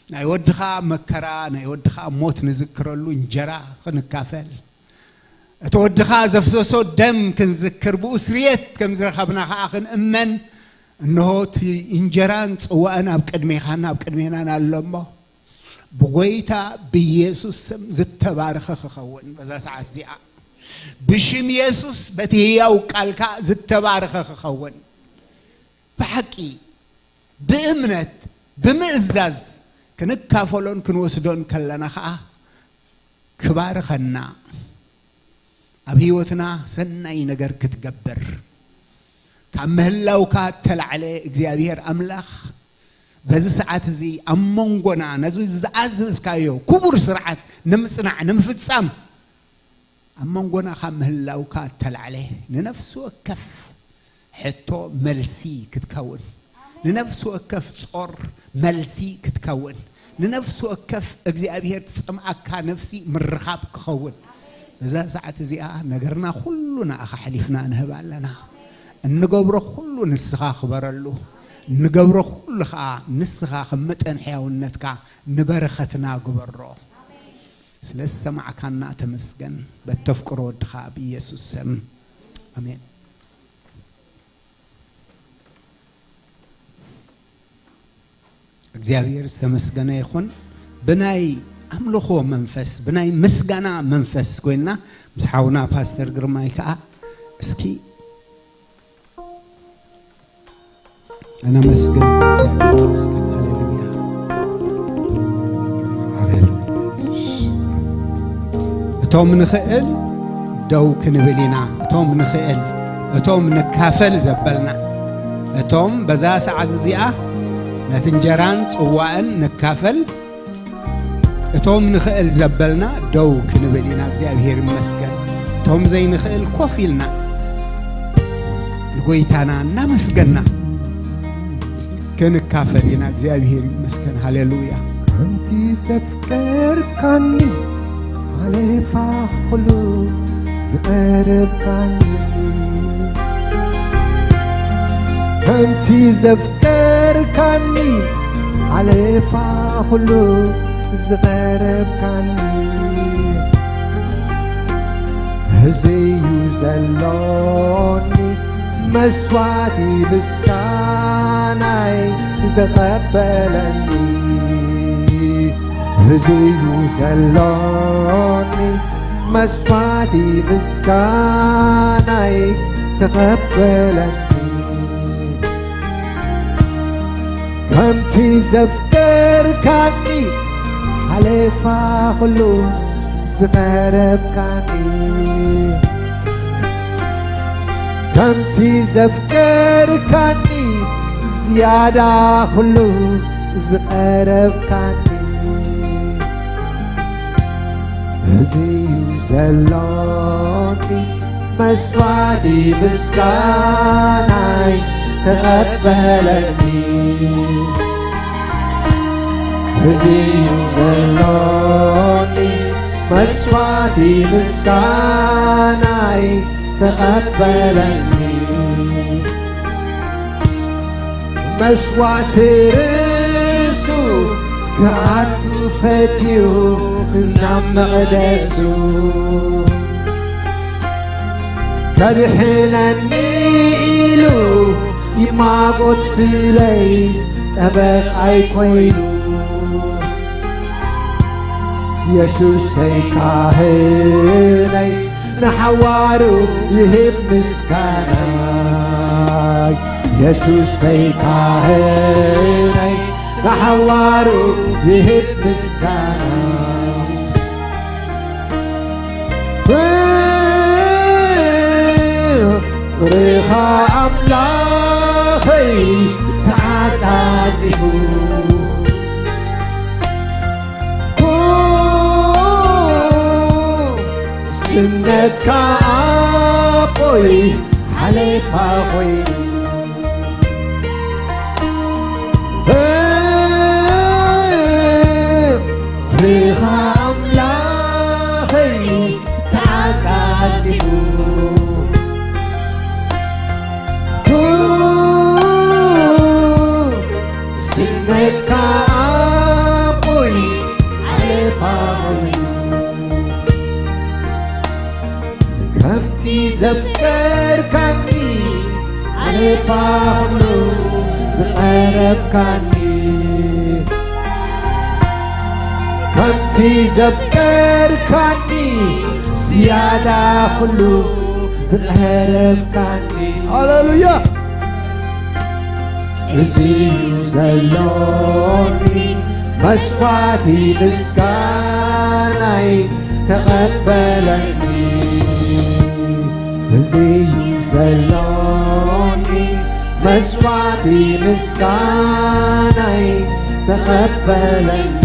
ናይ ወድኻ መከራ፣ ናይ ወድኻ ሞት ንዝክረሉ እንጀራ ክንካፈል፣ እቲ ወድኻ ዘፍሰሶ ደም ክንዝክር፣ ብኡ ስርየት ከም ዝረኸብና ኸዓ ክንእመን፣ እንሆ እቲ እንጀራን ጽዋእን ኣብ ቅድሜኻን ኣብ ቅድሜናን ኣሎ እሞ፣ ብጎይታ ብኢየሱስ ስም ዝተባረኸ ክኸውን፣ በዛ ሰዓት እዚኣ ብሽም ኢየሱስ በቲ ህያው ቃልካ ዝተባረኸ ክኸውን፣ ብሓቂ ብእምነት ብምእዛዝ ክንካፈሎን ክንወስዶን ከለና ኸዓ ክባርኸና፣ ኣብ ህይወትና ሰናይ ነገር ክትገብር ካብ ምህላውካ እተላዕለ እግዚኣብሔር ኣምላኽ፣ በዚ ሰዓት እዚ ኣብ መንጎና ነዚ ዝኣዘዝካዮ ክቡር ስርዓት ንምጽናዕ ንምፍጻም ኣብ መንጎና ካብ ምህላውካ እተላዕለ ንነፍሲ ወከፍ ሕቶ መልሲ ክትከውን፣ ንነፍሲ ወከፍ ጾር መልሲ ክትከውን፣ ንነፍሲ ወከፍ እግዚኣብሔር ትጸምኣካ ነፍሲ ምርኻብ ክኸውን፣ እዛ ሰዓት እዚኣ ነገርና ኩሉ ንኣኻ ኣሕሊፍና ንህብ ኣለና። እንገብሮ ኩሉ ንስኻ ክበረሉ፣ እንገብሮ ኩሉ ኸኣ ንስኻ ከም መጠን ሕያውነትካ ንበረኸትና ግበሮ። ስለ ዝሰማዕካና ተመስገን። በተፍቅሮ ወድኻ ብኢየሱስ ስም፣ ኣሜን። እግዚኣብሔር ዝተመስገነ ይኹን። ብናይ ኣምልኾ መንፈስ፣ ብናይ ምስጋና መንፈስ ኮይንና ምስ ሓውና ፓስተር ግርማይ ከኣ እስኪ ነመስግን። እግዚኣብሔር ይመስገን። ሃሌሉያ። ሃሌሉያ። እቶም ንኽእል ደው ክንብል ኢና። እቶም ንኽእል፣ እቶም ንካፈል ዘበልና፣ እቶም በዛ ሰዓት እዚኣ ነቲ እንጀራን ጽዋእን ንካፈል፣ እቶም ንኽእል ዘበልና ደው ክንብል ኢና። እግዚኣብሔር ይመስገን። እቶም ዘይንኽእል ኮፍ ኢልና ንጎይታና እናመስገና ክንካፈል ኢና። እግዚኣብሔር ይመስገን። ሃሌሉያ። ከምቲ ዘፍቀርካኒ፣ ሓለፋ ኩሉ ዝቐረብካኒ፣ ከምቲ ዘፍቀርካኒ፣ ሓለፋ ኩሉ ዝቐረብካኒ፣ እዚ እዩ ዘሎኒ መስዋእቲ ምስጋናይ ተቐበለኒ። እዚ እዩ ዘሎኒ መስዋእቲ ምስጋናይ ተቐበለኒ። ከምቲ ዘፍቀርካኒ፣ ሓለፋ ኩሉ ዝቐረብካኒ፣ ከምቲ ዘፍቀርካኒ፣ ዝያዳ ኩሉ ዝቐረብካኒ፣ እዚ እዩ ዘሎኒ መስዋዕቲ ምስጋናይ ተቐበለኒ። እዚ እዩ ዘሎኒ መስዋዕቲ ምስጋናይ ተቐበለኒ። መስዋዕቲ ርእሱ ክኣቱ ፈትዩ ናብ መቕደሱ ከድሕነኒ ኢሉ ይማጎት ስለይ ጠበቃይ ኮይኑ የሱሰይ ካህነይ ንሓዋሩ ይህብ ምስጋና። የሱሰይ ካህነይ ንሓዋሩ ይህብ ምስጋና። ፍቕርኻ ኣምላኸይ ተዓጻጺፉ ስነትካ ኣቦይ ሓለፋ ኮይኑ ፍቕርኻ ኣምላኸይ ተዓጻጺፉ ስነትካ ኣቦይ ሓለፋ ኮይኑ ከምቲ ዘፍቀርካኒ ሓለፋ ኩሉ ዝቐረብካኒ ከምቲ ዘፍቀርካኒ ዝያዳ ኩሉ ዝቐረብካኒ። ሃሌሉያ። እዚ እዩ ዘሎኒ መስዋዕቲ ምስጋናይ ተቐበለኒ። እዚ እዩ ዘሎኒ መስዋዕቲ ምስጋናይ ተቐበለኒ።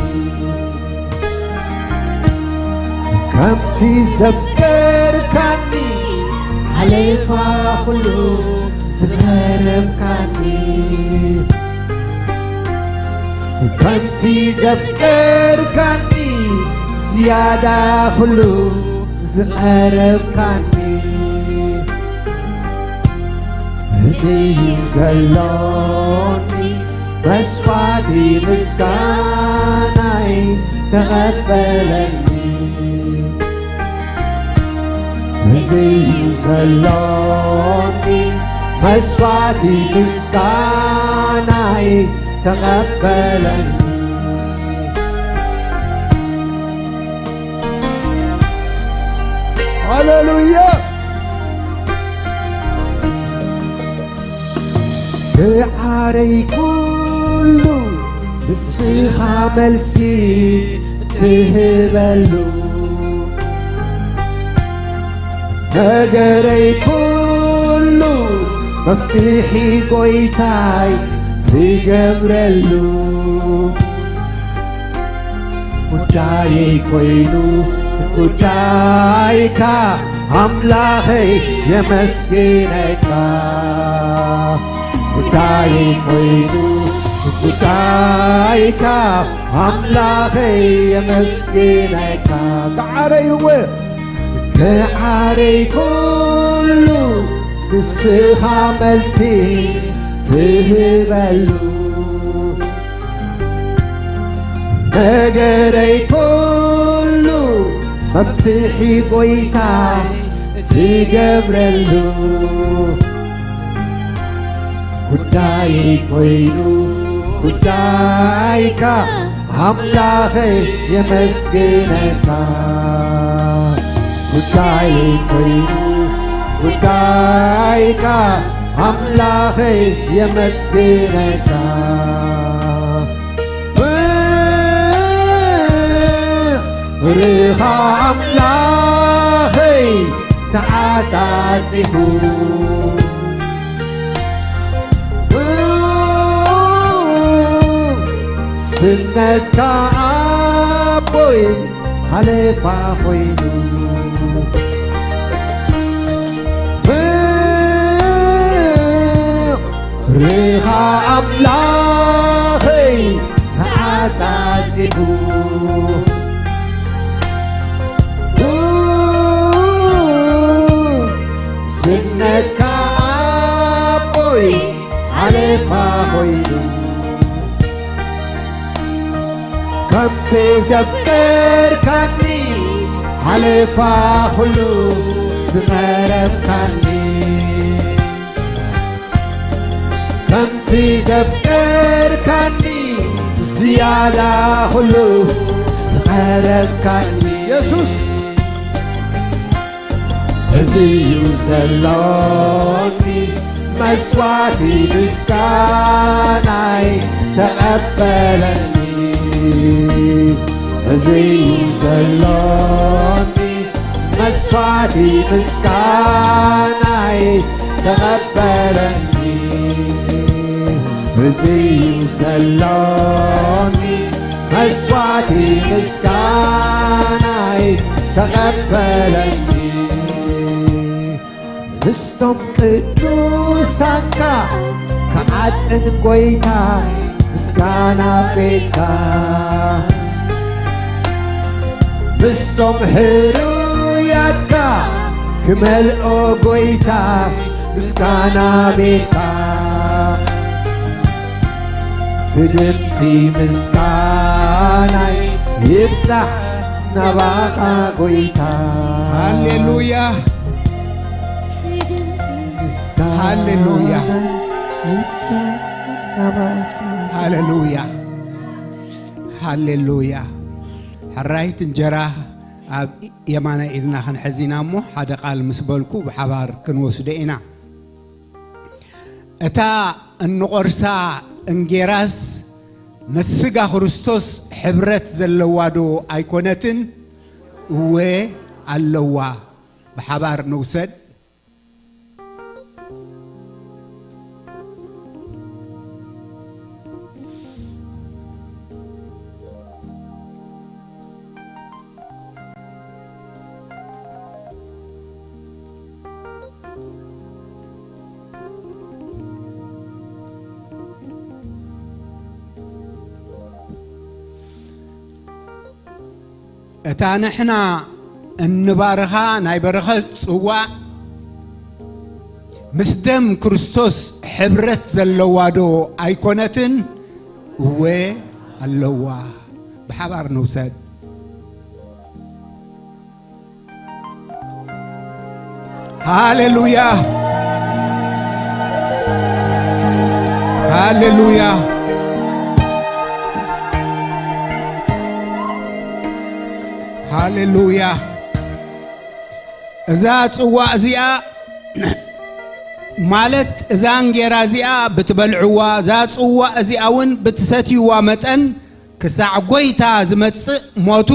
ከምቲ ዘፍቀርካኒ ሓለፋ ኩሉ ዝቐረብካኒ ከምቲ ዘፍቀርካኒ ዝያዳ ኩሉ ዝቐረብካኒ እዚ እዩ ዘሎኒ መስዋዕቲ ምስጋናይ ተቐበለኒ። እዚ እዩ ዘሎኒ መስዋዕቲ ምስጋናይ ተቐበለኒ። ሃሌሉያ። ብዓረይ ኩሉ ንስኻ መልሲ ትህበሉ ነገረይ ኩሉ መፍትሒ ጎይታይ ትገብረሉ ጉዳየይ ኮይኑ ጉዳይካ ኣምላኸይ የመስግነካ ጉዳየይ ኮይኑ ጉዳይካ ኣምላኸይ የመስግነካ ዳዓረይ እወ ዳዓረይ ኩሉ ንስኻ መልሲ ትህበሉ ነገረይ ኩሉ መፍትሒ ጎይታ ትገብረሉ ጉዳይ ኮይኑ ጉዳይካ ኣምላኸይ የመስግነካ ጉዳይ ኮይኑ ጉዳይካ ኣምላኸይ የመስግነካ ፍቕርኻ ኣምላኸይ ተዓጻጺፉ እምነትካ ኣቦይ ሓለፋ ኮይኑ፣ ፍቕርኻ ኣምላኸይ ተዓጻጺፉ፣ ስነትካ ኣቦይ ሓለፋ ኮይኑ፣ ከምቲ ዘፍቀርካኒ ሓለፋ ኩሉ ዝመረምካኒ፣ ከምቲ ዘፍቀርካኒ ዝያዳ ኩሉ ዝቐረብካኒ የሱስ። እዚ እዩ ዘሎኒ መስዋዕቲ ምስጋናይ ተቐበለኒ። እዚ እዩ ዘሎኒ መስዋዕቲ ምስጋናይ ተቐበለኒ። እዚ እዩ ዘሎኒ መስዋዕቲ ምስጋናይ ተቐበለኒ። ምስቶም ቅዱሳንካ ክዓጥን ጎይታ ምስጋና ቤትካ፣ ምስቶም ሕሩያትካ ክመልኦ ጎይታ ምስጋና ቤትካ፣ ብድምፂ ምስጋናይ ይብፃሕ ናባኻ ጎይታ። ሃሌሉያ። ሃሌሉያ። ሃሌሉያ። ሃሌሉያ። ሕራይት እንጀራ ኣብ የማናይ ኢድና ክንሕዝ ኢና እሞ፣ ሓደ ቃል ምስ በልኩ ብሓባር ክንወስዶ ኢና። እታ እንቖርሳ እንጌራስ ምስ ስጋ ክርስቶስ ሕብረት ዘለዋ ዶ ኣይኮነትን? እወ ኣለዋ። ብሓባር ንውሰድ። እታ ንሕና እንባርኻ ናይ በረኸት ጽዋዕ ምስ ደም ክርስቶስ ሕብረት ዘለዋ ዶ ኣይኮነትን? እወ ኣለዋ። ብሓባር ንውሰድ። ሃሌሉያ፣ ሃሌሉያ፣ ሃሌሉያ። እዛ ጽዋ እዚኣ ማለት እዛ እንጌራ እዚኣ ብትበልዕዋ፣ እዛ ጽዋ እዚኣ እውን ብትሰትይዋ መጠን ክሳዕ ጐይታ ዝመጽእ ሞቱ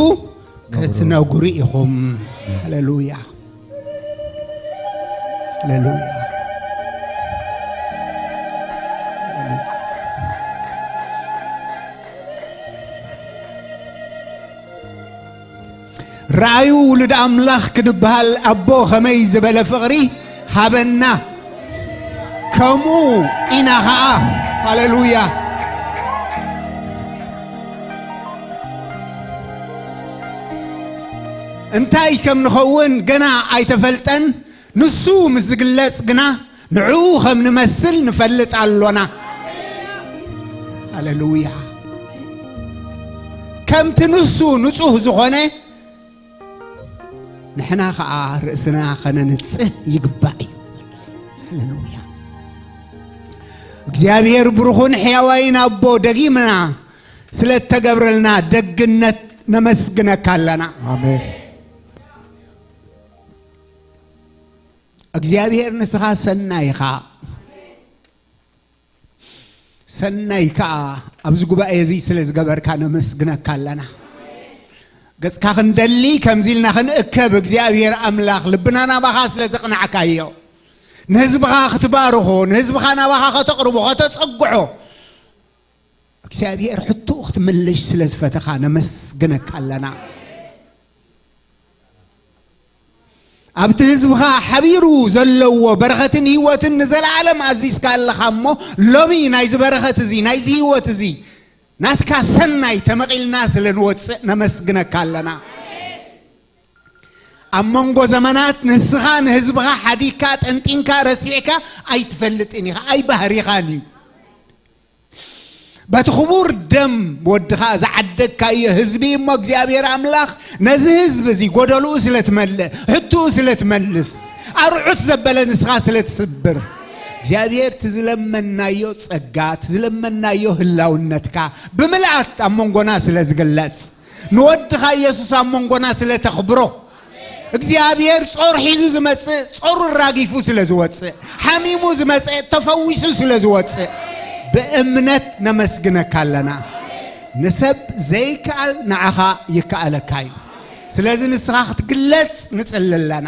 ክትነግሩ ኢኹም። ሃሌሉያ። ሃሌሉያ። ረኣዩ ውሉድ ኣምላኽ ክንበሃል ኣቦ ኸመይ ዝበለ ፍቕሪ ሃበና። ከምኡ ኢና ኸዓ። ሃሌሉያ። እንታይ ከም ንኸውን ገና ኣይተፈልጠን። ንሱ ምስ ዝግለጽ ግና ንዕኡ ከም ንመስል ንፈልጥ ኣሎና። ሃሌሉያ። ከምቲ ንሱ ንጹህ ዝኾነ ንሕና ኸዓ ርእስና ኸነንጽህ ይግባእ እዩ። ሃሌሉያ። እግዚኣብሔር ብሩኹን ሕያዋይን ኣቦ ደጊምና ስለ እተገብረልና ደግነት ነመስግነካ ኣለና። ኣሜን። እግዚኣብሔር ንስኻ ሰናይ ኢኻ። ሰናይ ከኣ ኣብዚ ጉባኤ እዚ ስለ ዝገበርካ ነመስግነካ ኣለና። ገጽካ ክንደሊ ከምዚ ኢልና ክንእከብ እግዚኣብሔር ኣምላኽ ልብና ናባኻ ስለ ዘቕናዕካዮ፣ ንህዝብኻ ክትባርኾ፣ ንህዝብኻ ናባኻ ከተቕርቦ፣ ከተጸግዖ እግዚኣብሔር ሕቶኡ ምልሽ ስለ ዝፈተኻ ነመስግነካ ኣለና። ኣብቲ ህዝብኻ ሓቢሩ ዘለዎ በረኸትን ህይወትን ንዘለዓለም ኣዚዝካ ኣለኻ እሞ፣ ሎሚ ናይዚ በረኸት እዚ፣ ናይዚ ህይወት እዚ ናትካ ሰናይ ተመቒልና ስለ ንወፅእ ነመስግነካ ኣለና። ኣብ መንጎ ዘመናት ንስኻ ንህዝብኻ ሓዲግካ፣ ጠንጢንካ፣ ረሲዕካ ኣይትፈልጥን ኢኻ፣ ኣይባህሪኻን እዩ። በቲ ክቡር ደም ወድኻ ዝዓደግካዮ ህዝቢ እሞ እግዚኣብሔር ኣምላኽ ነዚ ህዝቢ እዚ ጎደልኡ ስለ ትመልእ፣ ሕትኡ ስለ ትመልስ፣ ኣርዑት ዘበለ ንስኻ ስለ ትስብር፣ እግዚኣብሔር ትዝለመናዮ ጸጋ፣ ትዝለመናዮ ህላውነትካ ብምልኣት ኣብ መንጎና ስለ ዝግለጽ፣ ንወድኻ ኢየሱስ ኣብ መንጎና ስለ ተኽብሮ፣ እግዚኣብሔር ጾር ሒዙ ዝመጽእ ጾሩ ራጊፉ ስለ ዝወጽእ፣ ሓሚሙ ዝመጽእ ተፈዊሱ ስለ ዝወጽእ፣ ብእምነት ነመስግነካ ኣለና። ንሰብ ዘይከኣል ንዓኻ ይከኣለካ እዩ። ስለዚ ንስኻ ክትግለጽ ንጽሊ ኣለና።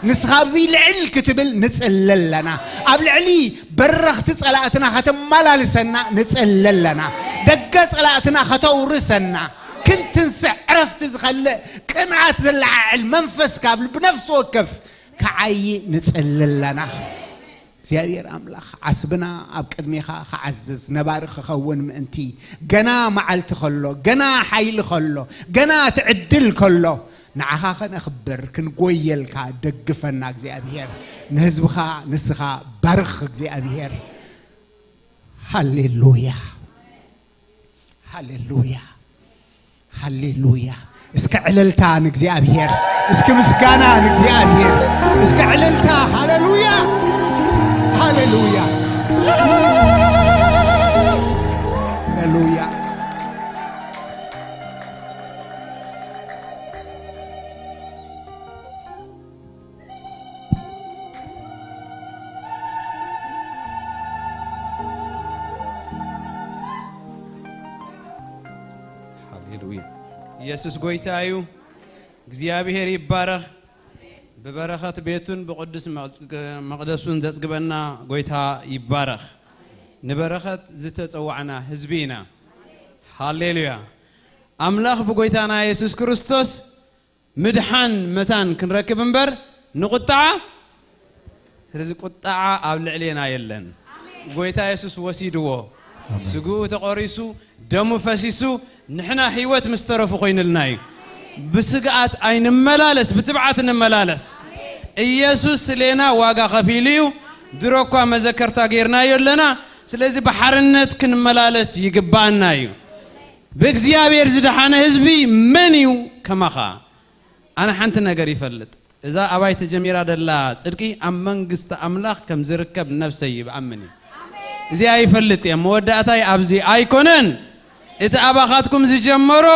ንስኻ ኣብዚ ልዕል ክትብል ንጽሊ ኣለና። ኣብ ልዕሊ በረኽቲ ጸላእትና ከተመላልሰና ንጽሊ ኣለና። ደገ ጸላእትና ከተውርሰና። ክንትንስእ ዕረፍቲ ዝኸልእ ቅንኣት ዘለዓዕል መንፈስካ ኣብ ልቢ ነፍሲ ወከፍ ክዓዪ ንጽሊ ኣለና። እግዚኣብሔር ኣምላኽ ዓስብና ኣብ ቅድሜኻ ክዓዝዝ ነባሪ ክኸውን ምእንቲ፣ ገና መዓልቲ ከሎ፣ ገና ሓይሊ ከሎ፣ ገና ትዕድል ከሎ ንዓኻ ከነኽብር ክንጎየልካ ደግፈና እግዚኣብሔር። ንህዝብኻ ንስኻ ባርኽ እግዚኣብሔር። ሃሌሉያ። ሃሌሉያ፣ ሃሌሉያ። እስከ ዕልልታ ንእግዚኣብሔር፣ እስከ ምስጋና ንእግዚኣብሔር፣ እስከ ዕልልታ። ሃሌሉያ፣ ሃሌሉያ፣ ሃሌሉያ። ሃሌሉያ። ኢየሱስ ጎይታ እዩ። እግዚኣብሔር ይባረኽ። ብበረኸት ቤቱን ብቅዱስ መቅ- መቅደሱን ዘጽግበና ጎይታ ይባረኽ። ንበረኸት ዝተጸዋዕና ህዝቢ ኢና። ሃሌሉያ። ኣምላኽ ብጎይታና የሱስ ክርስቶስ ምድሓን መታን ክንረክብ እምበር ንቁጣዓ። ስለዚ ቁጣዓ ኣብ ልዕሌና የለን። ጎይታ የሱስ ወሲድዎ። ስግኡ ተቆሪሱ፣ ደሙ ፈሲሱ፣ ንሕና ህይወት ምስ ተረፉ ኮይንልና እዩ። ብስግኣት ኣይንመላለስ፣ ብትብዓት ንመላለስ። ኢየሱስ ስሌና ዋጋ ከፊሉ እዩ። ድሮ እኳ መዘከርታ ጌርናዮ ኣለና። ስለዚ ብሓርነት ክንመላለስ ይግባና እዩ። ብእግዚኣብሔር ዝደሓነ ህዝቢ መን እዩ ከማኻ? ኣነ ሓንቲ ነገር ይፈልጥ፣ እዛ ኣባይ ተጀሚራ ደላ ጽድቂ ኣብ መንግስቲ ኣምላኽ ከም ዝርከብ ነፍሰይ ይብኣምን እዩ። እዚኣ ይፈልጥ እየ፣ መወዳእታይ ኣብዚ ኣይኮነን። እቲ ኣባኻትኩም ዝጀመሮ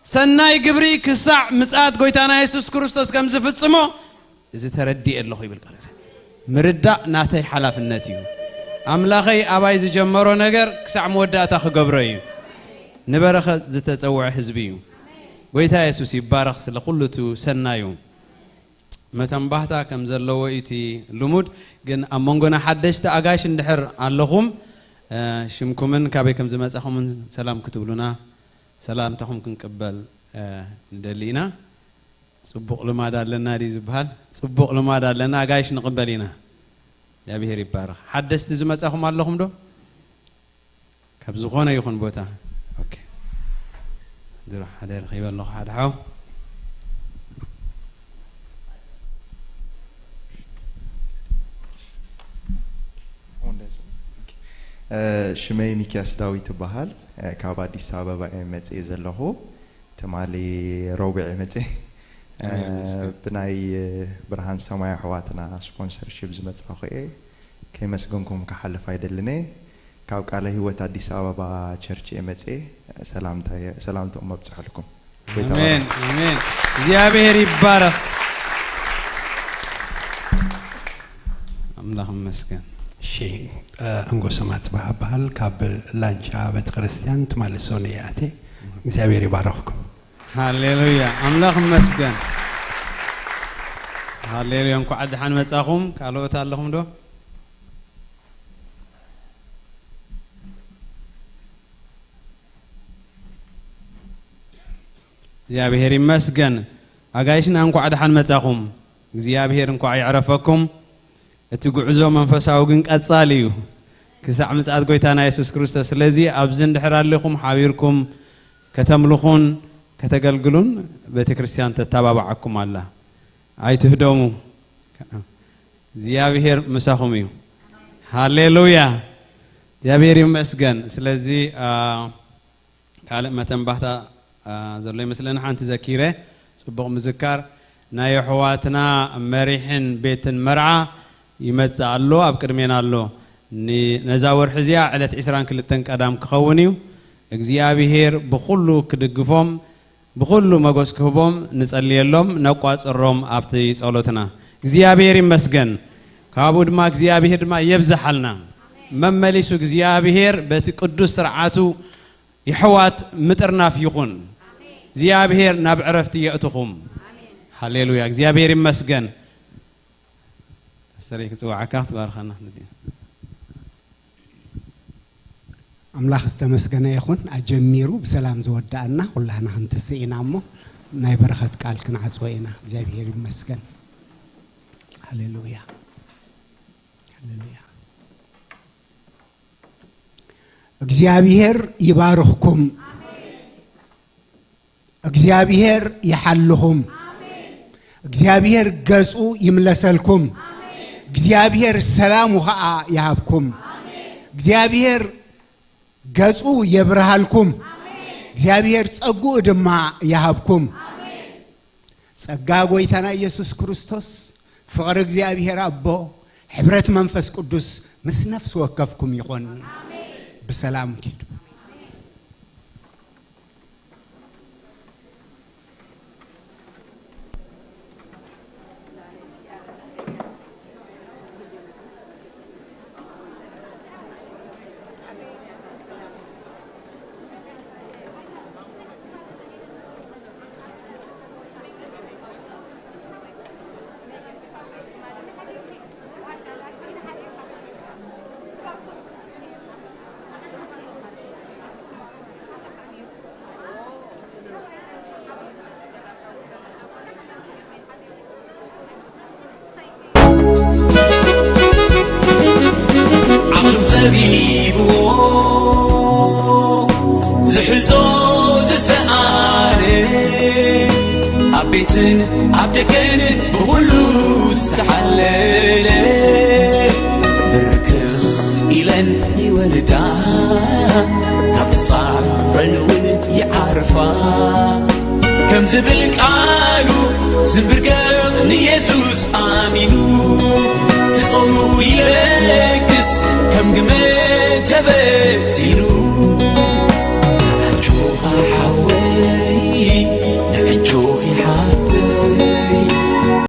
ሰናይ ግብሪ ክሳዕ ምጽኣት ጎይታና የሱስ ክርስቶስ ከም ዝፍጽሞ እዚ ተረዲኤ ኣለኹ ይብል ቃል እግዚኣብሔር። ምርዳእ ናተይ ሓላፍነት እዩ። ኣምላኸይ ኣባይ ዝጀመሮ ነገር ክሳዕ መወዳእታ ክገብሮ እዩ። ንበረኸት ዝተጸውዐ ህዝቢ እዩ። ጎይታ የሱስ ይባረኽ ስለ ኩሉ እቲ ሰናዩ። መተንባህታ ከም ዘለዎ እዩ እቲ ልሙድ፣ ግን ኣብ መንጎና ሓደሽቲ ኣጋይሽ እንድሕር ኣለኹም፣ እ፣ ሽምኩምን ካበይ ከም ዝመጻኹምን ሰላም ክትብሉና ሰላምታኹም ክንቅበል፣ እ፣ ንደሊ ኢና። ጽቡቕ ልማድ ኣለና ድዩ ዝበሃል? ጽቡቕ ልማድ ኣለና፣ ኣጋይሽ ንቕበል ኢና። እግዚኣብሔር ይባረኽ። ሓደስቲ ዝመጻኹም ኣለኹም ዶ? ካብ ዝኾነ ይኹን ቦታ። ኦኬ። ድሮ ሓደ ረኺበ ኣለኹ፣ ሓደ ሓው። እ፣ ሽመይ ሚኪያስ ዳዊት ይበሃል። እ፣ ካብ ኣዲስ ኣበባ እየ መጽየ ዘለኹ። ትማሊ ረቡዕ እየ መጽየ። ኣሜን፣ ይመስገን። ብናይ ብርሃን ሰማይ ኣሕዋትና ስፖንሰርሺፕ ዝመጻኹ እየ። ከይመስገንኩም ክሓልፍ ኣይደልን እየ። ካብ ቃለ ህይወት ኣዲስ ኣበባ ቸርች እየ መጽየ። ሰላምታ፣ ሰላምታኦም መብጽሐልኩም። ጎይታ ኣሜን፣ ባርክ። ኣሜን። እግዚኣብሔር ይባረኽ። ኣምላኽ ይመስገን። እሺ፣ እ፣ እንጎ ሰማት በሃል ካብ ላንቻ ቤተክርስትያን ትማሊ ሰኑይ እየ ኣትየ። እግዚኣብሔር ይባረኽኩም። ሃሌሉያ፣ ኣምላኽ ይመስገን። ሃሌሉያ፣ እንኳዕ ደሓን መጻኹም። ካልኦት ኣለኹም ዶ? እግዚኣብሔር ይመስገን። ኣጋይሽና እንኳዕ ደሓን መጻኹም። እግዚኣብሔር እንኳዕ የዕረፈኩም። እቲ ጉዕዞ መንፈሳዊ ግን ቀጻሊ እዩ። ክሳዕ ምጽኣት ጎይታና የሱስ ክርስቶስ። ስለዚ ኣብዚ እንድሕር ኣለኹም ሓቢርኩም ከተምልኹን ከተገልግሉን ቤተ ክርስቲያን ተተባብዓኩም ኣላ። ኣይትህደሙ። እግዚኣብሔር ምሳኹም እዩ። ሃሌሉያ። እግዚኣብሔር ይመስገን። ስለዚ፣ አ፣ ካልእ መተንባህታ፣ አ፣ ዘሎ ይመስለኒ። ሓንቲ ዘኪረ፣ ጽቡቕ ምዝካር። ናይ ኣሕዋትና መሪሕን ቤትን መርዓ ይመጽእ ኣሎ፣ ኣብ ቅድሜና ኣሎ። ን-፣ ነዛ ወርሒ እዚኣ ዕለት ዕስራን ክልተን ቀዳም ክኸውን እዩ። እግዚኣብሔር ብኹሉ ክድግፎም፣ ብኹሉ መጎስ ክህቦም ንጸልየሎም፣ ነቋጽሮም ኣብቲ ጸሎትና። እግዚኣብሔር ይመስገን። ካብኡ ድማ እግዚኣብሔር ድማ የብዝሓልና። መመሊሱ እግዚኣብሔር በቲ ቅዱስ ስርዓቱ የሕዋት ምጥርናፍ ይኹን። እግዚኣብሔር ናብ ዕረፍቲ የእትኹም። ሃሌሉያ፣ እግዚኣብሔር ይመስገን። ፓስተረይ ክጽውዓካ ክትባርኸና ትደሊ። ኣምላኽ ዝተመስገነ ይኹን። ኣጀሚሩ ብሰላም ዝወዳእና ኩላህና ክንትስእ ኢና እሞ ናይ በረኸት ቃል ክንዓጽዎ ኢና። እግዚኣብሔር ይመስገን። ሃሌሉያ፣ ሃሌሉያ። እግዚኣብሔር ይባርኽኩም። እግዚኣብሔር ይሓልኹም። እግዚኣብሔር ገጹ ይምለሰልኩም። እግዚኣብሔር ሰላሙ ኸኣ ይሃብኩም። እግዚኣብሔር ገጹ የብርሃልኩም። እግዚኣብሔር ጸግኡ ድማ ይሃብኩም። ጸጋ ጎይታና ኢየሱስ ክርስቶስ፣ ፍቕሪ እግዚኣብሔር ኣቦ፣ ሕብረት መንፈስ ቅዱስ ምስ ነፍሲ ወከፍኩም ይኹን። ብሰላም ኪዱ። ዓቕሎም ጸቢብዎ ዝሕዞ ዝሰኣነ፣ ኣብ ቤትን ኣብ ደገን ብኹሉ ዝተሓለለ፣ ብርክኽ ኢለን ይወልዳ፣ ካብ ትጻረን እውን ይዓርፋ። ከም ዝብል ቃሉ ዝንብርከኽ ንየሱስ ኣሚኑ፣ ትጾሙ ይለግስ ከም ግመ